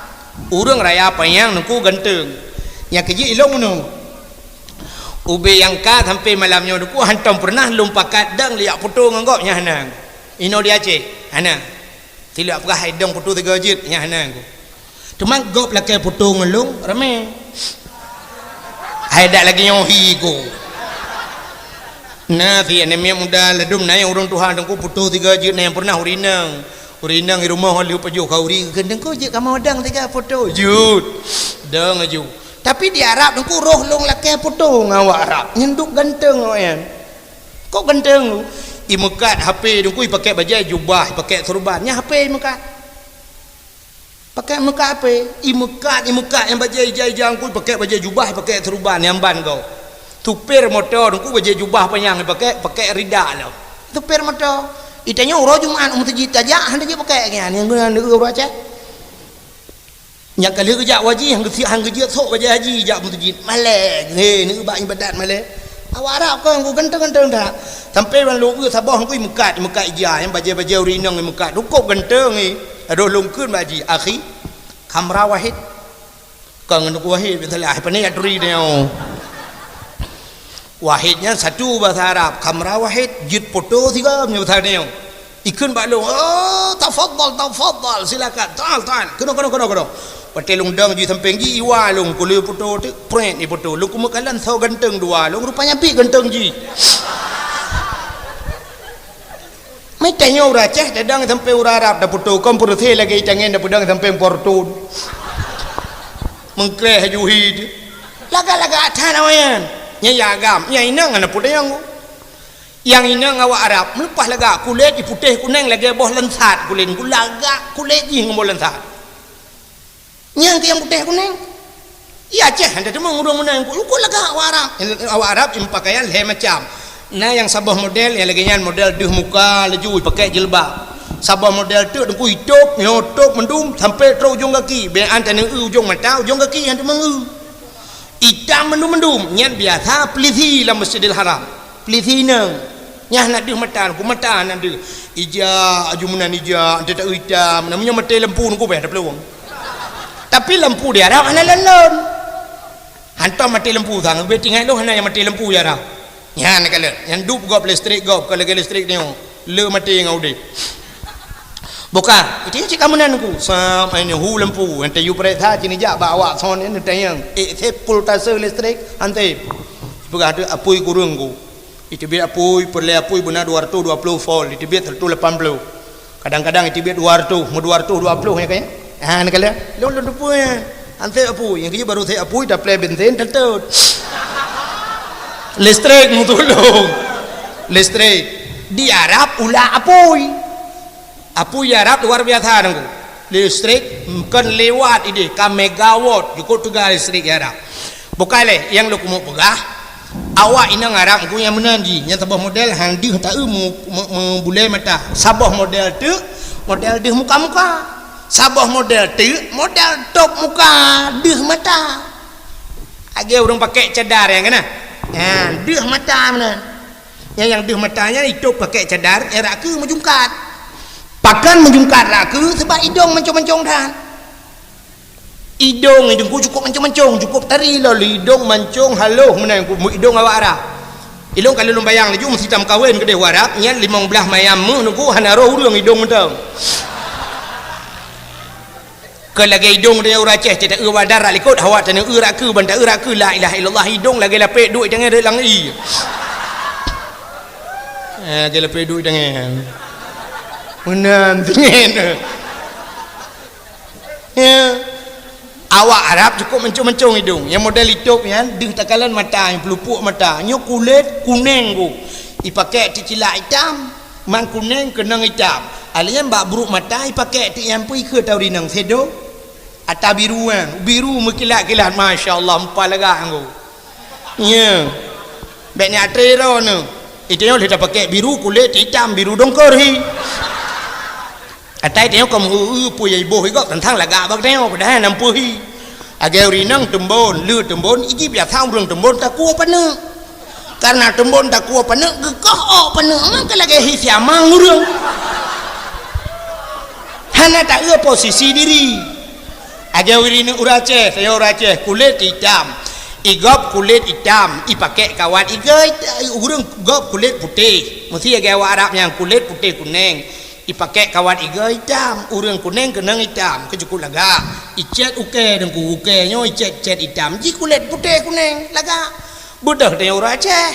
Ureueng raya panyang nungku ganteng. Nyang keu jih ilong meunoe. Ubé nyang ka sampoe malam nyoe nungku hantom peureunah lôn pakat dong liak putôh ngon gob nyan hana. Inoe di Aceh, hana. Silap peugah hai dong putôh tiga jeuet, nyan hana ku. Teuma gob lakèe putôh ngon lôn, ramé. Hai dak lagèe nyoe hi ku. Na si aneuk miet muda ladôm na nyang ureueng tuha teungku putôh tiga jeuet, na nyang peureunah ureueng inong. Ureueng inong di rumoh lheueh pajoh khauri, kheun teungku jeuet kamoe dong tiga putôh. Jeuet. Dong aju. Tapi di Arab teungku roh lôn lakèe putôh ngon awak Arab. Nyan duek ganteng awaknyan. Kok ganteng tu? Imeukat hapé teungku, ipakèk bajèe jubah, ipakèk seureuban. Nyan hapé imeukat. Pakèk meukat hapé, imeukat, imeukat nyang bajèe ija-ija teungku, ipakèk bajèe jubah, ipakèk seureuban, nyan ban gob. Supir moto teungku bajèe jubah panyang ipakèk, pakèk rida lom. Supir moto. Itanyoe uroe Jumat u meuseujid tajak, han tajak pakèk nyan, nyang guna ureueng Aceh. Nyan ka lheueh geujak u haji, han geujeuet, han geujeuet sôk bajèe haji jak meuseujid. Malèe, he, neueu bak ibadat malèe. Awak Arab kon ganteng-ganteng that. Sampoe ban lôn eu saboh teungku imeukat, imeukat ija, nyang bajèe-bajèe ureueng inong imeukat. Cukôp ganteng, eh. Adoh lôn kheun bak jih, "Akhi, khamra wahid." Kon ngon teungku wahid, biasalah, pane jak turi nyoe. Wahid nyan satu bahasa Arab, khamra wahid, jeuet putôh sigoe nyoe bahasa nyoe. Ikheun bak lôn, "Oh, tafadhal, tafadhal, silakan. Ta'al, ta'al. Keunoe, keunoe, keunoe, keunoe." Watèe lôn dong jih sampéng jih, iwa lôn, kulét poto teuk, prét ipoto. Lôn kumeukalan soe ganteng dua lôn, rupanya pih ganteng jih. Meutanyoe ureueng Aceh, tadong sampéng ureueng Arab, tapoto kon peureusé lagèe itangen, tapeudong sampéng Fortuner. Meukreh juhi tu. Lagak-lagak that awaknyan. Nyan ya agam, nyan inong hana peudong. Nyang inong awak Arab, meuleupah lagak, kulét iputéh kunéng lagèe boh lansat kulét, lagak kulét jih ngon boh lansat. Nyang keu nyang putéh kunéng. Iya Aceh, hana teumong ureueng meunan, ku, ku lagak awak Arab. Awak Arab ipakaian lhèe macam. Na nyang saboh model, nyang lagèe nyan model deuh muka laju ipakèk jilbab. Saboh model teuk deungon itôp, nyoe tôp mandum sampai trôk ujong gaki. Bèk an taneu eu ujong mata, ujong gaki hana teumong eu. Itam mandum-mandum, nyan biasa peulisi lam Masjidil Haram. Peulisi inong. Nyan na deuh mata, ku mata na deuh. Ija, aju meunan ija, ante tak itam. Namanya maté lampu nunggu beh ada peluang. Tapi lampu di Arab hana lon-lon. Hantom maté lampu sang, beh tinggai lôn hana nyang maté lampu di Arab. Nyan ka lheueh, nyan dup gob listrik gob, ka lagèe listrik nyoe. Le maté ngon udép. Bukan, itu cit kamoe nan ku. Sam, ai ni hu lampu, ante yu prek tha cini jak bak awak son ni tayang. Eh, sép pultase listrik, ante. Peugah tu apui kureueng ku. Iteubiet apui, peureulèe apui beuna dua ratus dua puluh volt, iteubiet seratus lapan puluh. Kadang-kadang iteubiet dua ratus, meu dua ratus dua puluh nya kan? Ha, ni kalian. Lôn lôn teupeue nya. Ansép apui, nyang keu baru sép apui, taplè bensin, teutôt. Listrik meutulông. Listrik. Di Arab ulah apui. Apui Arab luar biasa nangku. Listrik kon lewat idéh ka megawatt, cukup teuga listrik Arab. Bukai lé, nyang lôn keumeung peugah, awak inong Arab nangku nyang meunan jih, nyang saboh model han deuh taeu mu-, mu-, meubulée mata. Saboh model teuk, model deuh muka-muka. Saboh model teuk, model tôp muka, deuh mata. Lagèe ureueng pakèk cadar nyang keunan. Ha, deuh mata meunan. Nyang, nyang deuh mata nyan itôp pakèk cadar, eh, rot keue meujungkat. Pakon meujungkat rot keue, sabab idong mancong-mancong that. Idong idong ku cukup mancong-mancong, cukup tari lom, idong mancong haloh meunan ku, idong awak Arab. Ilôn ka lôn bayang laju meusitam kawen keudeh u Arab, nyan limong blaih mayam meuh nunggu hana roh ureueng idong mantong. Keu lagèe idong tanyoe ureueng Aceh, cit taeu bak darat likot, awak tanyoe eu rot keue, ban taeu rot keue, la ilaha illallah, idong lagèe lapèe duek tangai rot lam ie. Eh, lagèe lapèe duek tangai. Meunan, singet. Ya. Awak Arab cukup mancong-mancong idong. Nyang model itôp nyan, deuh takalon mata, nyang peulupuk mata. Nyoe kulét kunéng ku. Ipakèk teucilak itam. Man kunéng keunong itam. Alèh nyan bak brôk mata ipakèk teuk nyan peue ikheun tau rinong sedo. Ata biru nyan, biru meukilat-kilat, masya Allah, meupat lagak nyan. Nya. Bèk nyan atre droeneuh. Itu nyoe lheueh tapakèk biru kulét itam, biru dongkor hi. Atai tanyoe ka meu-eu peue nyang iboh igob teuntang lagak bak tanyoe, padahai na peue hi. Lagèe ureueng inong teumbon, le teumbon, iji biasa ureueng teumbon takue paneuk. Karena teumbon takue paneuk, geukoh ôk paneuk, maka lagèe hi siamang ureueng. Hana taeu posisi diri. Lagèe ureueng inong ureueng Aceh, tanyoe ureueng Aceh, kulét itam. Igob kulét itam, ipakèk kawat igoe, ureueng gob kulét putéh. Meusti lagèe awak Arab nyang kulét putéh kunéng. Ipakèk kawat igoe itam, ureueng kunéng keunong itam, keu cukup lagak. Icèt ukèe deungku, ukèe nyoe icèt-cèt itam, ji kulét putéh kunéng, lagak. Beudôh tanyoe ureueng Aceh.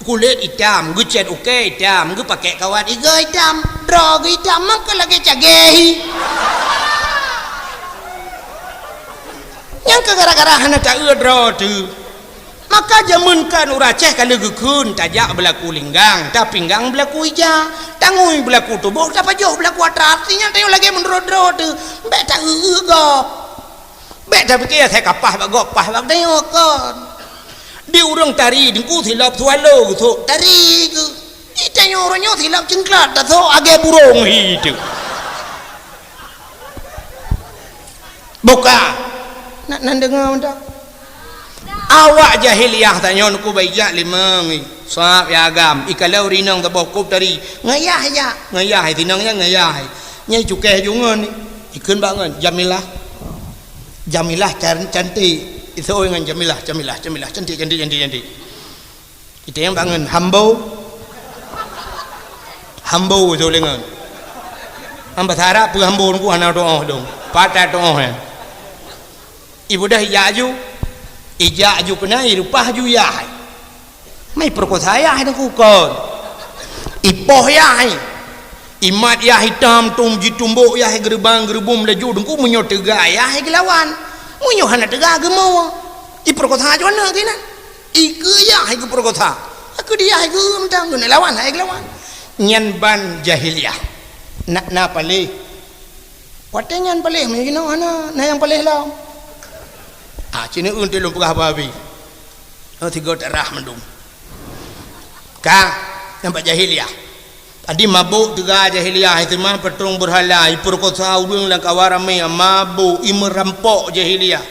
Kulét itam, geucèt ukèe itam, geupakèk kawat igoe itam, droe geuh itam, maka lagèe cagèe hi. Nyang keu gara-gara hana taeu droe teuh. Maka jameun kan ureueng Aceh ka lheueh geukheun, tajak beulaku linggang, tapinggang beulaku ija, tangui beulaku tuboh, tapajoh beulaku atra, artinya tanyoe lagèe meunurot droe teuh, bèk taeu-eu gob. Bèk tapike asai ka paih bak gob, paih bak tanyoe kon. Di ureueng tari deungku silop swallow geusok tari geuh. Di tanyoe uroe nyoe silop cingklat tasok lagèe burông hi teuh. Buka. Nak nan deungoe mantong. Awak jahiliyah tanyoe nungku bak ijak limong i. Sab ya agam, ikalon ureueng inong saboh kop tari. Ngayah jak, ngayah sinong nyan ngayah. Nyang cukai jungon ni. Ikheun bak ngon Jamilah. Jamilah can-, cantik. Isoi ngon Jamilah, Jamilah, Jamilah, cantik, cantik, cantik, cantik. Iteng bangun hambo. Hambo tu lengan. Hamba sarap peuhambo ku hana tuoh dong. Patah tuoh, eh. Ibu dah ijak aju. Ijak aju keunan, ireupah aju yah. Mai peurekosa yah teungku kon. Ipoh yah. Imat yah itam tum jitumbok yah geuribang geuribum laju teungku meunyoe teuga yah geulawan. Meunyoe hana teuga geumoe. Ipeurekosa aju aneuk keunan. Ikeue yah hai geupeurekosa. Aku dia hai geuem tang geuneuk lawan hai geulawan. Nyan ban jahiliyah. Nak na paléh. Watée nyan paléh meunyoe jinoe hana, na nyang paléh lom. Ah, cine eunteuk lôn peugah babi. Oh, tiga tarah mandum. Ka, nampak jahiliyah. Adi mabôk teuga jahiliyah, iseumah patong beurhala, ipeurekosa ureuëng lam kawan ramé, mabôk, imeurampok jahiliyah,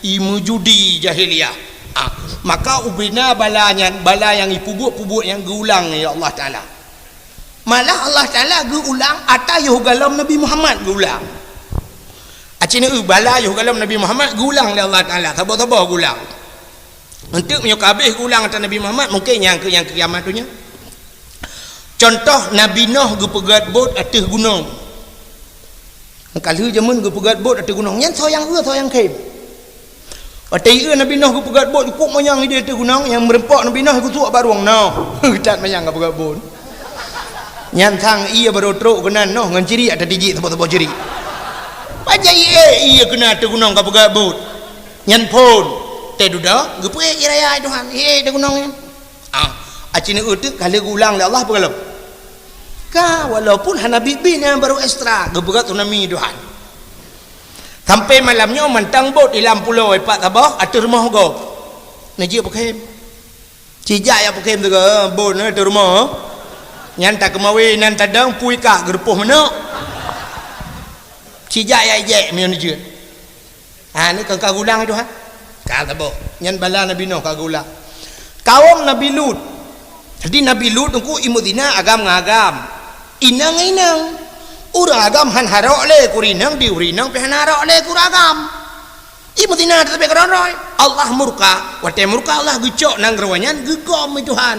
imeujudi jahiliyah. Ah, maka ubena bala nyan, bala nyang ipeubuet-peubuet nyang geuulang lé Allah Taala. Malah Allah Taala geuulang ata yoh galom Nabi Muhammad geuulang. Acina eu bala yoh galom Nabi Muhammad geuulang lé Allah Taala, saboh-saboh geuulang. Enteuk meunyoe ka habéh geuulang ata Nabi Muhammad, mungken nyang keu nyang keu kiamat donya. Contoh, Nabi Noh geupeugét bot ateueh gunong. Ka lheueh jameun geupeugét bot ateueh gunong, nyan soe nyang eu, soe nyang khem. Watée ieu Nabi Noh geupeugét bot, cukôp manyang idéh ateueh gunong, nyang meureumpok Nabi Noh geusuak bak rueng noh. That manyang geupeugét bot. Nyan sang ié barô trok keunan noh ngon cirik ata tijik saboh-saboh cirik. Pajan ié, ié keunan ateueh gunong geupeugét bot. Nyan phon. Teududoe, geupeuék ie raya Tuhan. Hé, di gunong nyan. Ah, acina eu teuk ka lheueh geuulang lé Allah peue galom. Ka, walaupun hana biet-biet nyan barô ekstra, geupeugét tsunami Tuhan. Sampai malam nyoe mantong bot di lam pulo ipat saboh ateueh rumoh gob. Neujeuet peukhem. Cijak jak peukhem teuka, bot nyoe ateueh rumoh. Nyan takeumawe nan tadong pui ka geureupôh manok. Cijak jak ijek meunyoe neujeuet. Ha, ni ka, ka geuulang Tuhan. Ka saboh. Nyan bala Nabi Nuh ka geuulang. Kawom Nabi Lut. Jadi Nabi Lut teungku imeuzina agam ngon agam. Inong ngon inong. Ureuëng agam han harok lé keu ureuëng inong, di ureuëng inong pih han harok lé keu ureuëng agam. Imeuzina teutap keudroe-droe. Allah murka. Watée murka Allah geucok nanggroe nyan geugom lé Tuhan.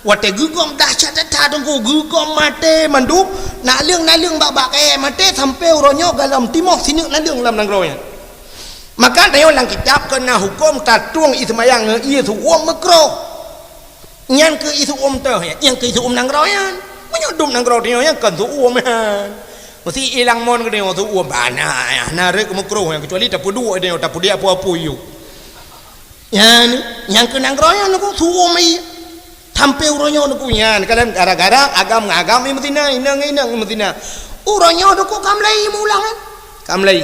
Watée geugom dahsyat that teungku, geugom maté mandum, naleueng-naleueng bak-bak kayée maté sampoe uroe nyoe galom timoh sineuk naleueng lam nanggroe nyan. Maka tanyoe lam kitab keu na huköm tatueng ie seumayang ngon ie seuuem meukroh. Nyan keuh ie seuuem teuh nyan, nyan keuh ie seuuem nanggroe nyan. Meunyoe dum nanggroe tanyoe nyan kon seuuem nyan. Meusti ilang mon geutanyoe seuuem bana nyan, na rhot meukroh nyan, keucuali tapeuduek tanyoe, tapeuduek apui-apui yue. Nyan, nyang keu nanggroe nyan teungku seuuem ie. Sampoe uroe nyoe teungku nyan, kadang gara-gara agam ngon agam imeuzina, inong ngon inong imeuzina. Uroe nyoe teungku ka mulai meuulang kan? Ka mulai.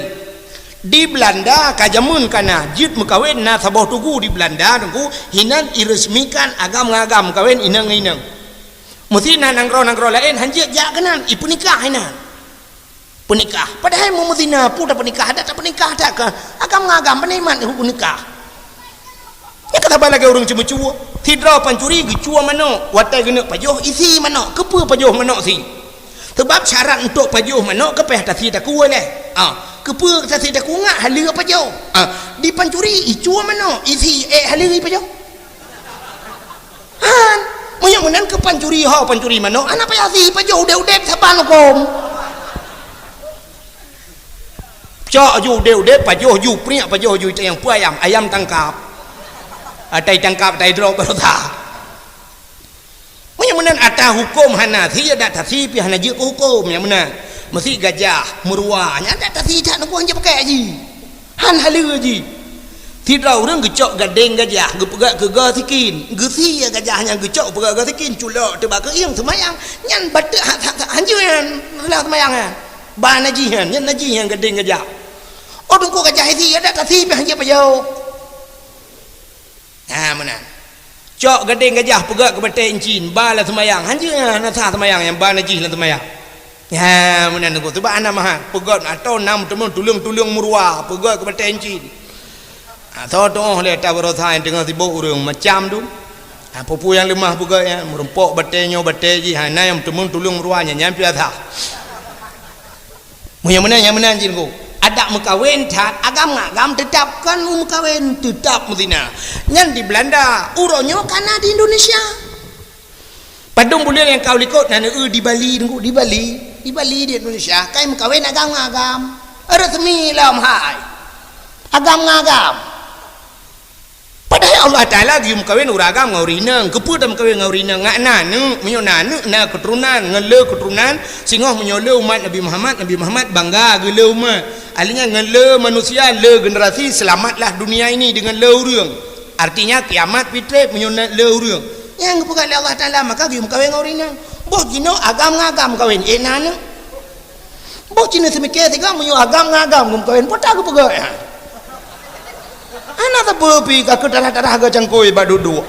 Di Belanda ka jameun ka na, jeuet meukawen na saboh tugu di Belanda teungku, hinan iresmikan agam ngon agam meukawen inong ngon inong. Meusti na nanggroe-nanggroe laén han jeuet jak keunan, ipeunikah hinan. Peunikah. Padahai meumeutina peue tapeunikah, adat tapeunikah that kah? Agam ngon agam peunikmat peunikah. Nyan ka saban lagée ureuëng ceumeucue. Sidroe pancuri geucue manok, watée geuneuk pajoh isi manok. Keupeue pajoh manok si? Sabab syarat untuk pajoh manok keu pih tasi takue lé. Ah, keupeue tasi takue ngat haleue pajoh? Ah, di pancuri icue manok, isi ék haleue ipajoh. Han, meunyoe meunan keu pancuri ho, pancuri manok, hana payah si pajoh udeb-udeb saban huköm. Cok ju udeb-udeb, pajoh ju priek, pajoh ju itayang peue ayam, ayam tangkap. Atai tangkap, atai droe baroesa. Meunyoe meunan ata huköm hana si, adat tasi pih hana jeuet keu huköm nyang meunan. Meusi gajah, meurua, nyan adat tasi that teungku han jeuet pakai ji. Han haleue ji. Sidroe ureuëng geucok gadeng gajah, geupeugét keu goe sikin. Geusie gajah nyan geucok geupeugét goe sikin, culok teubak keuieng seumayang. Nyan bateuk ha-, ha-, ha-, hanjeuet nyan, reulah seumayang nyan. Ba najih nyan, nyan najih nyan gadeng gajah. Oh, teungku gajah isi, adat tasi pih han jeuet pajoh. Ha, meunan. Cok gadeng gajah peugét keu batée incin, ba lam seumayang. Hanjeuet nyan, hana sah seumayang nyang ba najih lam seumayang. Ya, meunan teungku. Sabab hana mahat. Peugét atau na meuteumé tuleueng-tuleueng meurua. Peugét keu batée incin. Ha, soe tuoh lé ata baroesa nyang teungoh sibok ureuëng macam tu. Ha, peue-peue nyang leumah peugét nyan, meureumpok batée nyoe, batée jih. Ha, na nyang meuteumé tuleueng meurua nyan, nyan pih sah. Meunyoe meunan, nyang meunan jih teungku. Adat meukawen that, agam ngon agam teutap kon meukawen, teutap meuzina. Nyan di Belanda, uroe nyoe ka na di Indonesia. Padum buleuen nyang ka u likot na neu di Bali, Teungku, di Bali. Di Bali di Indonesia, kai meukawen agam ngon agam. Resmi lom hai. Agam ngon agam. Padahai Allah Taala geuyue meukawen ureueng agam ngon ureueng inong. Keupeue tameukawen ngon ureueng inong? Ngat na aneuk, meunyoe na aneuk, na keuturonan, ngon le keuturonan, singoh meunyoe le umat Nabi Muhammad, Nabi Muhammad bangga geu le umat. Artinya ngon le manusia, le generasi, selamatlah dunia ini dengan le ureueng. Artinya kiamat pih treb meunyoe na le ureueng. Nyang geupeugah lé Allah Taala, maka geuyue meukawen ngon ureueng inong. Boh jinoe agam ngon agam kawen, eh na aneuk. Boh jinoe seumike sigoe meunyoe agam ngon agam geumeukawen, peue ta geupeugah nyan? Hana sapeue pih ka keutarah-tarah geucangkôi bak duek-duek.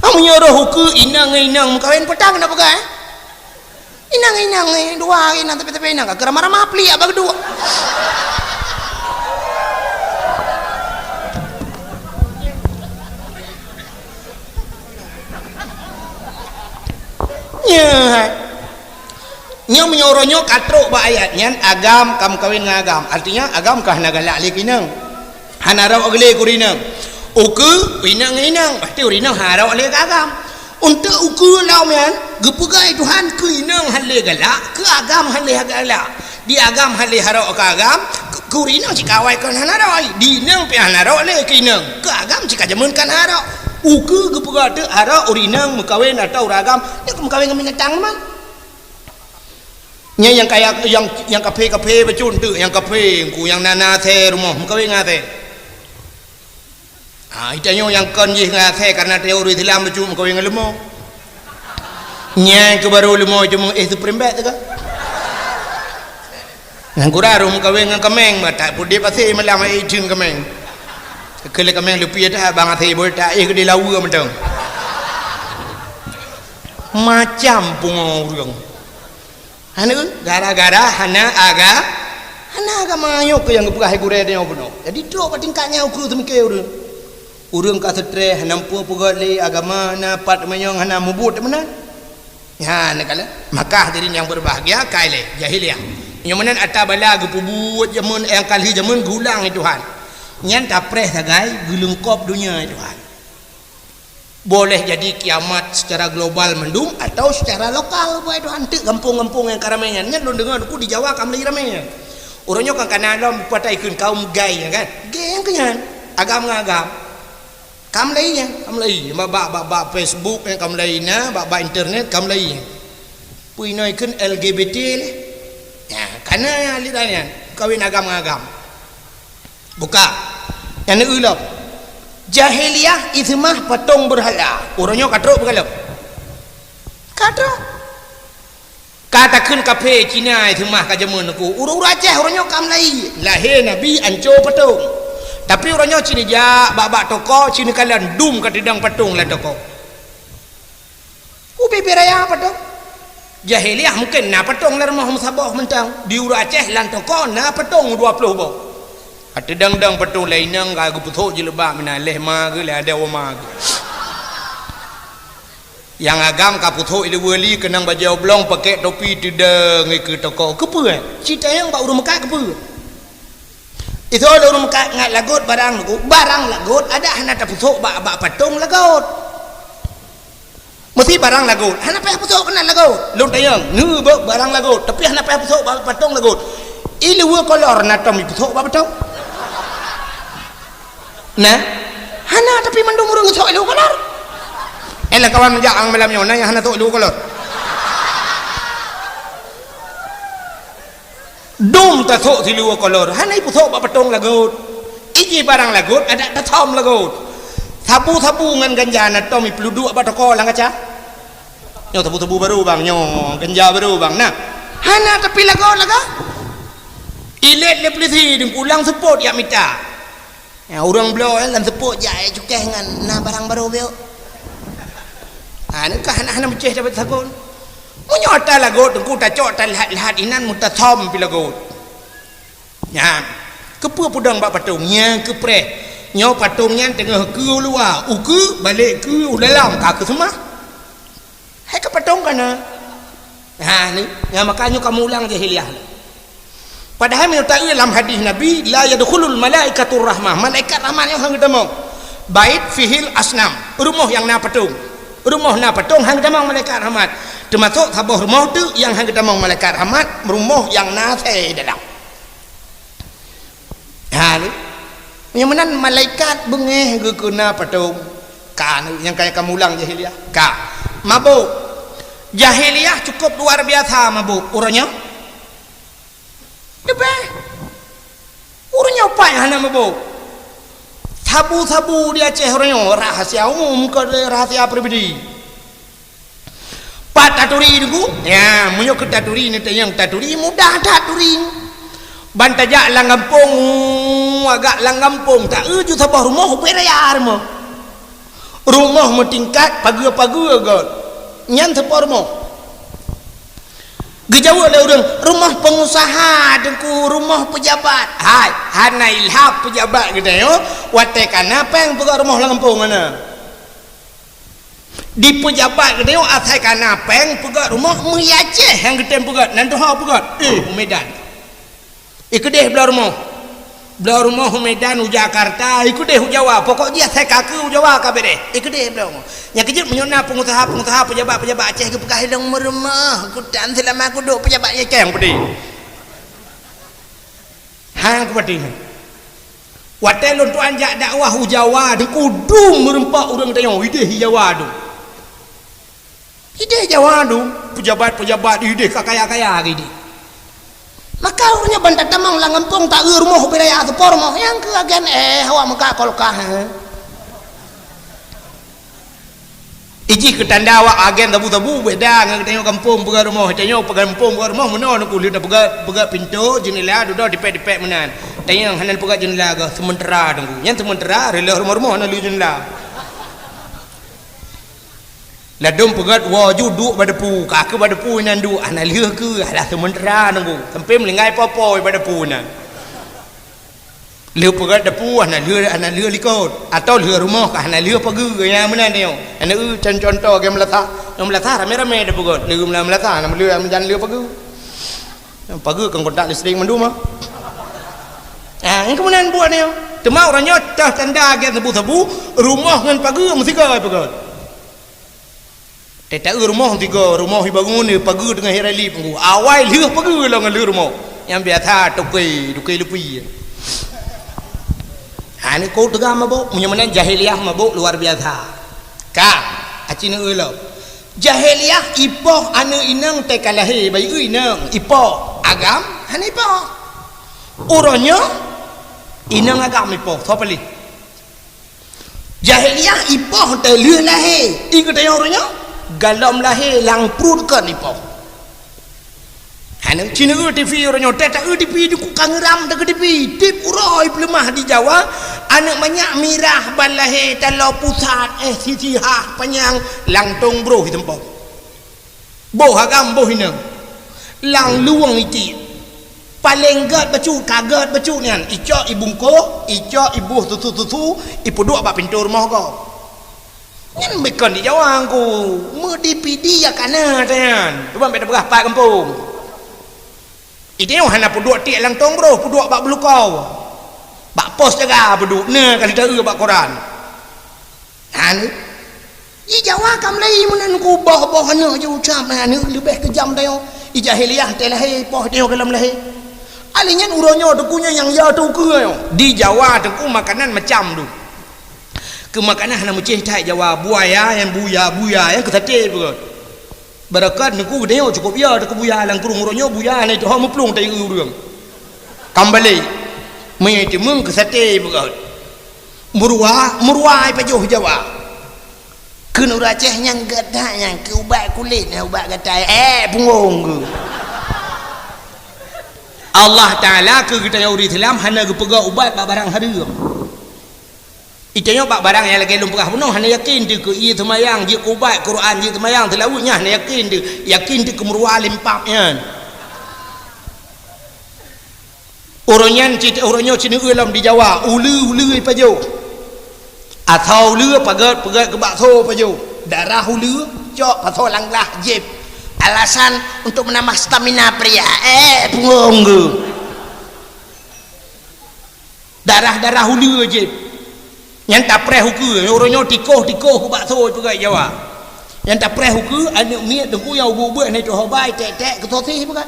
Ah, meunyoe roh ukeue inong ngon inong meukawen, peue ta keuneuk peugah, eh? Inong ngon inong, eh, dua inong tapi-tapi inong ka keu ramah-ramah pliek bak duek. Nyan. Nyoe meunyoe uroe nyoe ka trok bak ayat nyan, agam ka meukawen ngon agam. Artinya, agam ka hana galak lé keu inong. Hana rhot lé keu ureueng inong. Ukeue, inong ngon inong, pasti ureueng inong hana rhot lé keu agam. Untuk ukeue lom nyan, geupeugah Tuhan keu inong hana lé galak, keu agam hana lé galak. Di agam hana lé harok keu agam, keu, keu ureueng inong cit ka awai kon hana rhot. Di inong pih hana rhot lé keu inong, keu agam cit ka jameun kon hana rhot. Ukeue geupeugah teuk harok ureueng inong meukawen atau ureueng agam, nyoe meukawen ngon binatang teuma. Nyan nyang kaya, nyang, nyang kaphé-kaphé bacut teuk, nyang kaphé, Teungku, nyang na, na asèe rumoh, meukawen ngon asèe. Ha, geutanyoe nyang kon jih ngon asèe, karena tanyoe ureueng Islam bacut meukawen ngon leumo. Nyan keuh barô leumo cuma éh Supreme Bet teuka. Nyan kura rhom meukawen ngon kaméng, bah that peuet asèe malam éh itheun kaméng. Keu lé kaméng leupie that bang asèe boh that éh keudéh laweue mantong. Macam pungo ureueng. Hana, gara-gara hana aga-, hana agama nyoe keuh nyang geupeugah hai gurèe tanyoe bunoe. Jadi trok bak tingkat nyan ukeue seumike ureueng. Ureueng ka seutrés, hana muphom peugöt lé agama, hana pat meunyoe hana mubuet meunan. Nyan kala, maka hadirin yang berbahagia, kai lé jahiliyah. Nyoe meunan ata bala geupeubuet jameun nyang ka lheueh jameun geulang lé Tuhan. Nyan tapreh sagai geuleungkop donya lé Tuhan. Boleh jadi kiamat secara global mandum atau secara lokal, buet Tuhan, teuk gampông-gampông nyang ka ramé nyan. Nyan lôn deungoe Teungku di Jawa ka mulai ramé nyan. Uroe nyoe kan kana lom patai kheun kaum gay nyan kan. Gay nyang keu nyan. Agam ngon agam. Ka mulai nyan, ka mulai. Bak, bak, bak, bak Facebook nyan ka mulai na, bak, bak internet ka mulai nyan. Peue inoe kheun L G B T lé. Nyan, kana nyan lit nyan. Kawin agam ngon agam. Buka. Nyang neueu lom. Jahiliyah iseumah patong beurhala. Uroe nyoe ka trok beugalom. Ka trok. Ka takheun kaphé Cina iseumah ka jameun Teungku. Ureueng-ureueng Aceh uroe nyoe ka mulai. Lahé Nabi anco patong. Tapi uroe nyoe ci neujak bak-bak toko, ci neukalon dum ka teudong patong lam toko. Ubé-bé raya patong. Jahiliyah mungken na patong lam rumoh meusaboh mantong. Di ureueng Aceh lam toko na patong dua ploh boh. Ka teudong-dong patong lé inong ka geupeusok jilbab meunan lé ma geuh lé adoe ma geuh. Nyang agam ka peusok ileue li keunong bajèe oblong pakèk topi teudong ikeue toko. Keupeue? Ci tanyong bak ureueng meukat keupeue? Itu lé ureueng meukat ngat lagot barang lagot, barang lagot adak hana tapeusok bak, bak patong lagot. Meusi barang lagot, hana payah peusok keunan lagot. Lôn tanyong, neubeuet barang lagot, tapi hana payah peusok bak patong lagot. Ileue kolor na tom ipeusok bak patong? Nah, hana tapi mandum ureueng sok ileue kolor. Eh, lam kawan jak ang malam nyoe na nyang hana sok ileue kolor. Dum tasok siluweue kolor, hana ipusok bak patong lagot. Iji barang lagot, adak tasom lagot. Sabu-sabu ngon ganja na tom ipeuduek bak toko lam kaca. Nyoe sabu-sabu barô bang, nyoe ganja barô bang, nah. Hana tapi lagot laga. Ilét lé pulisi deungon pulang seupôt jak mita. Ya, ureueng bloe, eh, lam seupôt jak, eh, cukéh ngon na barang barô biôk. Ha, nyan ka hana, hana meucéh dapat sagon. Meunyoe ata lagot, Teungku, tacok ata lhat-lhat inan meutasom pi lagot. Nyan, keupeue peudong bak patong? Nyan keupreh. Nyoe patong nyan teungoh keue u luwa, ukeue balek keue u dalam, ka keuseumah. Hai ka patong ka na. Ha, ni, nyan maka nyoe kamoe ulang jahiliyah. Padahai meunyoe taeu lam hadih Nabi, "La yadkhulul malaikatur rahmah." Malaikat rahmat nyoe han geutamong. Bait fihil asnam, rumoh nyang na patong. Rumoh na patong han geutamong malaikat rahmat. Teumasok saboh rumoh teuk nyang han geutamong malaikat rahmat, rumoh nyang na asèe dalam. Ha, ni. Nyang meunan malaikat beungéh geukeuna patong. Ka, ni, nyang kaya kamulang jahiliyah. Ka. Mabök. Jahiliyah cukup luar biasa mabök. Uroe nyoe? Leubeh. Ureueng nyoe pat hana mabök. Sabu-sabu di Aceh ureueng nyoe, rahasia umum, kon rahasia pribadi. Pat taturi Teungku? Ya, meunyoe keu taturi, neutanyong taturi, mudah that turi. Ban tajak lam gampông, agak lam gampông, taeu ju saboh rumoh, ubé raya rumoh. Rumoh meutingkat, pageue-pageue göt. Nyan saboh rumoh. Geujaweueb lé ureueng, "Rumoh peungusaha, Teungku, rumoh peujabat." Hai, hana ilham peujabat geutanyoe, watèe ka na pèng peugöt rumoh lam gampông hana. Di peujabat geutanyoe asai ka na pèng peugöt rumoh, meuhi Aceh nyang geutem peugöt, nan tuha peugöt. Eh, u Medan. Ikeudeh bloe rumoh. Bloe rumoh u Medan, u Jakarta, ikeudeh u Jawa. Pokok jih asai ka keu u Jawa ka beureh. Ikeudeh bloe rumoh. Nyang keujeuet meunyoe na peungusaha-peungusaha, peujabat-peujabat Aceh geupeugah ilong meurumoh, kutan seulama kuduek peujabat nyang keng peudeh. Hang kupatéh. Watèe lôn tuan jak dakwah u Jawa, Teungku, dum meureumpok ureueng tanyoe, ideh i Jawa dum. Ideh Jawa dum, peujabat-peujabat ideh ka kaya-kaya ideh. Maka ureueng nyan ban tatamong lam gampông taeu rumoh ubé raya saboh rumoh, nyang keu agen, eh, awak meuka kolkah, eh. Ijih keu tanda awak agen sabu-sabu, beda ngon geutanyoe gampông peugöt rumoh. Tanyoe gampông peugöt rumoh meunoe Teungku, lheueh tapeugöt, peugöt pintoe, jeundela, dudoe tipèk-tipèk meunan. Tanyoe hana peugöt jeundela geuh, seumeutara Teungku. Nyan seumeutara, reuloh rumoh-rumoh hana lheueh jeundela. Ladôm peugöt woe ju duek bak depu, ka keu bak depu inan duek, hana lheueh keu, alah seumeutara Teungku. Sampoe meuninggai po-po bak depu inan. Lheueh peugöt depu hana lheueh, hana lheueh likot, atau lheueh rumoh ka hana lheueh pageue, nyang meunan nyoe. Aneuk eu con-, contoh lagèe meulasah. Nyang meulasah ramé-ramé tapeugöt, lheueh meulasah, hana lheueh, hana lheueh pageue. Nyang pageue kan kontak listrik mandum ah. Ah, nyang keumeunang buet nyoe. Teuma ureueng nyoe teuh tanda lagèe sabu-sabu, rumoh ngon pageue meusigoe peugöt. Teuta rumoh tiga, rumoh ibangun, pageue teungoh iralip Teungku. Awai lheueh pageue lom ngon lheueh rumoh. Nyang biasa toke, toke lupi. Ha, ni ko teuga mabök, meunyoe meunan jahiliyah mabök luar biasa. Ka, aci neueu lom. Jahiliyah ipoh aneuk inong teuka lahé, bayeue inong, ipoh, agam, hana ipoh. Uroe nyoe, inong agam ipoh, soe paléh? Jahiliyah ipoh teuh lheueh lahé. I geutanyoe uroe nyoe, galom lahé lam pruet kon ipoh. Hana ci neueu TV uroe nyoe, teuta eu TV Teungku ka ngeuram teuh keu TV. Tiep uroe i peuleumah di Jawa, aneuk manyak mirah ban lahé taloe pusat, eh, sisi hah panyang, lam tông broh iteumpông. Boh agam boh inong. Lam luwang itiek. Paleng gèt bacut, ka gèt bacut nyan. Icok ibungkôh, icok iboh susu-susu, ipeuduek bak pintoe rumoh gob. Nyan bukon di Jawa Teungku. Meudipidi ya kana nyan. Cuba bèk tapeugah pat gampông. Ide nyoe hana peuduek tiek lam tông broh, peuduek bak beulukau. Bak pos jaga peuduek, na ka lheueh taeu bak koran. Hana. Di Jawa ka mulai meunan Teungku, boh-boh aneuk jiucap, aneuk leubeh keujam tanyoe. Di jahiliyah teuh lahé, poh tanyoe galom lahé. Alèh nyan uroe nyoe Teungku nyoe nyang ya teukeue nyoe. Di Jawa Teungku makanan macam tu. Keu makanan hana meucéh that Jawa, buaya nyang buya, buya nyang keu saté peugöt. Beureukat Teungku geutanyoe cukôp ya, teukeue buya lam krueng uroe nyoe buya hana jiteuho meuplueng tayue ureueng. Kam balek. Meunyoe teumeung keu saté peugöt. Meuruwa, meuruwa ipajoh Jawa. Keu ureueng Aceh nyang geudak nyang keu ubat kulét, nyang ubat gatai. Eh, punggong keu. Allah Taala keu geutanyoe ureueng Islam hana geupeugah ubat bak barang hareuem. Itanyoe bak barang nyang lagèe lôn peugah bunoe hana yakin teuh keu ie seumayang, jeuet keu ubat, Quran, jeuet seumayang, seulaweuet nyan hana yakin teuh. Yakin teuh keu meuruwa limpak nyan. Uroe nyan cit, uroe nyoe ci neueu lom di Jawa, uleue-uleue ipajoh. Asoe uleue paget, paget keu bakso pajoh. Darah uleue cok pasoe lam glah jép. Alasan untuk menambah stamina pria. Eh, punggong keu. Darah-darah uleue jép. Nyang tapreh ukeue, uroe nyoe tikoh-tikoh bak soe peugah Jawa. Nyang tapreh ukeue, aneuk miet teungku nyang ubeut-ubeut hana jiteuhobai, tek-tek keu sosis peugah.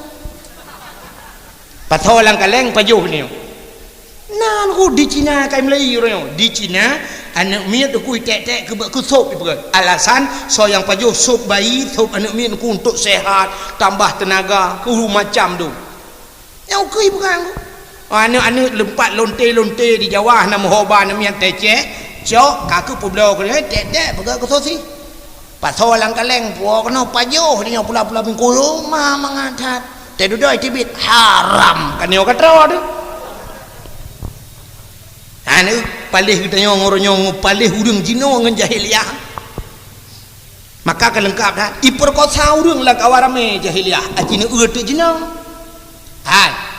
Pasoe lam kaleng pajoh nyoe. Nan ku di Cina kai meulai uroe nyoe. Di Cina, aneuk miet teungku tek-tek keu, keu sop peugah. Alasan, soe nyang pajoh sop bayi, sop aneuk miet teungku untuk sehat, tambah tenaga, keu macam tu. Nyang ukui peugah ku. Aneuk-aneuk leumpat lonte-lonte di Jawa hana meuhoba aneuk miet teceh, cok ka keu peubloe keu tek-tek peugah keu sosis. Pasoe lam kaleng puwoe keunoe pajoh di nyoe pula-pula bingkulu ma mangat that. Teududoe teubiet haram ka nyoe ka troe tu. Aneuk paléh geutanyoe ngon uroe nyoe ngon paléh ureueng jinoe ngon jahiliah. Maka ka leungkap that. Ipeurkosa ureueng lam kawan ramé jahiliah. Aci neu teuk jinoe. Hai.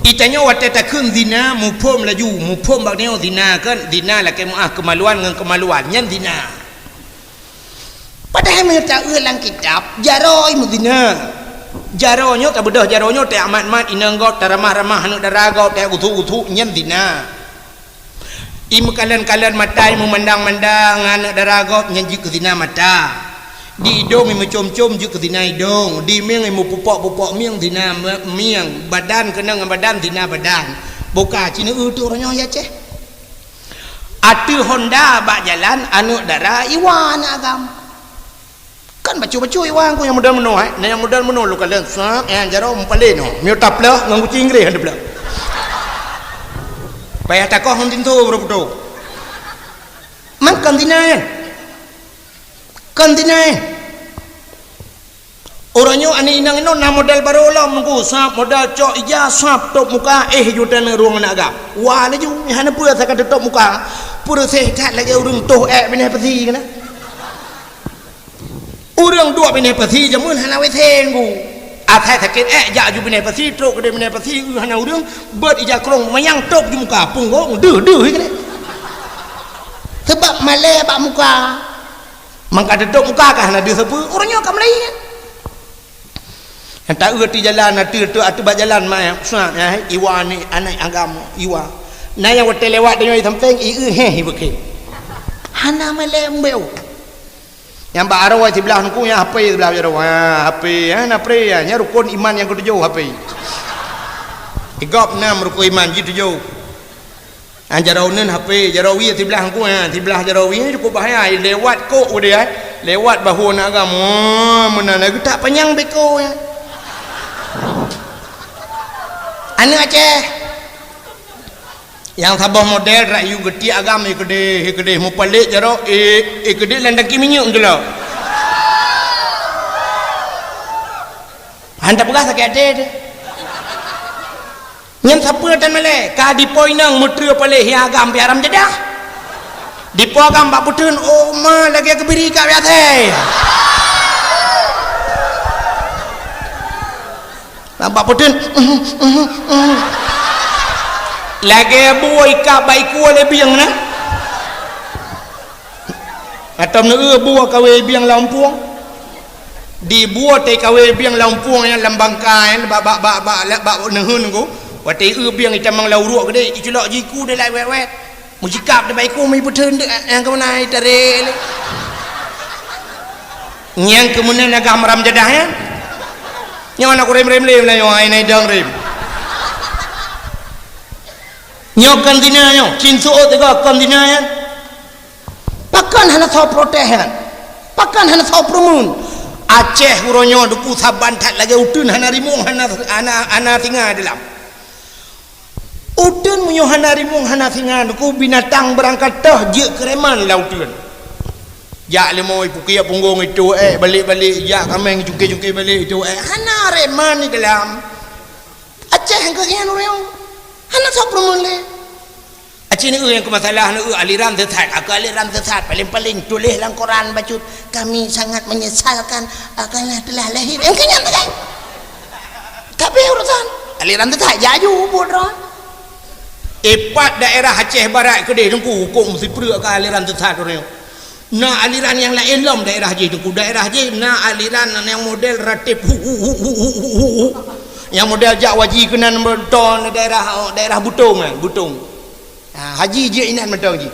Itanyoe watée takheun zina, muphom laju, muphom bak nyoe zina kan, zina lakée meuáh keumaluan ngon keumaluan, nyan zina. Padahai meunyoe taeu lam kitab, jaroe meuzina. Jaroe nyoe tabeudôh jaroe nyoe teuamat-mat inong gob, taramah-ramah aneuk dara gob, teugusu-gusu, nyan zina. Imeukalon-kalon mata, imeumandang-mandang aneuk dara gob nyan jeuet keu zina mata. Di idong imeucom-com jeuet keu zina idong, di mieng imeupupok-pupok mieng zina me-, mieng, badan keunong ngon badan zina badan. Boka ci neu teuk uroe nyoe ya ceh. Ateueh honda bak jalan aneuk dara iwa aneuk agam. Kan bacut-bacut iwa ku nyang model meunoe, eh. Nah nyang model meunoe lôn kalon sab, eh, jaroe mupalé nyoe. Miyueb tapleuh ngon guci Inggréh han tapleuh. Payah takoh ngon tinto baru putôh. Man kon zina, eh. Kon zina, eh. Uroe nyoe aneuk inong inong na model barô lom nunggu sab model cok ija sab top muka eh juta neu rueng aneuk agam. Wah laju, eh, hana peue asai ka teutop muka. Peureuseh that lagée ureueng toh ék binéh peusi keunan. Ureueng duek binéh peusi jameun hana W C ngu. Asai sakét ék jak aju binéh peusi, trok keudeh binéh peusi, eu hana ureueng, beuet ija krong manyang top ju muka, punggong deuh-deuh keunan. Sebab malée bak muka. Mangka teutop muka ka hana deuh sapeue, ureueng nyoe ka meulayeue. Nyang taeu ateueh jalan, ateueh, ateueh, ateueh bak jalan ma, ya, iwa ni aneuk agam, iwa. Na nyang watée lewat tanyoe di sampéng, i eu héh, i beuke. Hana malée mbeu. Nyang bak aroe siblah nungku nyang H P siblah jaroe. Ha, H P, ha, na pre, ha. Nyan rukon iman nyang keutujôh H P. Di gob nam rukon iman jih tujôh. Ha, jaroe uneun H P, jaroe wie siblah nungku, ha, siblah jaroe wie cukôp bahaya. Lewat kok udeh, ha. Lewat bahu aneuk agam. Oh, meunan lagée tak panyang beko, ha. Aneuk Aceh. Nyang saboh model rak yue geutiek agam, eh keudeh, eh keudeh mupalek jaroe, eh, eh keudeh lam tangki minyeuk jeulok. Han tapeugah sakét até teuh. Nyan sapeue tan malée, ka dipo inong meutreue palek hi agam pih haram jadah. Dipo agam bak peuteun, oh ma lagée keubiri ka biasa. Nampak peuteun. Lagée bue ikab bak ikue lé bieng na. Atau neu bue kawé bieng lam pueng. Di bue teuh kawé bieng lam pueng nyan lam bangka nyan bak, bak, bak, bak, bak, bak neuheun ku. Watée eu bieng itamong lam uruek geude, iculok jiku deh lai wet-wet. Meusikap teuma iku meuipeutreun deuk, eh, nyang keumeuna itarek lé. Nyang keumeuna na gam ram jadah nyan. Nyoe na kurem-rem lé meulayeue ai na idong rem. Nyoe kon zina nyoe, cin suot tiga kon zina nyan. Pakon hana soe protes nyan? Pakon hana soe peureumeun? Aceh uroe nyoe duku saban that lagée uteuen hana rimueng hana, hana, hana singa dalam. Uteuen meunyoe hana rimueng hana singa, nungku binatang beurangkat toh jeuet keu reman lam uteuen. Jak leumo ipukiek punggong itu ék, balek-balek jak kaméng jungke-jungke balek itu ék. Hana reman di dalam. Aceh keu nyan ureueng. Hana soe peureumeun lé. Aceh ni ureueng keu masalah ni, eh, aliran sesat. Aku aliran sesat. Paling-paling tuléh lam koran bacut, "Kami sangat menyesalkan, ah, karena telah lahir." Engkau nyan sagai. Tapi urusan aliran sesat jaju buet droe. Ipat daerah Aceh Barat keudeh teungku huköm sipreuk ka aliran sesat ureueng. Na aliran nyang laén lom daerah jih teungku. Daerah jih na aliran nyang model ratib hu, hu, hu. Nyang model jak waji keunan beutôi daerah, daerah Butong kan, Butong. Ha, haji jeuet inan mantong jih.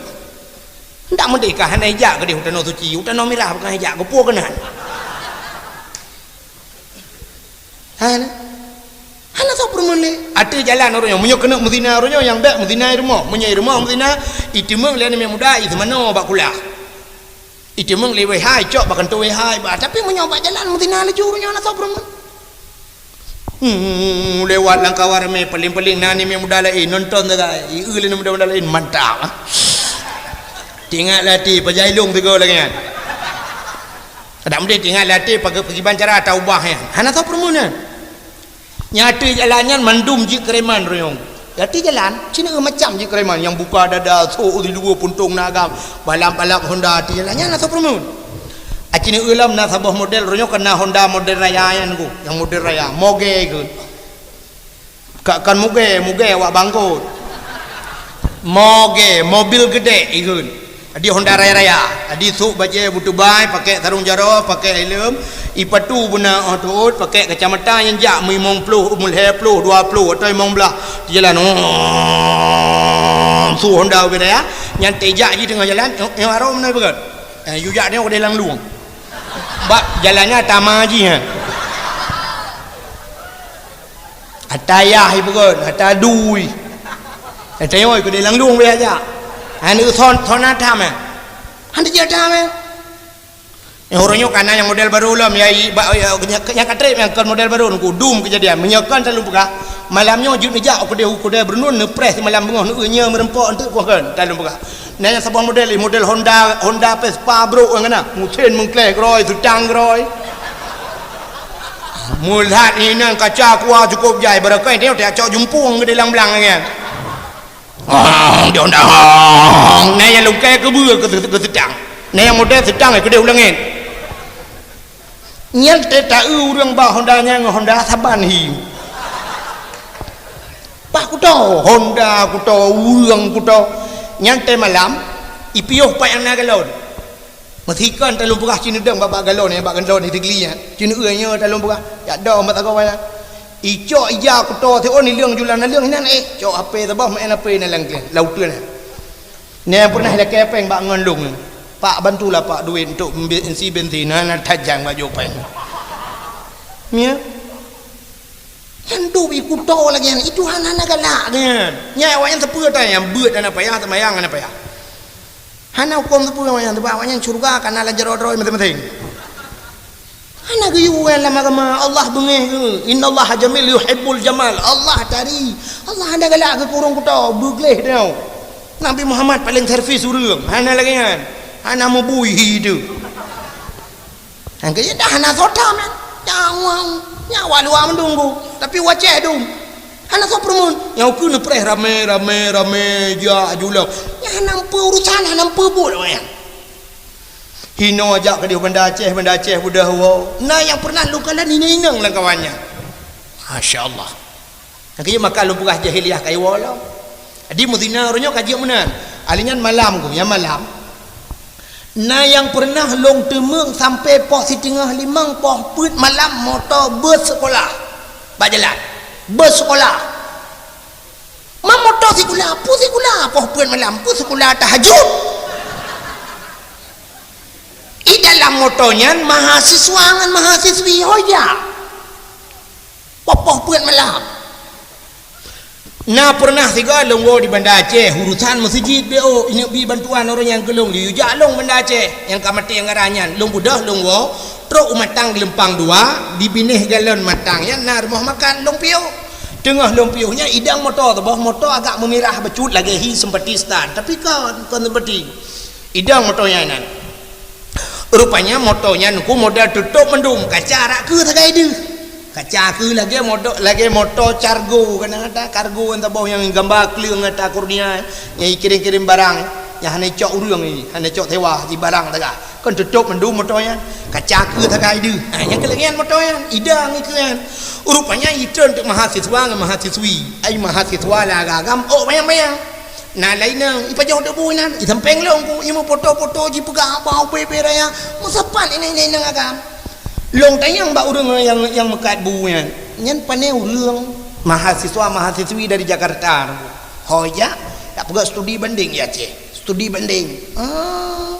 Ndak meudeh ka hana ijak keudeh u Tanoh Suci, u Tanoh Mirah bukan ijak, geupo keunan. Hana. Hana soe peureumeun lé. Ateueh jalan uroe nyoe, meunyoe keuneuk meuzina uroe nyoe nyang bèk meuzina i rumoh. Meunyoe i rumoh meuzina, iteumeung lé aneuk muda, iseumanoe bak kulah. Iteumeung lé W H, icok bak kantô W H, iba. Tapi meunyoe bak jalan meuzina laju uroe nyoe hana soe peureumeun. Hmm, lewat lam kawan ramé, paléng-paléng na aneuk muda laén nonton sagai. Ieu lé aneuk muda-muda laén mantap. Teuingat lam até, pajan ilong sigoe lagèe nyan. Adak meudeh teuingat lam até, pagi-, pakriban cara taubah nyan. Hana soe peureumeun nyan. Nyang ateueh jalan nyan mandum jeuet keureman royong. Ateueh jalan, sineuk macam jeuet keureman, nyang buka dada, sôk di luwa puntông na agam, balap-balap Honda ateueh jalan nyan hana soe peureumeun. Sineuk lom na saboh model, royong ka na Honda model raya nyan ku, nyang model raya, moge kheun. Ka, kon moge, moge awak bangkot. Moge, mobil geudek, ikheun. Adi Honda raya-raya. Adi sôk bajèe beutubai, pakèk sarong jaroe, pakèk helm, ipatu beuna 'oh teuôt, pakèk kacamata nyang jak meulimong ploh, meulhèe ploh, dua ploh, atau limong blah. Jalan, oh, su Honda ubé raya. Nyan teuh jak jih teungoh jalan, nyoe, nyoe arong meunan peugah. Eh, yue jak nyoe keudeh lam lueng. Bak jalan nyan tama jih, ha. Ata yah ipeugöt, ata dui. Ata yoi keudeh lam lueng biasa. Aneuk son, son ata meh. Hana jeuet ata meh. Nyang uroe nyoe kana nyang model barô lom, ya, i, ba, ya, nyang, nyang ka trép nyang kon model barô, nungku dum keujadian. Meunyoe kon talôn peugah, malam nyoe jeuet neujak u keudeh, u keudeh Beureunon, neupreh simalam beungoh, neueu nyoe meureumpok enteuk poh kon, talôn peugah. Na nyang saboh model, model Honda, Honda Vespa brôk nyang na, meusén meungkleh keurôi, seutang keurôi. Meulat inan kaca kuah cukôp jai, barangkahi teuh tacok jumpung keudeh lam blang nyan. Ah, di Honda, hong. Na nyang lungkai keubeue keu, keu seutang. Na nyang model seutang keudeh u langét. Nyan teuh taeu ureueng ba Honda nyan ngon Honda saban hi. Bah kuto, Honda kuto, ureueng kuto. Nyan teuh malam, ipiôh pat nyang na galon. Meusikon talôn peugah cineudong bak, bak galon nyan, bak galon nyan, teuh gli nyan. Cineue nyoe talôn peugah, jak dong bak sagoe nyan. Icok ija kuto siôn ileueng julan naleueng inan, eh, cok H P saboh, maén H P na lam, lam uteuen nyan. Nyan pernah lakée péng bak ngon lôn. Pak, bantulah Pak duit untuk mbe-, isi bensin, na, na tajang bak jopeng. Nya. Nyan dum i kuto lagée nyan, itu hana, hana galak nyan. Nyan awaknyan sapeue ata nyang beuet hana payah, seumayang hana payah. Hana huköm sapeue awaknyan, sabab awaknyan syeuruga ka na lam jaroe droe maséng-maséng. Hana geuyue lam agama, Allah beungéh geuh. Innallaha jamil yuhibbul jamal. Allah tari. Allah hana galak geuh keu ureuëng kuto, beugleh teuh. Nabi Muhammad paléng servis ureuëng. Hana lagée nyan. Hana meubui hi teuh. Nyang keu dah hana sota, man. Nyang wang, nyawa luwa meudunggu. Tapi waceh dum. Hana soe peureumeun. Nyang ukeue neupreh ramé, ramé, ramé, jak julong. Nyang hana meupeue urusan, hana meupeue buet awaknyan. Hinoe jak keudeh Banda Aceh, Banda Aceh beudôh woe. Na nyang pernah lôn kalon inong-inong lam kawan nyan. Masya Allah. Nyang keu maka lôn peugah jahiliyah ka iwoe lom. Jadi meuzina uroe nyoe ka jeuet meunan. Ahli nyan malam ku, nyang malam. Na nyang pernah lôn teumeung sampai poh siteungoh limong, poh peuet malam moto bus sekolah. Bak jalan. Bus sekolah. Ma moto sikula, peue sikula, poh peuet malam, peue sikula tahajud. I dalam moto nyan mahasiswa ngon mahasiswi ho jak. Poh-poh peuet malam. Na pernah sigoe lôn woe di Banda Aceh, urusan meuseujid B O, ineuk bi bantuan ureuëng nyang keu lôn, laju jak lôn Banda Aceh, nyang ka maté anggaran nyan, lôn beudôh lôn woe, trok u Matang Geulumpang dua, di binéh galon Matang nyan na rumoh makan, lôn piôh. Teungoh lôn piôh nyan, idong moto teuboh, moto agak meumirah bacut lagée hi seumpati start, tapi kon, kon seumpati. Idong moto nyan inan. Rupanya moto nyan ku model tutôp mandum, kaca rak keue sagai deuh. Kaca keue lagée moto, lagée moto cargo, kana ata kargo nyang saboh nyang gamba kleueng ata kurnia, nyang ikirém-kirém barang, nyang hana icok ureuëng, hana icok sewa, di barang sagai. Kon tutôp mandum moto nyan, kaca keue sagai deuh. Ha, nyang keu lagée nyan moto nyan, idong ikeue nyan. Rupanya itreun teuk mahasiswa ngon mahasiswi. Ai mahasiswa lam agam, ôk bayang-bayang. Na laén nyan, ipajoh debu inan, isampéng lôn ku, imeupoto-poto jipeugah haba ubé-bé raya, meusapat inong-inong agam. Lôn tanyong bak ureuëng nyang, nyang meukat bu nyan, nyan pané ureuëng mahasiswa-mahasiswi dari Jakarta. Ho jak, Tak peugah studi banding ya, Ceh. Studi banding. Ah.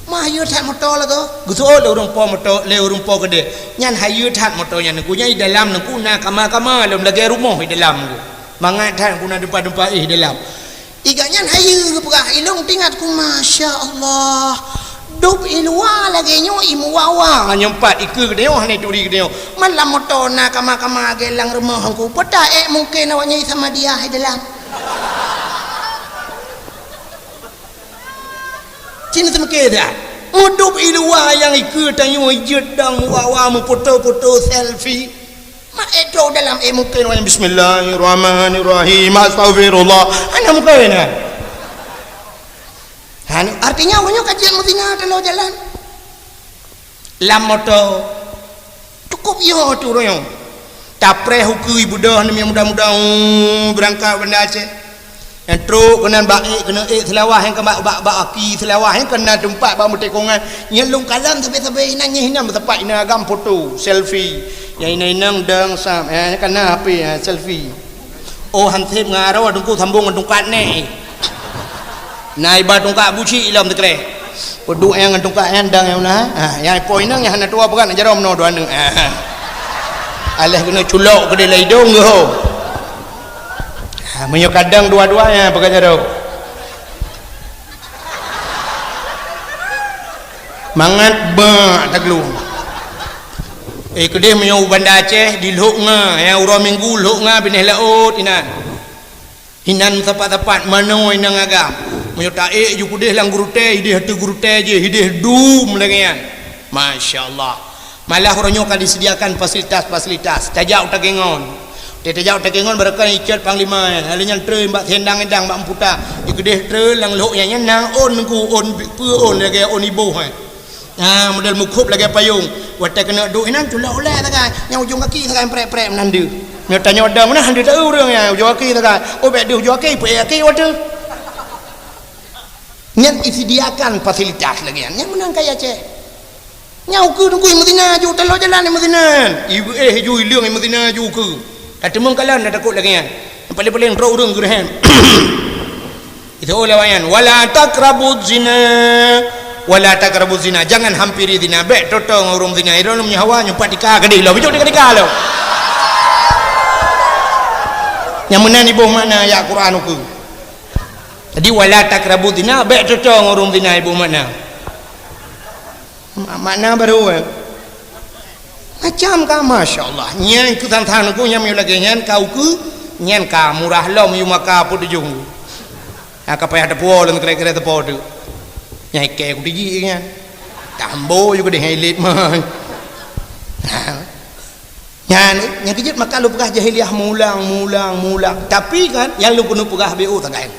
Mah hayeue that moto lagoe. Geuseuôt lé ureuëng po moto, lé ureuëng po keudeh. Nyan hayeue that moto nyan, Teungku, nyan di dalam, Teungku, na kama-kama lom lagée rumoh di dalam, Teungku. Mangat that, Teungku, na dumpa-dumpa éh di dalam. Iga nyan hayeue geupeugah, ilong tingat ku, masya Allah. Dub i luwa lagée nyoe i muwa-wa nyoe pat, i keue geutanyoe hana turi geutanyoe. Man lam moto na kama-kama lagée lam rumoh, Teungku. Peuta ék mungken awak nyan i Samadiyah di dalam. Cina teumeuke dah. Meudub i luwa nyang i keue tanyoe jeuet dang muwa-wa meupoto-poto selfie. Mak ék trok dalam, ék mungken awak nyan bismillahirrahmanirrahim, astaghfirullah. Hana mungken, nah. Hana, artinya awak nyoe ka jeuet meuzina teuloh jalan. Lam moto. Cukup yo tu royong. Tapreh ukeue beudôh ni muda-muda, uh, beurangkat Banda Aceh. Nyang trok keunan bak ék, keuneuk ék Seulawah nyang ka bak, bak, bak aki Seulawah nyang keunan teumpat bak meutekongan. Nyang lôn kalon sabe-sabe inan, nyang inan meusapat inan agam foto, selfie. Nyang inan-inan dang sam, eh, nyang kana H P, eh, selfie. Oh, hanseb ngon aroe Teungku sambong ngon tungkat neh. Na iba tungkat buci lom teukreh. Peuduek nyang ngon tungkat nyan dang nyang na. Ha, nyang po inong nyang hana tuwoe peugah na jaroe meunoe dua aneuk. Ha. Aléh keuneuk culok keudeh lam idong geuh. Ha, meunyoe kadang dua-dua nyan peugah jaroe. Mangat bak taglung. Eh, keudeh meunyoe u Banda Aceh, di Lhok Nga, nyang uroe Minggu Lhok Nga binéh laôt inan. Inan sapat-sapat manoe inong agam. Meunyoe taék ju keudeh lam gurutée, ideh ateueh gurutée jih, ideh dum lagée nyan. Masya Allah. Malah uroe nyoe ka disediakan fasilitas-fasilitas. Tajak u Takengon. Tajak u Takengon barokon icot panglima nyan. Lalu nyan treun bak siendang-endang bak meuputa. Di keudeh treun lam lhok nyan, nyan na ôn Teungku, ôn peue ôn lagée ôn iboh, eh. Ha, model meukhôb lagée payong. Watée keuneuk duek inan, culok ulée sagai. Nyang ujong gaki sagai prek-prek meunan deuh. Nyoe tanyoe dong meunan han deuh taeu ureuëng nyan, ujong gaki sagai. Oh, bék deuh ujong gaki, peuék gaki watée. Nyan disediakan fasilitas lagée nyan. Nyan meunan kaya Aceh. Nyan ukeue Teungku i meuzina ju, taloe jalan i meuzina. Ibu éh ju ileueng i meuzina ju ukeue. Ka teumeung kalon dak takot lagée nyan. Paléng-paléng trok ureuëng geureuhem. Itu ulama nyan, "Wala taqrabuz zina, wala taqrabuz zina." Jangan hampiri zina. Bék toe-toe ngon ureuëng zina. Irong lom nyawa nyumpat tika keudeh lo. Bijok tika-tika lo. Nyang meunan iboh makna ayat Quran ukeue. Jadi, "Wala taqrabuz zina", bék toe-toe ngon ureuëng zina iboh makna. Ma-, makna baru, eh. Macam ka, masya Allah. Nyan keu than-than ku nyang meunyoe lagée nyan ka ukeue, nyan ka murah lom yue maka peue tujong. Ha, ka payah teupuo lom kira-kira teupo tu. Nyang ikée ku tiji nyan. Tambo juga deh ilit mah. Ha. Nyan, nyang keujeuet maka lôn peugah jahiliyah mulang, mulang, mulang. Tapi kan, nyang lôn keuneuk peugah B O tagai.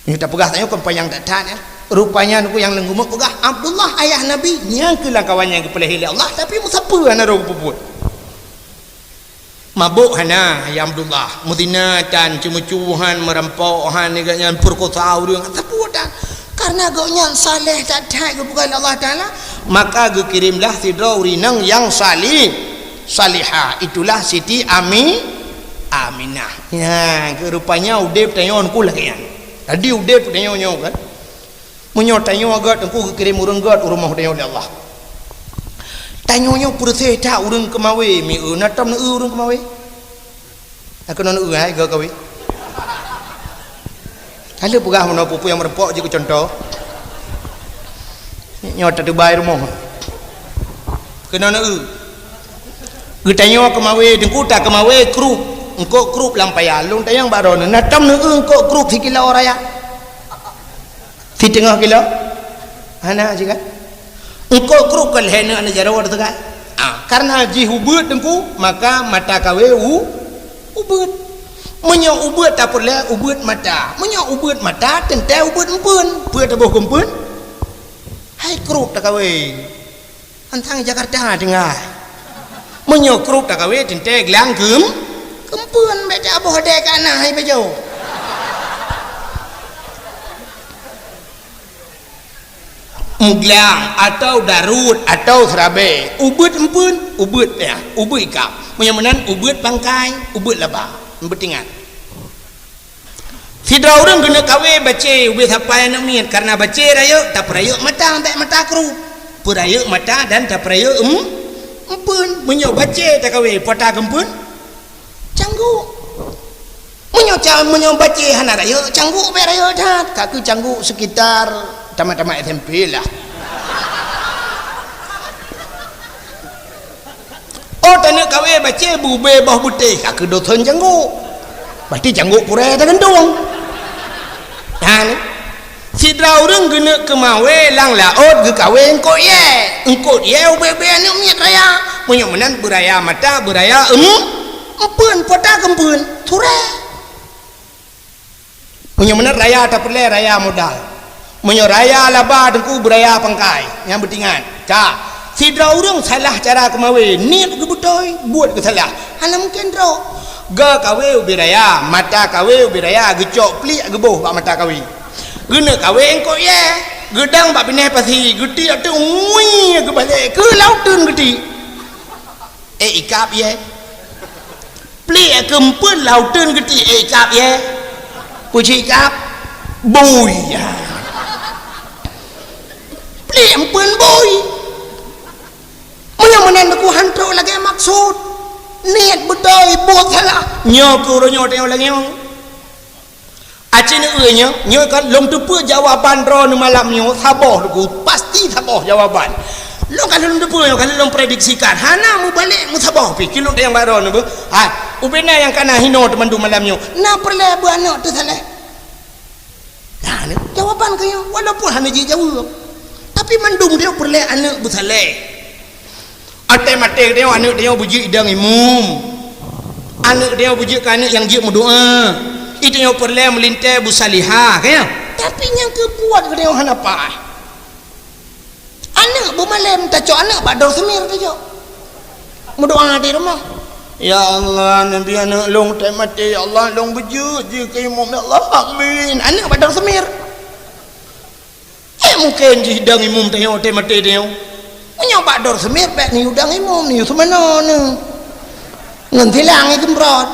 Nyoe tapeugah tanyoe kon panyang that-that nyan. Rupanya Teungku nyang lôn geumeuk peugah, Abdullah ayah Nabi, nyang keu lam kawan nyang geupeulahé lé Allah, tapi meusapeue hana roh geupeubuet. Mabök hana, ya Abdullah. Meuzina tan, ceumeucue han, meurampok han, nyan peurekosa ureuëng, sapeue tan. Karena gobnyan saleh that-that geupeugah lé Allah Taala, maka geukirémlah sidroe ureuëng inong nyang salih, salihah. Itulah Siti Ami, Aminah. Nyan, keu rupanya udeb tanyoe Teungku lagée nyan. Jadi udeb tanyoe nyoe kan. Meunyoe tanyoe gét Teungku geukirém ureuëng gét u rumoh tanyoe lé Allah. Tanyoe nyoe peureuséh that ureuëng keumawé, mieu na tom neu ureuëng keumawé. Aku neu hai gét kawé. Ka lheueh peugah meunoe peue-peue nyang meureumpok jeuet keu cuntoh. Nyoe tatubai rumoh. Keunoe neu. Geutanyoe keumawé, Teungku ta keumawé krup, eungkôt krup lam paya. Lôn tanyong bak droeneuh, na tom neu eungkôt krup sikilo raya? Siteungoh kilo? Hana cit kan? Eungkôt krup ka lhée neu aneuk jaroe teuka. Ah, karena jih ubeuet Teungku, maka mata kawé u-, ubeuet. Meunyoe ubeuet tapeureulée ubeuet mata. Meunyoe ubeuet mata teuntée ubeuet empeuen. Peue taboh keu empeuen? Hai krup takawé. Antang Jakarta tinggai. Meunyoe krup takawé teuntée glang keum-, keumpeuen bék taboh dée ka na hai beujôh. Meuglang atau daruet atau seurabée, ubeuet empeuen, ubeuet ya, ubeuet ikab. Meunyoe meunan ubeuet pangkai, ubeuet laba. Beutingat. Sidroe ureuëng keuneuk kawé bacé ubé sapai aneuk miet, kareuna bacé rayeuk, tapeurayeuk mata, bék mata krup. Peurayeuk mata dan tapeurayeuk em-, empeuen. Meunyoe bacé takawé, peue takeumpeuen? Cangguk. Meunyoe ca-, meunyoe bacé hana rayeuk, cangguk bék rayeuk that. Ka keuh cangguk sekitar tamat-tamat S M P lah. Oh, taneuk kawé bacé beubé boh beutéh, ka keuh dosen cangguk. Berarti cangguk purée tagantung. Nyan, sidroe ureuëng geuneuk keumawé lam laôt geukawé eungkôt yé. Eungkôt yé ubé-ubé aneuk miet raya. Meunyoe meunan beuraya mata, beuraya em-, empeuen, peue takeumpeuen? Surée. Meunyoe meunan raya tapeureulée raya modal. Meunyoe raya laba teungku beuraya pangkai, nyang beutingat. Ka, sidroe ureuëng salah cara keumawé, niet geubeutôi, buet geusalah. Hana mungken droe. Geukawé ubé raya, mata kawé ubé raya, geucok pliek geuboh bak mata kawé. Geuneuk kawé eungkôt yé, geudong bak binéh pasi, geutiek teuk ngui geubalek keu lauteun geutiek. Eh, ikab yé. Pliek keumpeuen lauteun geutiek, eh, ikab yé. Peue cit ikab? Bui. Pliek empeuen bui. Meunyoe meunan teungku han trok lagée maksud. Niet beutôi, buet salah. Nyoe keuh uroe nyoe tanyoe lagée nyoe. Aci neueu nyoe, nyoe kan lôn teupeue jawaban droeneuh malam nyoe saboh teungku, pasti saboh jawaban. Lôn kan lôn teupeue nyoe kan lôn prediksikan, hana meubalek meusaboh pih kilôn tayang bak droeneuh beuh. Hai, ubena nyang kana hinoe teumandum malam nyoe, na peureulée beuaneuk teusaléh? Nah, ni jawaban keu nyoe, walaupun hana jijaweueb. Tapi mandum dia peureulée aneuk beusaléh. Até maté tanyoe aneuk tanyoe beujeuet idang imum. Aneuk tanyoe beujeuet keu aneuk nyang jeuet meudoa. Itanyoe peureulée meulintée beusalihah, ka nyan? Tapi nyang keubuet keu tanyoe hana paih. Aneuk beumalém tacok aneuk bak dor seumir tacok. Meudoa di rumoh. Ya Allah, nabi aneuk lôn teuh maté, ya Allah, lôn beujeuet jih keu imum, ya Allah, amin. Aneuk bak dor seumir. Eh, mungken jih idang imum tanyoe, teuh maté tanyoe. Meunyoe bak dor seumir, bék neuyue idang imum, neuyue seumanoe neuh. Ngon silang iseumprot.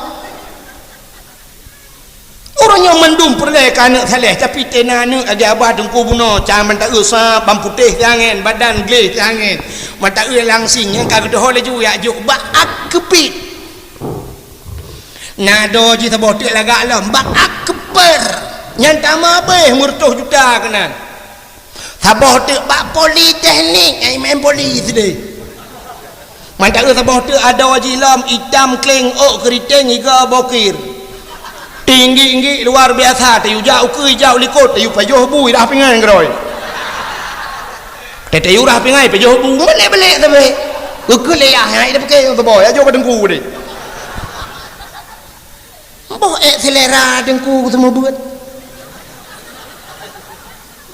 Uroe nyoe mandum peureulée keu aneuk saléh, tapi tena aneuk lagée abah teungku bunoe, cang mata eu sab, ban putéh teuh angén, badan gleh teuh angén, mata eu langsing, nyang ka geudoho laju jak jok bak ak keupit. Na doe jih saboh teuk lagak lom bak ak keupet. Nyan tamah abéh meureutoh juta keunan. Saboh teuk bak politeknik, ai main poli sideh. Mantap saboh teuk adoe jih lom itam kleng ôk keuriteng iga bokir. Tinggi-tinggi luar biasa, tayue jak ukeue ijak u likot, tayue pajoh bu irah pingai ngon keurôi. Tayue rah pingai pajoh bu, meulek-meulek sabe. Ukeue lé yah, hai dah pakai saboh, ya jok bak teungku deh. Boh ék selera teungku seumeubeuet.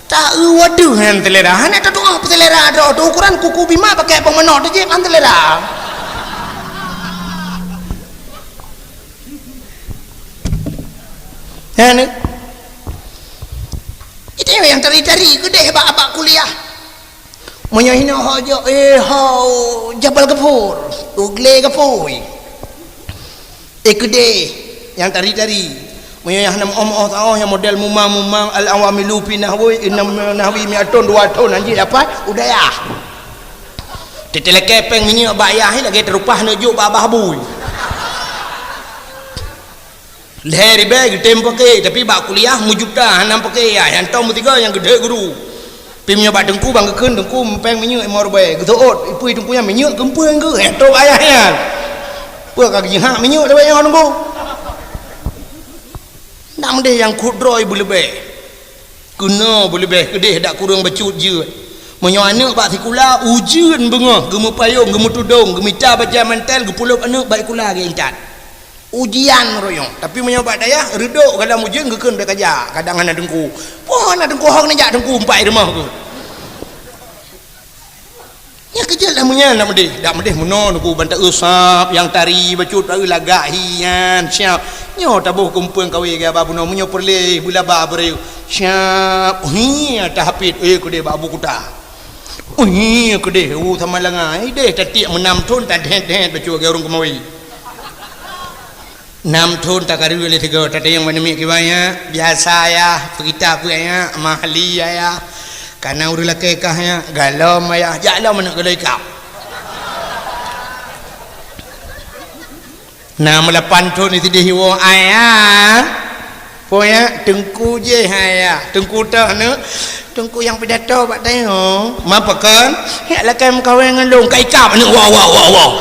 Ta eu wadoh nyan selera, hana tatu'oh selera droe teuh, ukuran kuku bima pakai bong manok teuh jép han selera. Hana. Itu nyang tari-tari keudeh bak, bak kuliah. Meunyoe hinoe ho jok, eh, ho Jabal Gafur, u glé Gafur. Eh, keudeh nyang tari-tari. Meunyoe nyang hana meu'oh-meu'oh saôh nyang model mumang-mumang al-awamilu fi nahwi, inna nahwi mi'atun dua thon anjing dapat udayah. Teutelekée péng minyeuk bak yah lagée teurupah neujok bak babah bui. Lhée ribée geutem paké, tapi bak kuliah meujuta hana paké, ya, nyang tom meusigoe nyang geudhek guru. Pi meunyoe bak teungku ban geukheun teungku mupéng minyeuk limong ribée, geuseuôt, ipui teungku nyan minyeuk keumpeueng geuh, eh, trok ayah nyan. Peue ka geujihak minyeuk lawét nyoe teungku? Nak meudeh nyang kudroe beuleubeh. Keunoe beuleubeh keudeh dak kureueng bacut jeuet. Meunyoe aneuk bak sikula, ujeuen beungoh, geumeupayong, geumeutudong, geumita bajée mantel, geupulop aneuk bak sikula geuintat. Ujian royong. Tapi meunyoe bak dayah, reudok galom ujeuen geukheun bék kajak, kadang hana teungku. Poh hana teungku hok neujak teungku umpai rumoh keuh. Nyang keujeuet lam meunyan dak meudeh, dak meudeh meunoe teungku ban taeusab nyang tari bacut taeu lagak hi nyan siap. Nyoe taboh keumpeueng kawé gaba bunoe meunyoe peureulée beulaba beureu siap. Hi tahapit eh keudeh bak abu kuta. Hi keudeh u sama langa ideh tatiek meunam thon tadhet-dhet bacut gaya ureuëng keumawé. Nam thon takarui lé sigoe, tateueng bak namiet kiban, ya. Biasa, ya, peugita peue, ya, mahli, ya, ya. Kana ureuëng lakée kah, ya, galom, ya, jak lom aneuk galoi kap. Na meulapan thon sideh iwoe, ayah. Poyak teungku jih, ayah. Teungku toh aneuk. Teungku nyang pidato bak tanyoe. Ma pakon? Yak lakée meukawen ngon lôn, ka ikab aneuk, wow, wow, wow, wow.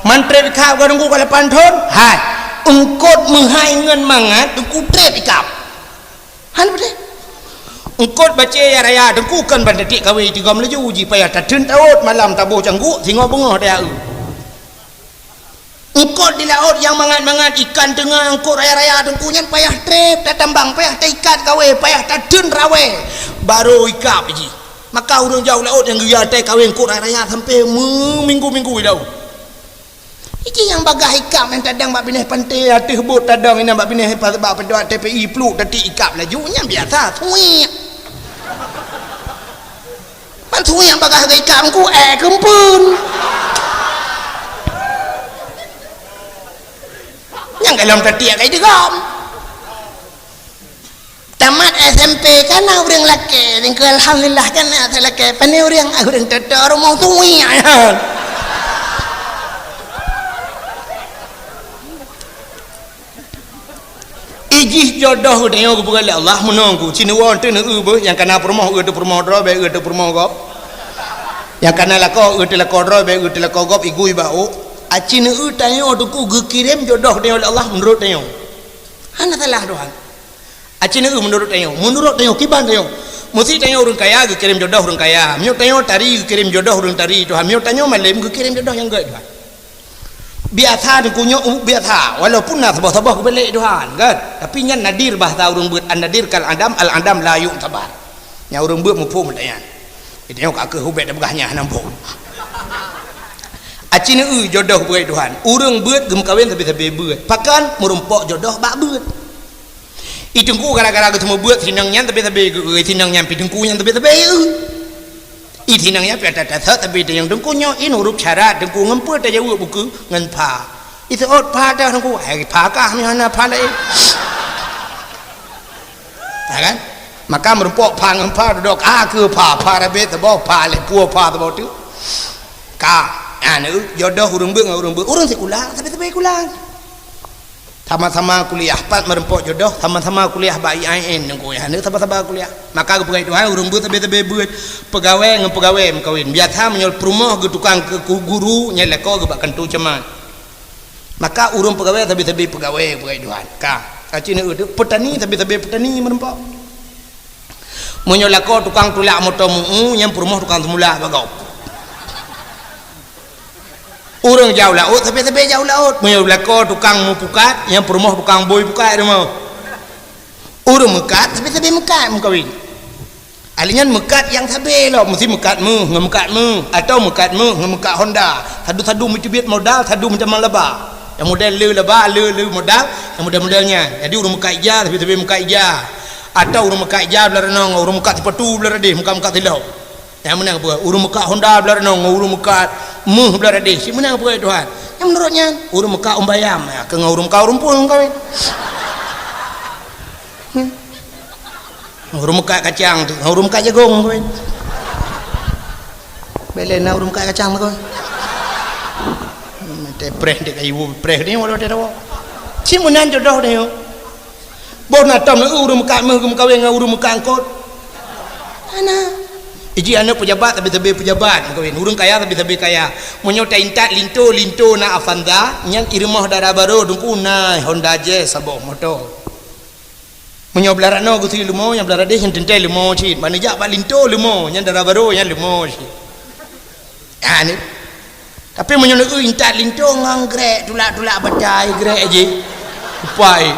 Man treb ikab ka teungku ka lapan thon? Hai. Eungkot meuhai ngon mangat teungku treb ikab. Hana beutôi. Eungkot bacée raya teungku kon ban tatiek kawé tigom laju jih payah tateun taôt malam taboh cangguk singoh beungoh daya eu. Eungkot di laôt nyang mangat-mangat ikan teunga eungkot raya-raya teungku nyan payah treb tatambang, payah taikat kawé, payah tateun rawé, barô ikab jih. Maka ureuëng jauh laôt nyang geuyue atai kawé eungkot raya-raya sampoe meuminggu-minggu i laôt. Iji nyang bagaih ikab nyang tadong bak binéh panté ateueh bot tadong inan bak binéh pa-, bak padua T P I pluek tatiek ikab laju nyang biasa suik. Ban suik nyang bagaih geuikab ngku ék keumpeuen. Nyang golom tatiek kai digom. Tamat S M P kana ureuëng lakée, tingkeu alhamdulillah kana asai lakée. Pane ureuëng, ureuëng toto rumoh tuwi nyan. Ijih jodoh geutanyoe geupeugah lé Allah meunong ku. Sinuwoe teuh neu-eu beuh nyang kana peurumoh eu teuh peurumoh droe bèk eu teuh peurumoh gob. Nyang kana lakoe eu teuh lakoe droe bèk eu teuh lakoe gob igui bak ôk. Aci neu-eu tanyoe teungku geukirém jodoh tanyoe lé Allah meunurot tanyoe. Hana salah Tuhan. Aci neu-eu meunurot tanyoe, meunurot tanyoe kiban tanyoe. Meusé tanyoe ureuëng kaya geukirém jodoh ureuëng kaya. Meunyoe tanyoe tari geukirém jodoh ureuëng tari Tuhan. Meunyoe tanyoe malém geukirém jodoh nyang gét Tuhan. Biasa teungku nyoe biasa, walaupun na saboh-saboh geubelek Tuhan kan. Tapi nyan nadir bahasa ureuëng beuet, an-nadir kal adam, al-adam la yu'tabar. Nyang ureuëng beuet muphom lagée nyan. Jadi nyoe ka keuh ubet tapeugah nyan hana muphom. Aci neu-eu jodoh beuet Tuhan. Ureuëng beuet geumeukawen sabe-sabe beuet. Pakon meurumpok jodoh bak beuet. I teungku gara-gara geuteumé beuet sinong nyan sabe-sabe geu-, sinong nyan pi teungku nyan sabe-sabe eu. I sinong nyan pi ata tasot sabe teungku nyoe in huruf syarat teungku ngon peue tajaweueb buku ngon pha. I seuôt pha dah teungku, hai pha kah ni hana pha laén. Ha kan? Maka meurumpok pha ngon pha dudok a keu pha, pha rabe teuboh pha lé pue pha teuboh tu. Ka, anu jodoh ureuëng beuet ngon ureuëng beuet, ureuëng sikula sabe-sabe kula. Sama-sama kuliah, pat meureumpok jodoh, sama-sama kuliah bak I A I N ngon kuliah, sama-sama kuliah. Maka geupeugah Tuhan, ureuëng beuet sabe-sabe beuet, peugawée ngon peugawée meukawen. Biasa meunyoe peurumoh geutukang keu guru, nyan lakoe geuh bak kantô camat. Maka ureuëng peugawée sabe-sabe peugawée, peugawée Tuhan. Ka, ka cit neu-eu teuk, peutani sabe-sabe peutani meureumpok. Meunyoe lakoe tukang tulak moto meu-u, nyan peurumoh tukang seumulak bak gob. Ureuëng jauh laôt sabe-sabe jauh laôt. Meunyoe lakoe tukang meupukat, nyan peurumoh tukang bôi pukat rumoh. Ureuëng meukat sabe-sabe meukat meukawen. Ahli nyan meukat nyang sabe lom, meusti meukat méuh ngon meukat méuh, atawa meukat méuh ngon meukat Honda. Sadu-sadu meuteubiet modal, sadu meutamong laba. Nyang model le laba, le, le modal, nyang model-model nyan. Jadi ureuëng meukat ija sabe-sabe meukat ija. Atawa ureuëng meukat ija blah ranong, ureuëng meukat sipatu blah radeh, meukat-meukat silop. Nyang meunan peue? Ureuëng meukat Honda blah ranong, ureuëng meukat méuh blah radeh. Cit meunan peue Tuhan? Nyang meunurot nyan, ureuëng meukat umbayam, ya, keu ngon ureuëng meukat ureuëng pun kawin. Hmm. Ureuëng meukat kacang tu, ureuëng meukat jagong kawin. Bele na ureuëng meukat kacang tu kawin. Hmm, teh preh dek kayu, preh ni walau dia tahu. Cit meunan jodoh dia. Boh na tom ureuëng meukat méuh geumeukawen ngon ureuëng meukat eungkot? Hana. Iji aneuk peujabat sabe-sabe peujabat meukawen, ureuëng kaya sabe-sabe kaya. Meunyoe taintat linto, linto na Avanza, nyan i rumoh dara barô teungku na Honda Jazz saboh moto. Meunyoe blah ranoe geusui leumo, nyang blah radeh nyan teuntée leumo cit. Ban neujak bak linto leumo, nyan dara barô nyan leumo cit. Nyan. Tapi meunyoe neu-eu intat linto ngon grek, tulak-tulak batai grek jih. Upai.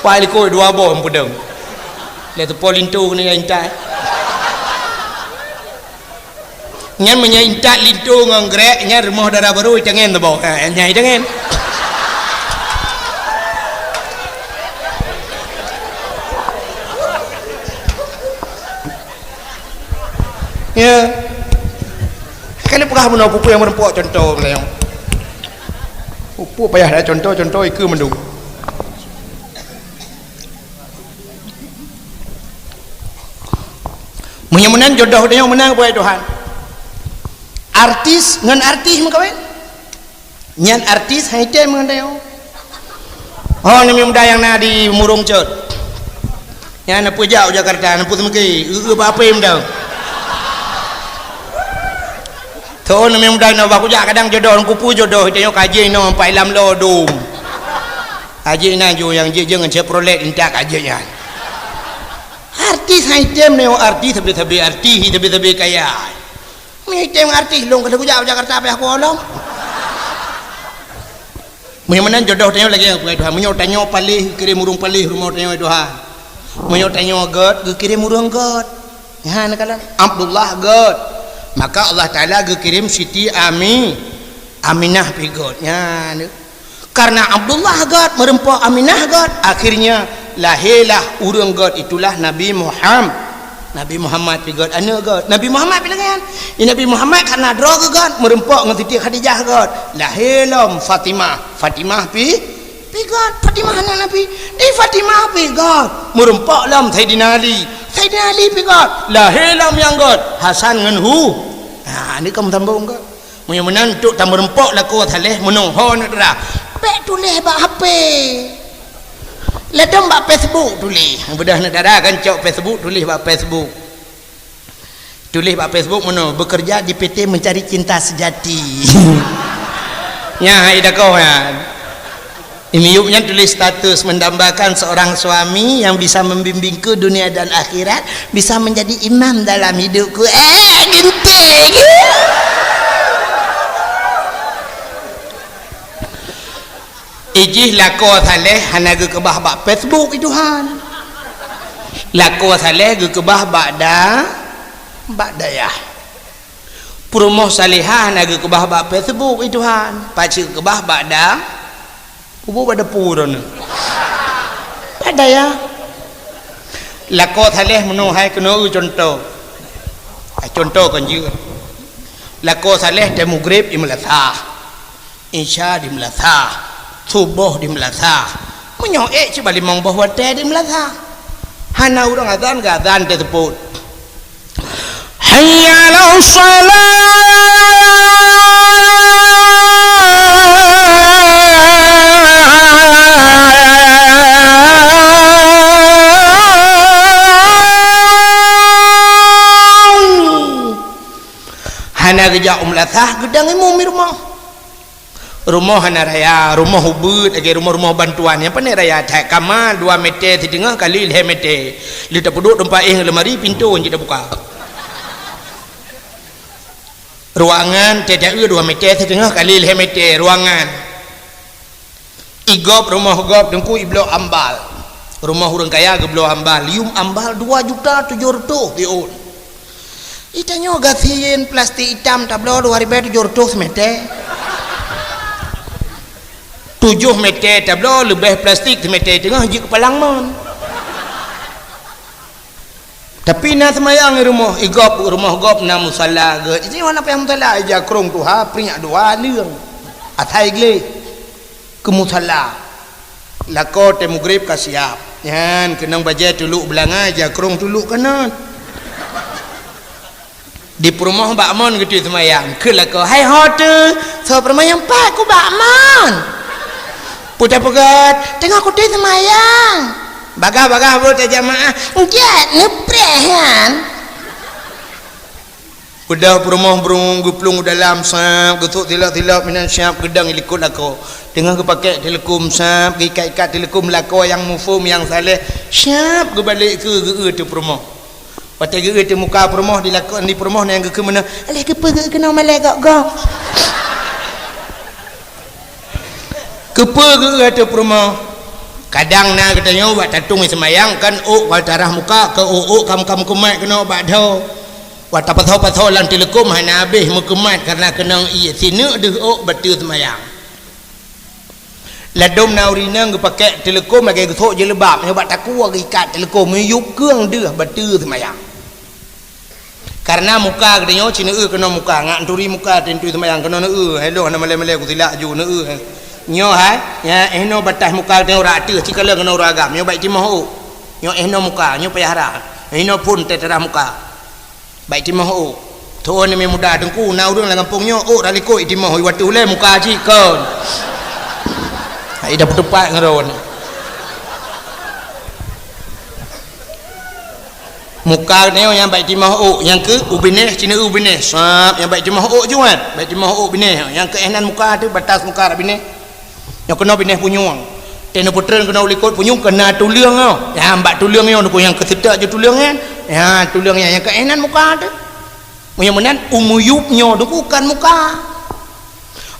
Upai likot dua boh meupeudong. Lé teupo linto keuneuk intat. Nyan meunyoe intat linto ngon grek, nyan rumoh dara barô itangen teuboh. Ha, nyan itangen. Ya. Kan Neupeugah bunoe peue-peue nyang meurumpok contoh meulayeue. Peue-peue payah that contoh, contoh ikeue mandum. Meunyoe meunan jodoh tanyoe meunan, buet Tuhan. Artis ngon artis meukawen. Nyan artis hai tem ngon tanyoe. Oh, nami muda nyang na di Murong Cot. Nyan na peujak u Jakarta, na peuseumeukée, eu-eu bak apém dah. Tho nami muda nyoe bak kujak kadang jodoh, kupu jodoh, tanyoe ka jih nyoe, empat lam lo dum. Ka jih na ju nyang jih jeung Chevrolet intak ka jih nyan. Artis hai tem nyoe, artis sabe-sabe artis, sabe-sabe kaya. Meunyoe item artis lôn ka lheueh kujak u Jakarta payah kuwoe lom. Meunyoe meunan jodoh tanyoe lagée nyan, Tuhan. Meunyoe tanyoe paléh, geukirém ureuëng paléh rumoh tanyoe, Tuhan. Meunyoe tanyoe gét, geukirém ureuëng gét. Nyan kalon Abdullah gét. Maka Allah Taala geukirém Siti Ami, Aminah pi gét. Nyan. Karena Abdullah gét, meurumpok Aminah gét, akhirnya lahirlah ureuëng gét, itulah Nabi Muham-, Nabi Muhammad pi gét, aneuëk gét. Nabi Muhammad pi lagée nyan. Di Nabi Muhammad karena droe geuh gét, meurumpok ngon Siti Khadijah gét. Lahé lom Fatimah. Fatimah pi, pi gét. Fatimah aneuëk Nabi. Di Fatimah pi gét, meurumpok lom Saidina Ali. Saidina Ali pi gét. Lahé lom nyang gét, Hasan ngon Hu-, nah, ini kamu sambung gét. Meunyoe meunan, untuk tameurumpok lakoe saléh meunoe, ho aneuk dara, bék tuléh bak H P. Ladom bak Facebook tuléh. Beudôh aneuk dara kan cok Facebook, tuléh bak Facebook. Tuléh bak Facebook meunoe, "Bekerja di P T Mencari Cinta Sejati." Nyan hai dakoh nyan. Di miyueb nyan tuléh status, "Mendambakan seorang suami yang bisa membimbingku dunia dan akhirat, bisa menjadi imam dalam hidupku." Eh, geunteng. Ijih lakoe saléh hana geukeubah bak Facebook, i Tuhan. Lakoe saléh geukeubah bak da-, bak dayah. Peurumoh salihah hana geukeubah bak Facebook, i Tuhan. Pacu geukeubah bak da-, Kubu bak depu droeneuh. Bak dayah. Lakoe saléh meunoe hai keunoe contoh. Hai contoh kon jeuet. Lakoe saléh tée mugreb di meulasah. Isya di meulasah. Suboh di meulasah. Meunyoe ék cit bak limong boh watée di meulasah. Hana ureuëng azan, geuazan teuseupôt. Hayya 'alas shalah. Hana geujak u meulasah, geudong imum di rumoh. Rumoh hana raya, rumoh ubit, lagée rumoh-rumoh bantuan nyang pané raya that. Kama dua meter siteungoh kali lhée meter. Lheueh tapeuduek teumpat éh ngon lemari, pintoe jeuet tabuka. Ruangan teuh dua meter siteungoh kali lhée meter ruangan. I gob, rumoh gob teungku, i bloe ambal. Rumoh ureuëng kaya geubloe ambal. Yum ambal dua juta tujoh reutôh siôn. Itanyoe gasien plastik itam tabloe dua ribée tujoh reutôh simeter. Tujoh meter tabloe leubeh plastik simeter teungoh jeuet keu palang mon. Tapi na seumayang i rumoh, i gob, rumoh gob na musala gét. Itanyoe hana payah musala, ija krong tuha, prinyak dua, leueng. Asai gleh. Keu musala. Lakoe tée mugreb ka siab. Nyan keunong bajée tuluk beulanga, ija krong tuluk kanan. Di peurumoh bak mon geutui seumayang. Keu lakoe, "Hai ho teuh, soe peurumoh nyang pat ku bak mon?" Peue tapeugét, "Teungoh kutui seumayang." Bagah-bagah brôk tajamaah, "Eujét neupreh nyan." Beudôh peurumoh brung geuplueng u dalam sab, geusok tilok-tilok meunan siab geudong i likot lakoe. Teungoh geupakée teuleukom sab, geuikat-ikat teuleukom lakoe nyang muphom nyang saleh, siab geubalek keue geu-eu teuh peurumoh. Watée geu-eu teuh muka peurumoh di lakoe, di peurumoh nyang geukheun meunan, "Aléh keupeue geu-eu keunoe malée gok-gok?" Keupeue geu-eu ateueh peurumoh? Kadang na geutanyoe bak tatong seumayang kan ôk bak tarah muka, keu ôk-ôk kam-kam keumat keunoe bak dhoe. Bak tapasoe-pasoe lam teuleukom hana habéh meukeumat kareuna keunong ié sineuk deuh ôk bateue seumayang. Ladom na ureuëng inong geupakée teuleukom lagée geusok jilbab, nyoe bak takue geuikat teuleukom, miyueb keueng deuh bateue seumayang. Karena muka geutanyoe ci neueu keunoe muka, ngat turi muka teuntui seumayang keunoe neueu, hello hana malée-malée kusilak ju neueu. Nyoe hai, ya, eh, nyoe batas muka geutanyoe uroe ateueh, ci kalon keunoe uroe agam, nyoe baik timoh ôk. Nyoe eh nyoe muka, nyoe payah rhah. Eh nyoe phon teutarah muka. Baik timoh ôk. Thôn ni muda teungku, na ureuëng lam gampông nyoe ôk rhah likot timoh, watée ulée muka ci kon. Hai dah peutupat ngeron. Muka nyoe nyang baik timoh ôk, nyang keu u binéh, ci neueu u binéh. Sab, nyang baik timoh ôk juat, baik timoh ôk binéh. Nyang keu eh nan muka teuh, batas muka rab binéh. Nyoe keunoe binéh punyueng. Teuh neupeutreun keunoe u likot punyueng keunan tuleueng nyoe. Nyang bak tuleueng nyoe, nyoe nyang keu seutek ju tuleueng nyan. Ya, tuleueng nyan nyang keu eh nan muka teuh. Meunyoe meunan, u miyueb nyoe teuh kon muka.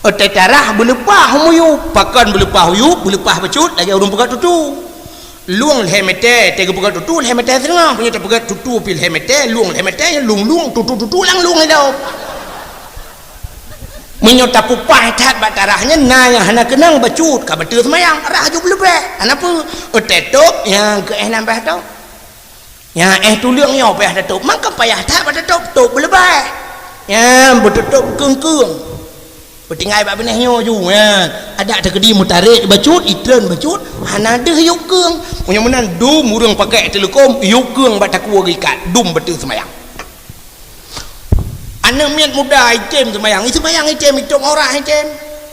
Teutarah beuleupah u miyueb, pakon beuleupah u miyueb, beuleupah bacut lagée ureuëng peugöt tutu. Lueng lhée mètè, teuh geupeugöt tutu lhée mètè siteungoh, meunyoe tapeugöt tutu pih lhée mètè, lueng lhée mètè, lueng-lueng, tutu-tutu lam lueng ilom. Meunyoe tapupah that bak tarah nyan, na nyang hana keunong bacut, ka bateue seumayang, rhah ju beuleubeh. Hana peue, teuh tôb nyang keu eh nan bah tôb. Nyan eh tuleueng nyoe payah tatôb, mangka payah that bak tatôb, tôb beuleubeh. Nyan beutôb keung-keung. Beutinggai bak binéh nyoe ju, nyan. Adak teukeudi meutarek bacut, itreun bacut, hana deuh yôk keung. Meunyoe meunan dum ureuëng pakai teuleukom, yôk keung bak takue geuikat, dum bateue seumayang. Aneuëk miet muda item seumayang, iseumayang item, itôb aurat item.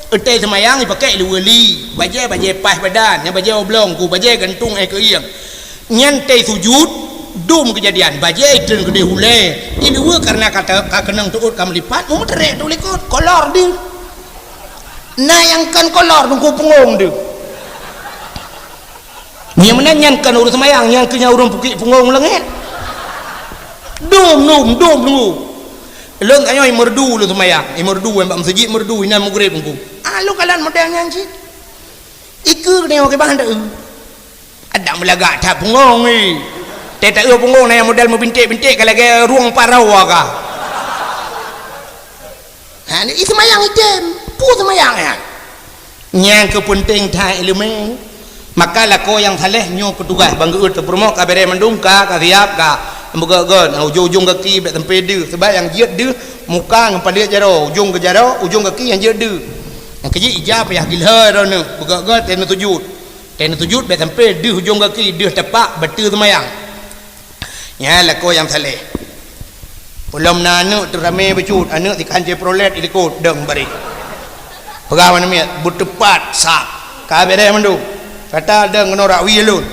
Teuh seumayang ipakai luweue li, bajée-bajée paih badan, nyang bajée oblong ku, bajée gantung eh keuieng. Nyan teuh sujut, dum keujadian, bajée itreun keudeh ulée. Iluweue kareuna ka, ka keunong teuôt ka meulipat, meumeutarek teuh likot, kolor deuh. Na nyang kon kolor teungku pungong deuh. Nyang meunan nyan kon ureuëng seumayang, nyang keu nyan ureuëng pukik pungong langét. Dum, dum, dum, dum. Lôn tanyoe imeurdu lôn seumayang, imeurdu bak meuseujid meurdu inan mugreb teungku. Ah, lôn kalon model nyan cit. Ikeue tanyoe kiban deuh. Adak meulagak that pungong ni. Teuh taeu pungong na nyang model meubinték-binték ka lagée rueng parau ka. Ha, ni seumayang item, peue seumayang nyan? Nyang keu peunteng that iéleumé. Maka lakoe nyang saleh nyoe keu tugaih ban geuôt teuh peurumoh ka bereh mandum ka, ka siap ka. Beugöt-göt, ujong-ujong gaki bèk sampoe deuh, sabab nyang jeuet deuh muka ngon paleuet jaroe, ujong geujaroe, ujong gaki nyang jeuet deuh. Nyang keujeuet ija payah gilhôi droeneuh, beugöt-göt teuh neusujut. Teuh neusujut bèk sampoe deuh ujong gaki, deuh tapak bateue seumayang. Nyan lakoe nyang saleh. Peulom na aneuëk teuh ramé bacut, aneuëk sikan Chevrolet ilikot dong bareh. Peugah bak aneuëk miet, beuteupat sab. Ka bereh mandum. Gata dong keunoe rak wie lôn.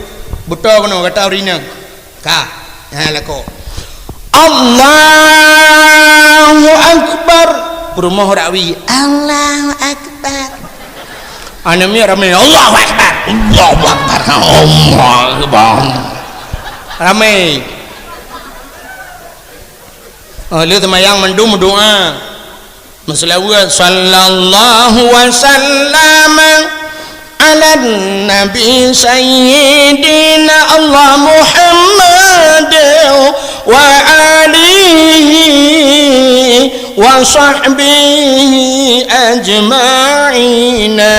Beutoe keunoe gata ureuëng inong. Ka. Nyan lakoe. Allahu Akbar. Peurumoh rak wie. Allahu Akbar. Aneuëk miet ramé, "Allahu Akbar, Allahu Akbar, Allahu Akbar." Ramé. Oh, lheueh seumayang mandum meudoá. Meuseulaweuet, "Sallallahu wa sallama ala nabi sayyidina Allah Muhammad wa alihi wa sahbihi ajma'ina."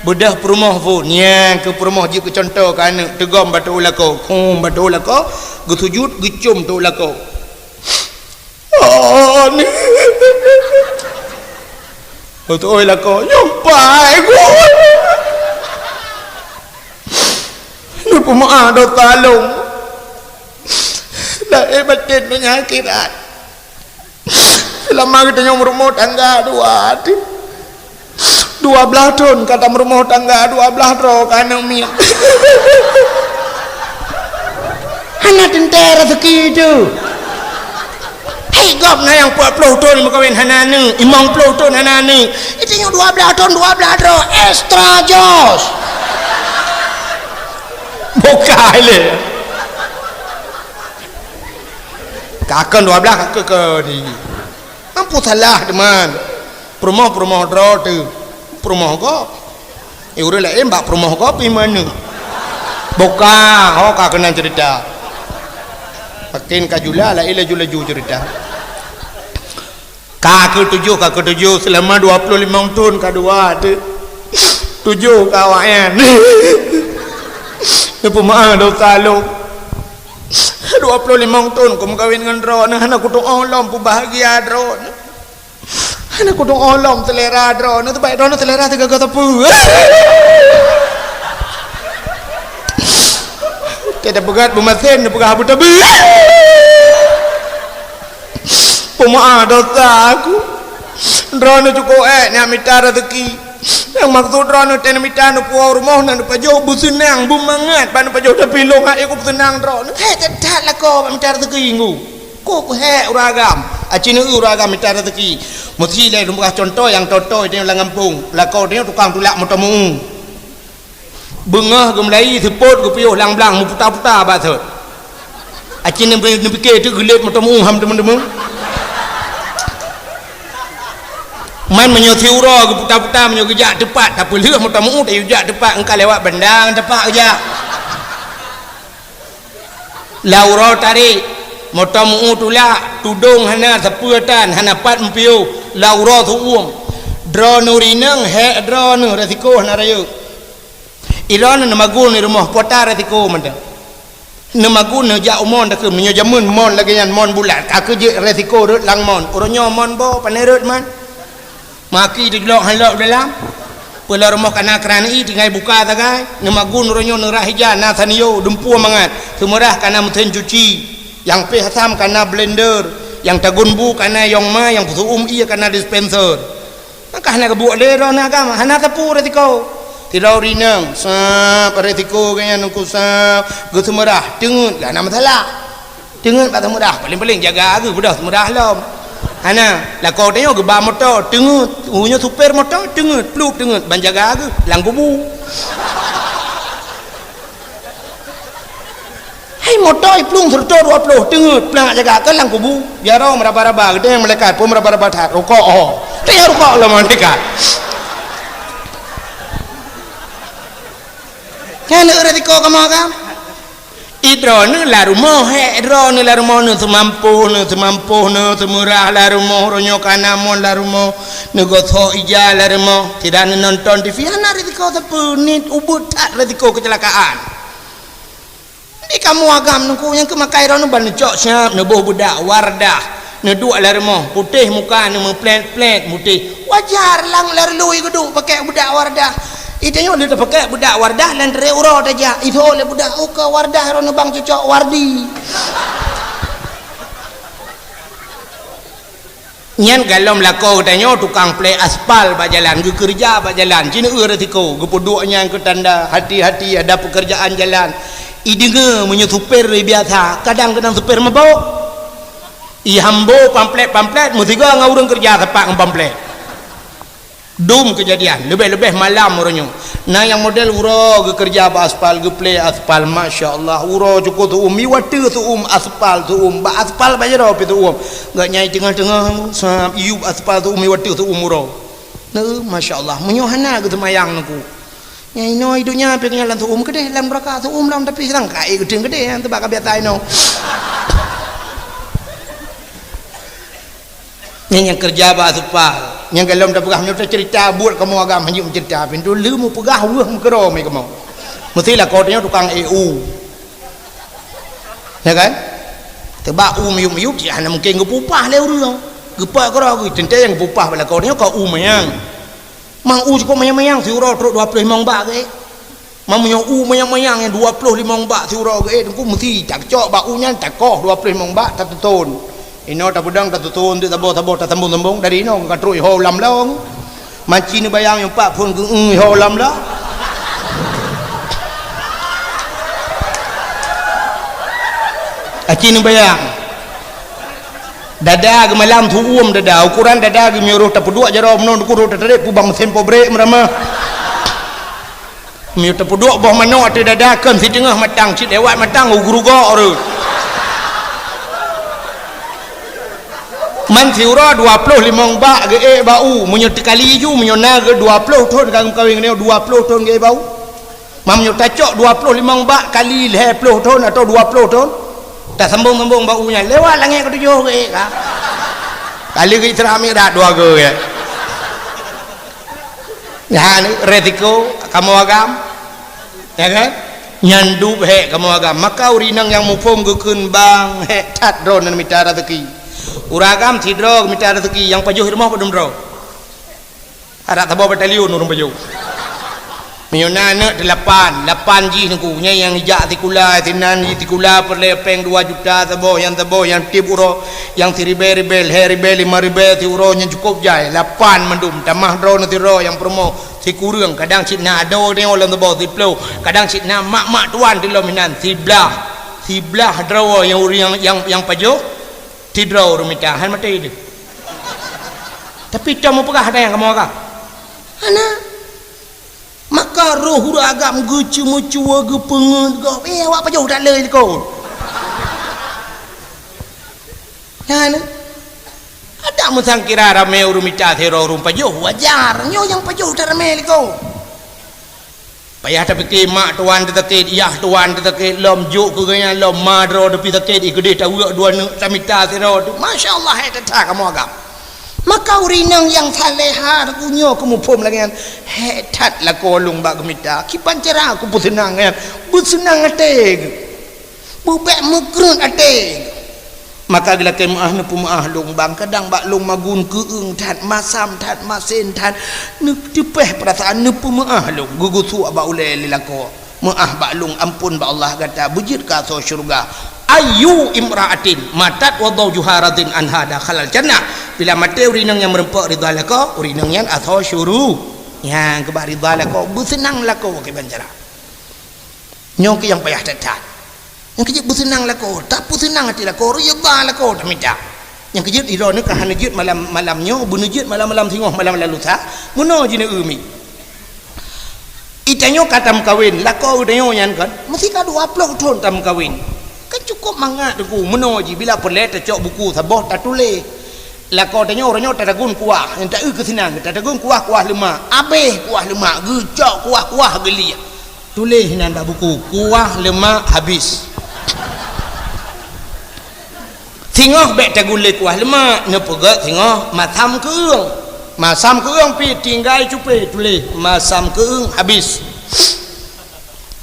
Beudôh peurumoh phon, nyang keu peurumoh jeuet keu cuntoh keu aneuëk, teugom bak teuôt lakoe, khum bak teuôt lakoe, geusujut, geucom teuôt lakoe. Oh, ni. Beutôi lakoe, nyoe pai ku. Neupeumeuáh dosa lôn. Lahé batén donya akhirat. Seulama geutanyoe meurumoh tangga dua, dua blaih thon ka tameurumoh tangga, dua blaih droe ka aneuëk miet. Hana teuntée raseuki teuh. Hei, gob na nyang peuet ploh thon meukawen hana aneuëk, limong ploh thon hana aneuëk. Geutanyoe dua blaih thon, dua blaih droe, extra jos. Bukai lé. Ka kon dua blaih ka keu di. Ampun salah teuma. Peurumoh-peurumoh droe teuh. Peurumoh gob. Eh, ureuëng laén bak peurumoh gob pih meuaneuëk. Buka, ho ka keunan ceurita. Makin ka jula, laén laju-laju ceurita. Ka keu tujoh, ka keu tujoh, seulama dua ploh limong thon ka dua teuh. Tujoh ka awaknyan. Neupeumeuáh dosa lôn. Dua ploh limong thon kumeukawen ngon droeneuh, hana kutu'oh lom peubahgia droeneuh. Hana kutu'oh lom seulera droeneuh, teubaik droeneuh seulera teugaga sapeue. Teupeugah beumasen, teupeugah beutabi. Peumeu'ah dosa aku. Droeneuh cukôp ék neumita raseuki. Nyang maksud droeneuh teuh neumita neupuwoe rumoh, na neupajoh beuseunang, beumangat bak neupajoh, tapi lôn hana ék beuseunang droeneuh. Hék, that-that lakoe bak mita raseuki ngu. Kok keuhèk ureueng agam? Aci neu ureueng agam mita raseuki. Meusti lé lôn peugah cuntoh nyang toe-toe tanyoe lam gampông. Lakoe tanyoe tukang tulak moto meu-ue. Beungoh geumeulayi, seupôt geupiôh lam blang, meuputa-puta bak sot. Aci neu-, neupike teuk geulet moto meu-ue ham teumeu-teumeu. Man meunyoe siuroe geuputa-puta, meunyoe geujak teupat, tapeulheueh moto meu-ue, tayue jak teupat, engka lewat bandang teupat geujak. Lam uroe tarék, moto meu-ue tulak, tudong hana, sapeue tan, hana pat meupiôh, lam uroe seu-uem. Droeneuh rineueng, hék droeneuh, resiko hana rayeuk. Droeneuh neumagun di rumoh, peue ta resiko mantong. Neumagun neujak u mon takheun, meunyoe jameun mon lagèe nyan, mon bulat, ka keuh jeuet resiko rhot lam mon. Uroe nyoe mon boh, pane rhot man. Maki teujlok han lok dalam. Peue lam rumoh ka na kran ie tinggai buka sagai. Neumagun uroe nyoe neurah ija na sanio dumpeue mangat. Seumeurah ka na meusén cuci. Nyang péh asam ka na blender. Nyang tagun bu ka na yong ma, nyang peuseu-uem ie ka na dispenser. Maka hana geubuet lé droeneuh agam, hana sapeue resiko. Sidroe rineueng, sab, resiko geuh nyan Teungku, sab, geuseumeurah, teungeut, hana masalah. Teungeut bak seumeurah, paléng-paléng jaga geuh, beudôh seumeurah lom. Hana, lakoe tanyoe geuba moto, teungeut, uroe nyoe supir moto, teungeut, plup teungeut, ban jaga geuh, lam kubu. Hai moto iplueng seureutôh dua ploh, teungeut, plang jaga keu lam kubu. Jaroe meuraba-raba, geutanyoe malaikat, peue meuraba-raba that, rukok, oh. Teuh rukok lom malaikat. Nyan resiko kamoe kan? Droeneuh lam rumoh, hék droeneuh lam rumoh, neuh seumampoh, neuh seumampoh, neuh seumeurah lam rumoh, uroe nyoe ka na mon lam rumoh, neugosok ija lam rumoh, tidak neunonton T V, hana resiko sapeue, nit ubit that resiko kecelakaan. Di kamoe agam Teungku nyang keu makai droeneuh ban neucok siab, neuboh beudak Wardah. Neuduek lam rumoh, putéh muka, neumeuplét-plét, mutéh. Wajar lang lam rului geuduek pakai beudak Wardah. Ita nyoe lé tapakai beudak Wardah, lam trép uroe tajak. Ithô lé beudak, oh, ka Wardah, droeneuh bang cocok Wardi. Nyan galom lakoe geutanyoe tukang plé aspal bak jalan, geukeureuja bak jalan, ci neu resiko, geupeuduek nyan keu tanda, hati-hati ada pekerjaan jalan. Ideungoe meunyoe supir lé biasa, kadang keunong supir mabök. Ihambô pamflet-pamflet, meusigoe ngon ureueng keureuja sapat ngon pamflet. Dum keujadian, leubeh-leubeh malam uroe nyoe. Na nyang model uroe geukeureuja bak aspal, geuplé aspal, masya Allah. Uroe cukôp seu-uem, iwa teuh seu-uem, aspal seu-uem, bak aspal bak jaroe pih seu-uem. Gobnyan teungoh-teungoh, sab, iyup aspal seu-uem, iwa teuh seu-uem uroe. Neu, masya Allah, meunyoe hana geuseumayang Teungku. Nyang inoe i donya pih nyan lam seu-uem keudeh, lam neuraka seu-uem lom, tapi sekarang ka ék geuteung keudeh, nyan teubak ka biasa inoe. Nyan nyang keureuja bak aspal. Nyang galom tapeugah meunyoe taceurita buet kamoe agam hanjeuet meuceurita. Pintoe lheueh meupeugah weueh meukeurô mi kamoe. Meusti lakoe tanyoe tukang E U. Ya kan? Teubak u miyueb-miyueb, cit hana mungken geupeupah lé ureueng. Geupeukeurô geuh, teuntèe nyang geupeupah bak lakoe tanyoe ka u manyang. Mang u cukôp manyang-manyang, siuroe trok dua ploh limong bak geuék. Meunyoe u manyang-manyang nyang dua ploh limong bak siuroe geuék, Teungku, meusti tacok bak u nyan, takoh dua ploh limong bak, tateuton. Inoe tapeudong tateuton, teuk saboh-saboh tasambong-sambong, dari inoe ka trok iho lam long. Maci neubayang nyang pat phon geu-eu iho lam long. Aci neubayang. Dada geumalam seu-uem dada, ukuran dada geumiyuroh tapeuduek jaroe meunoe, dikuroh tatarek peubang meusén pobrek meuramah. Meunyoe teupeuduek boh manok ateueh dada, kon siteungoh matang, cit lewat matang, u geurugok rot. Man siuroe dua ploh limong bak geuék bak u, meunyoe teukali ju, meunyoe na geu dua ploh thon ka geumeukawen ngon nyoe, dua ploh thon geuék bak u. Man meunyoe tacok dua ploh limong bak kali lhèe ploh thon atawa dua ploh thon, tasambong-sambong bak u nyan, lewat langét keutujôh geuék ka. Kali geuisra Mi'raj dua geuék. Nyan resiko kamoe agam. Ya kan? Nyan dub hék kamoe agam. Maka ureueng inong nyang muphom geukheun bang hék that droeneuh mita raseuki. Ureueng agam sidroe geumita raseuki, nyang pajoh rumoh padum droe. Adak saboh batalion ureueng pajoh. Meunyoe na aneuk teulapan, lapan jih nungku. Nyan nyang jijak sikula, sinan jih sikula peureulée péng dua juta saboh, nyang saboh nyang tieb uroe, nyang siribée-ribée, lhée ribée, lima ribée siuroe nyang cukôp jai. Lapan mandum, tamah droeneuh sidroe nyang peurumoh sikureueng, kadang cit na adoe nyoe lam saboh siploh, kadang cit na mak-mak tuan di lom inan, siblaih, siblaih droe nyang ureueng nyang, nyang, nyang pajoh, sidroe ureueng mita, han maté deuh. Tapi cong meupeugah ada nyang kamoe agam. Hana. Maka roh ureueng agam geuceumeucue geupeungeut gob, eh, awak pajoh that le likot. Nyan, adak meusangkira ramé ureueng mita sidroe ureueng pajoh, wajar. Nyoe nyang pajoh that ramé likot. Payah tapike mak tuan teusakét, yah tuan teusakét, lom jok keu geuhnyan, lom ma droe teupih sakét, i keudeh taweuek dua neuk tamita sidroe tu. Masya Allah, hai that-that kamoe agam. Maka ureueng inong nyang salehah geuh nyoe keu muphom lagée nyan, hék that lakoe lôn bak geumita, kiban cara kupeuseunang nyan, beuseunang até geuh. Beubek meukreuet até. Maka geulakée meuáh neupeumeuáh lôn bang, kadang bak lôn magun keueung that, masam that, masen that, neuteupeh peurasaan neupeumeuáh lôn, geugeusuek bak ulée lé lakoe. Meuáh bak lôn, amphon bak Allah gata, beujeuet keu asoe syeuruga. Ayyu imra'atin matat wa zawjuha radin anha dakhalal jannah. Bila maté ureueng inong nyang meurumpok ridha lakoe, ureueng inong nyan asoe syuru-, nyang keubah ridha lakoe, beuseunang lakoe kiban cara. Nyoe keuh nyang payah that-that. Nyang keujeuet beuseunang lakoe, tapeuseunang até lakoe, ridha lakoe tamita. Nyang keujeuet droeneuh ka hana jeuet malam, malam nyoe, beuneuh jeuet malam-malam singoh, malam-malam lusa, meunoe jih neu-eu mi. Itanyoe ka tameukawen, lakoe tanyoe nyan kan, meusti ka dua ploh thon tameukawen. Kan cukôp mangat teungku, meunoe jih bila peureulée tacok buku saboh tatuléh. Lakoe tanyoe, uroe nyoe tatagun kuah, nyang ta-eu keu seunang, tatagun kuah, kuah leumak, abéh kuah leumak, geucok kuah-kuah geuliek. Tuléh inan bak buku, kuah leumak habis. Singoh bék tagun lé kuah leumak, neupeugét singoh masam keueung. Masam keueung pih tinggai cupé, tuléh masam keueung habis.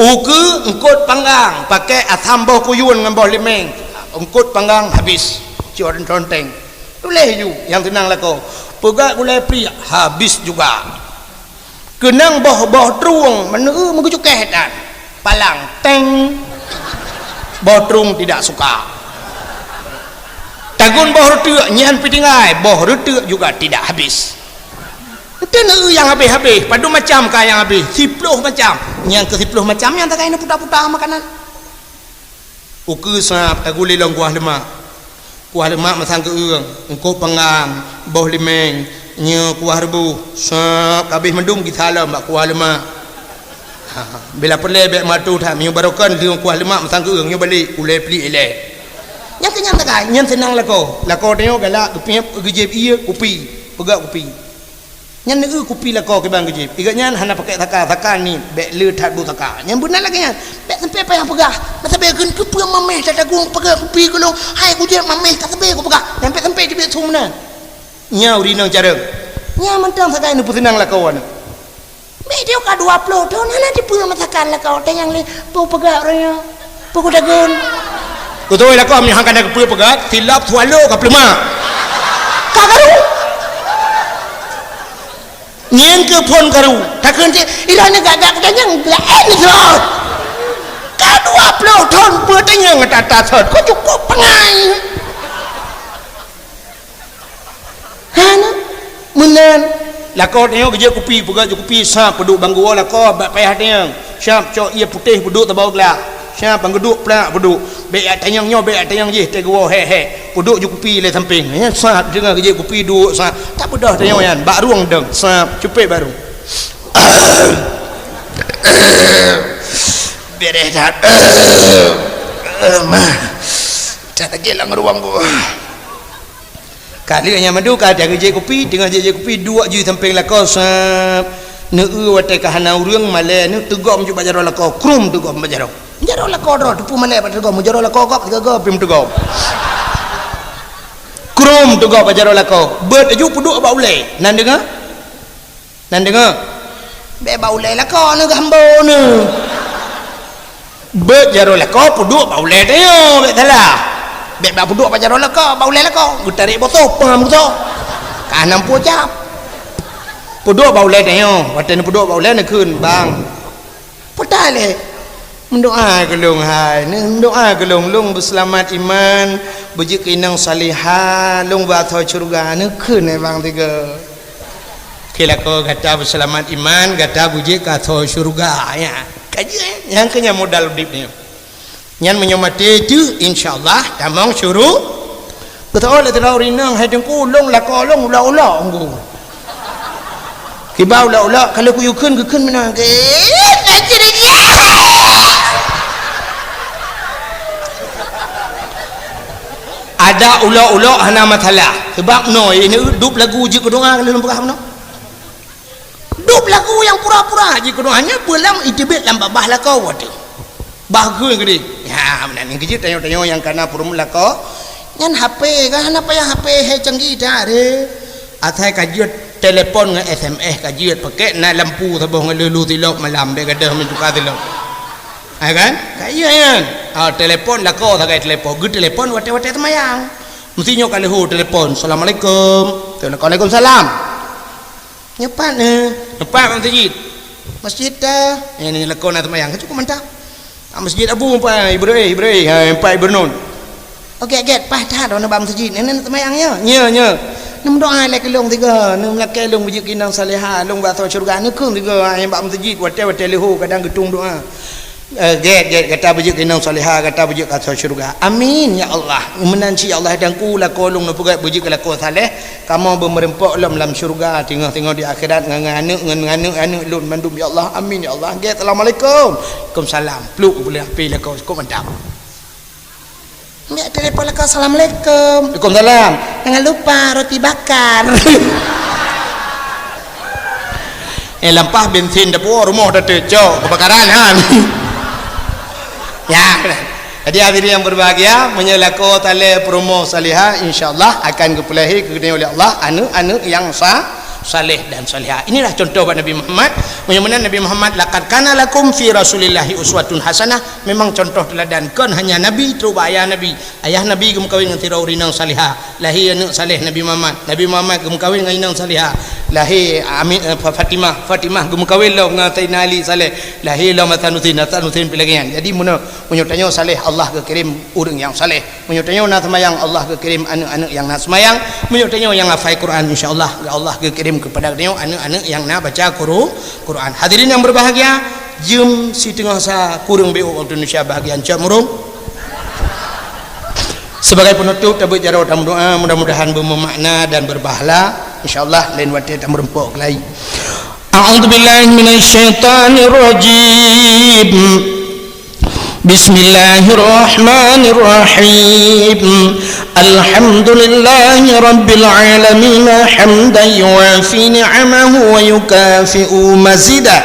Ukeue eungkot panggang, pakai asam boh kuyun ngon boh limeng, eungkot panggang habis. Cok ron-, ronteng. Tuléh ju nyang seunang lakoe. Peugét gulai pliek, habis juga. Keunong boh-boh trueng, meuneu meugeucukéh tan. Palang, teng. Boh trueng tidak suka. Tagun boh reuteuk, nyan pih tinggai, boh reuteuk juga tidak habis. Ente neu nyang habéh-habéh, padum macam ka nyang habéh, siploh macam. Nyang keu siploh macam nyan takai neuputa-puta makanan. Ukeue sab tagulé lom kuah leumak. Kuah leumak masam keueung, eungkot panggang, boh limeng, nyoe kuah reubôh, sab ka abéh mandum gisa lom bak kuah leumak. Ha, bila peureulée bék meuatoe that, meunyoe barokon deungon kuah leumak masam keueung, nyoe balek, ulée pliek ilée. Nyang keu nyan takai, nyan seunang lakoe. Lakoe tanyoe galak geupiep, geujieb ié kupi, peugét kupi. Nyan neu-eu kupi lakoe kiban geujieb. Igat nyan hana pakai saka, saka ni bék le that bu saka. Nyan beuna lagée nyan. Bék sampai payah peugah. Masa bék kheun keupeue mameh tatagung peugah kupi keu lôn. Hai kujieb mameh ka sabe kupeugah. Nyan bék sampai teubiet su meunan. Nyan ureueng inong carông. Nyan mantong sagai neupeuseunang lakoe nyoe. Bék diyoe ka dua ploh thon hana dipeue masakan lakoe tanyong lé peue peugah ureueng nyoe. Peue kutagun? Kutôi lakoe meunyoe hana keupeue peugah, silop swallow ka peuleuma. Ka karu. Nyan keuh phon karu. Takheun cit, ilah neugak-gak keudanyang, laén sidroe. Ka dua ploh thon peue tanyong ata-ata sot, kok cukôp peungai. Hana. Meunan. Lakoe tanyoe geujak kupi, peugah jih kupi, sab peuduek bang geuwoe lakoe, bak payah tanyong. Sab cok ié putéh peuduek saboh glah. Sab bang geuduek plak peuduek. Bék jak tanyong nyoe, bék jak tanyong jih, teuguwoe hék-hék. Peuduek jih kupi lé sampéng. Nyan sab teungoh geujak kupi duek sab. Tapeugah tanyoe nyan, bak rueng dong. Sab, cupet bak rueng. Beres that. Mah. Dah lagi lam rueng gua. Ka lheueh nyan mandum ka teungoh jép kupi, teungoh jép, jép kupi, duek jih sampéng lakoe, sab. Neu-eu watée ka hana ureueng malée, neu teugom ju bak jaroe lakoe, krum teugom bak jaroe. Jaroe lakoe droe, teupeu malée bak teugom, jaroe lakoe gob, sigoe gob, pih meuteugom. Krum teugom bak jaroe lakoe, beuet laju peuduek bak ulée. Nan deungoe? Nan deungoe? Bék bak ulée lakoe neu geuhambo neu. Beuet jaroe lakoe, peuduek bak ulèe tanyoe, bèk salah. Bèk bak peuduek bak jaroe lakoe, bak ulèe lakoe. Geutarek botol, peuham geutanyoe. Ka nam pue jam. Peuduek bak ulèe tanyoe, watèe neupeuduek bak ulèe neukheun, "Bang, peue that lé? Meudoa keu lôn hai, neumeudoa keu lôn, lôn beuseulamat iman, beujeuet keu inong salihah, lôn bak asoe syeuruga," neukheun, eh, bang tiga. Keu lakoe gata beuseulamat iman, gata beujeuet keu asoe syeuruga, ya. Ka jeuet, eh? Nyang keu nyan modal udép nyoe. Nyan meunyoe maté teuh, insya Allah tamong syuru-, Beutôi lé sidroe ureueng inong, "Hai Teungku, lôn lakoe lôn ulok-ulok, Teungku." Kiban ulok-ulok, ka lheueh kuyue kheun, geukheun meunan. Ada ulok-ulok hana masalah. Sabab noe, ini dub lagu jeuet keu doa, ka lheueh lôn peugah meunoe. Dub lagu nyang pura-pura jeuet keu doa, nyan beulam iteubiet lam babah lakoe watèe. Bah geue geude. Ya, meunan nyan keuh jeuet tanyoe-tanyoe nyang kana peurumoh lakoe. Nyan H P kan, hana payah H P hai canggih that, eh. Asai ka jeuet telepon ngon S M S ka jeuet, pakèk na lampu saboh ngon lheuh-lheuh silop malam, bèk gadôh meutuka silop. Ya kan? Ka jeuet nyan. Ah, telepon lakoe sagai telepon, geutelepon watèe-watèe seumayang. Meusti nyoe ka lheueh telepon, "Assalamualaikum." "Waalaikumsalam." "Nyoe pat, eh?" "Nyoe pat bak meuseujid." "Meuseujid ta?" "Eh, nyoe lakoe na seumayang." Ka cukup mantap. "Ah, meuseujid Abu, empat Ibrahim, Ibrahim, ha, empat Ibrahim." "Oh, gèt, gèt, paih that droeneuh bak meuseujid. Nyoe, nyoe seumayang nyoe." "Nyoe, nyoe." "Neumeudoa lé keu lôn tiga, neumeulakèe lôn beujeuet keu inong salihah, lôn bak asoe syeuruga, neukheun tiga, ha, bak meuseujid, watèe-watèe leuhô kadang geutueng doa." Eh, gèt, gèt, gata beujeuet keu inong salihah, gata beujeuet keu asoe syeuruga. Amin, ya Allah. Meunan cit, ya Allah, Teungku, lakoe lôn neupeugèt beujeuet keu lakoe saleh, kamoe beumeureumpok lom lam syeuruga, teungoh-teungoh di akhirat, ngon, ngon aneuk, ngon, ngon aneuk, aneuk lôn mandum, ya Allah. Amin, ya Allah. Gèt, "Assalamualaikum." "Waalaikumsalam." Pluek, geupeuleueh H P lakoe, cukup mantap. Ambiek telepon lakoe, "Assalamualaikum." "Waalaikumsalam." "Jangan lupa roti bakar." Eh, lampah bensin dapur rumoh dah teucok kebakaran, kan? Ya. Jadi, hadirin yang berbahagia, meunyoe lakoe saleh peurumoh salihah, insya Allah akan geupeulahé keu geutanyoe oleh Allah aneuk-aneuk yang sa-, saleh dan salihah. Inilah contoh bak Nabi Muhammad. Meunyoe meunan Nabi Muhammad, "Laqad kana lakum fi Rasulillahi uswatun hasanah." Memang contoh teladan, kon hanya Nabi, trok bak ayah Nabi. Ayah Nabi geumeukawen ngon sidroe ureueng inong salihah, lahé aneuk saleh Nabi Muhammad. Nabi Muhammad geumeukawen ngon inong salihah, lahé Ami-, eh, Fa-, Fatimah. Fatimah geumeukawen lom ngon Saidina Ali saleh, lahé lom Hasan Husein. Hasan Husein pih lagèe nyan. Jadi, meunyoe, meunyoe tanyoe saleh, Allah geukirém ureueng nyang saleh. Meunyoe tanyoe na seumayang, Allah geukirém aneuk-aneuk nyang na seumayang. Meunyoe tanyoe nyang hafai Quran, insya Allah, Allah geukirém keupada tanyoe aneuk-aneuk nyang na baca Quru-, Quran. Hadirin yang berbahagia, jeuem siteungoh sa kureueng beuet waktu Indonesia bahagian cot murung. Sebagai penutup, tabeuet jaroe tameudoa, mudah-mudahan bermakna dan berpahala. Insya Allah, lain watèe tameureumpok keulai. A'udzubillahi minasyaitonirrajim. Bismillahirrahmanirrahim. Alhamdulillahi rabbil alamin, hamdan yuwafi ni'amahu wa yukafi'u mazidah.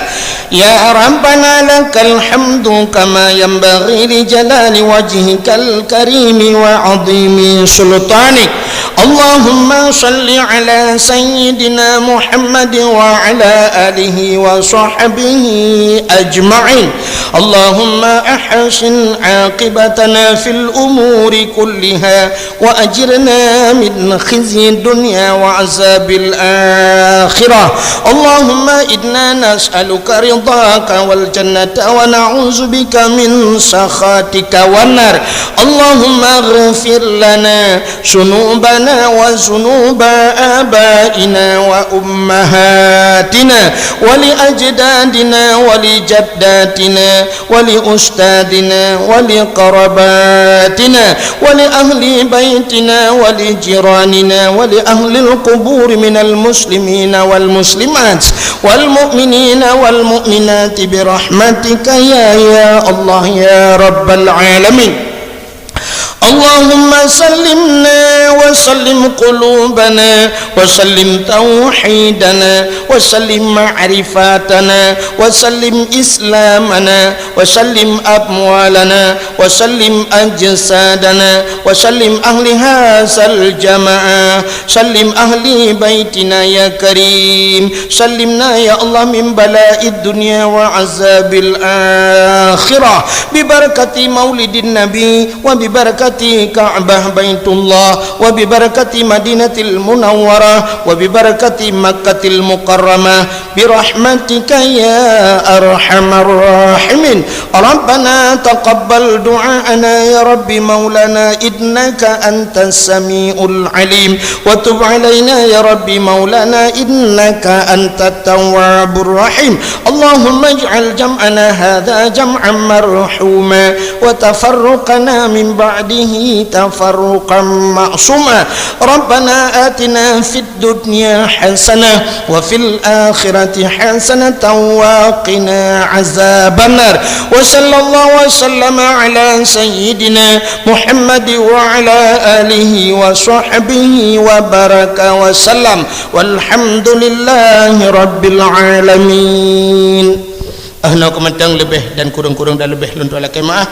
Ya Rabbana, lakal hamdu kama yanbaghi li jalali wajhikal karimi wa azimi sultanik. Allahumma salli ala sayyidina Muhammad wa ala alihi wa sahbihi ajma'in. Allahumma ahsin aqibatana fil umuri kulliha وأجرنا من خزي الدنيا وعذاب الآخرة. اللهم إنا نسألك رضاك والجنة ونعوذ بك من سخطك والنار. اللهم اغفر لنا ذنوبنا وذنوب آبائنا وأمهاتنا ولأجدادنا ولجداتنا ولأستاذنا ولقراباتنا ولأهل بيتنا ولجيراننا ولأهل القبور من المسلمين والمسلمات والمؤمنين والمؤمنات برحمتك يا، يا الله يا رب العالمين. اللهم سلمنا وسلم قلوبنا وسلم توحيدنا وسلم معرفتنا وسلم إسلامنا وسلم أموالنا وسلم أجسادنا وسلم أهل هذا الجماعة، سلم أهل بيتنا يا كريم، سلمنا يا الله من بلاء الدنيا وعذاب الآخرة، ببركة مولد النبي وببركة كعبة بيت الله وببركة مدينة المنورة وببركة مكة المكرمة برحمتك يا أرحم الراحمين. ربنا تقبل دعاءنا يا رب مولانا إنك أنت السميع العليم وتب علينا يا رب مولانا إنك أنت التواب الرحيم. اللهم اجعل جمعنا هذا جمعا مرحوما وتفرقنا من بعده تفرقا معصوما. ربنا آتنا في الدنيا حسنة وفي الآخرة حسنة وقنا عذاب النار. وصلى الله وسلم على سيدنا محمد وعلى آله وصحبه وبارك وسلم. والحمد لله رب العالمين. Ah, na keumantöng leubeh dan kureueng-kureueng dan leubeh lôn tuan lakée meu'ah.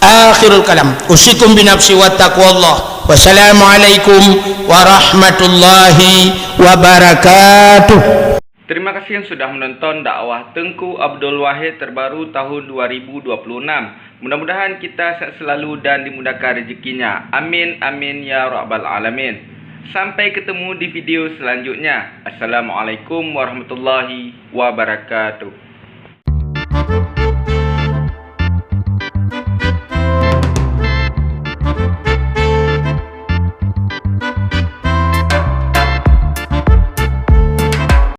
Akhirul kalam. Usikum binafsi wa taqwallah. Wassalamualaikum warahmatullahi wabarakatuh. Terima kasih yang sudah menonton dakwah Teungku Abdul Wahid terbaru tahun dua ribu dua puluh enam. Mudah-mudahan kita sehat selalu dan dimudahkan rezekinya. Amin, amin, ya rabbal alamin. Sampai ketemu di video selanjutnya. Assalamualaikum warahmatullahi wabarakatuh.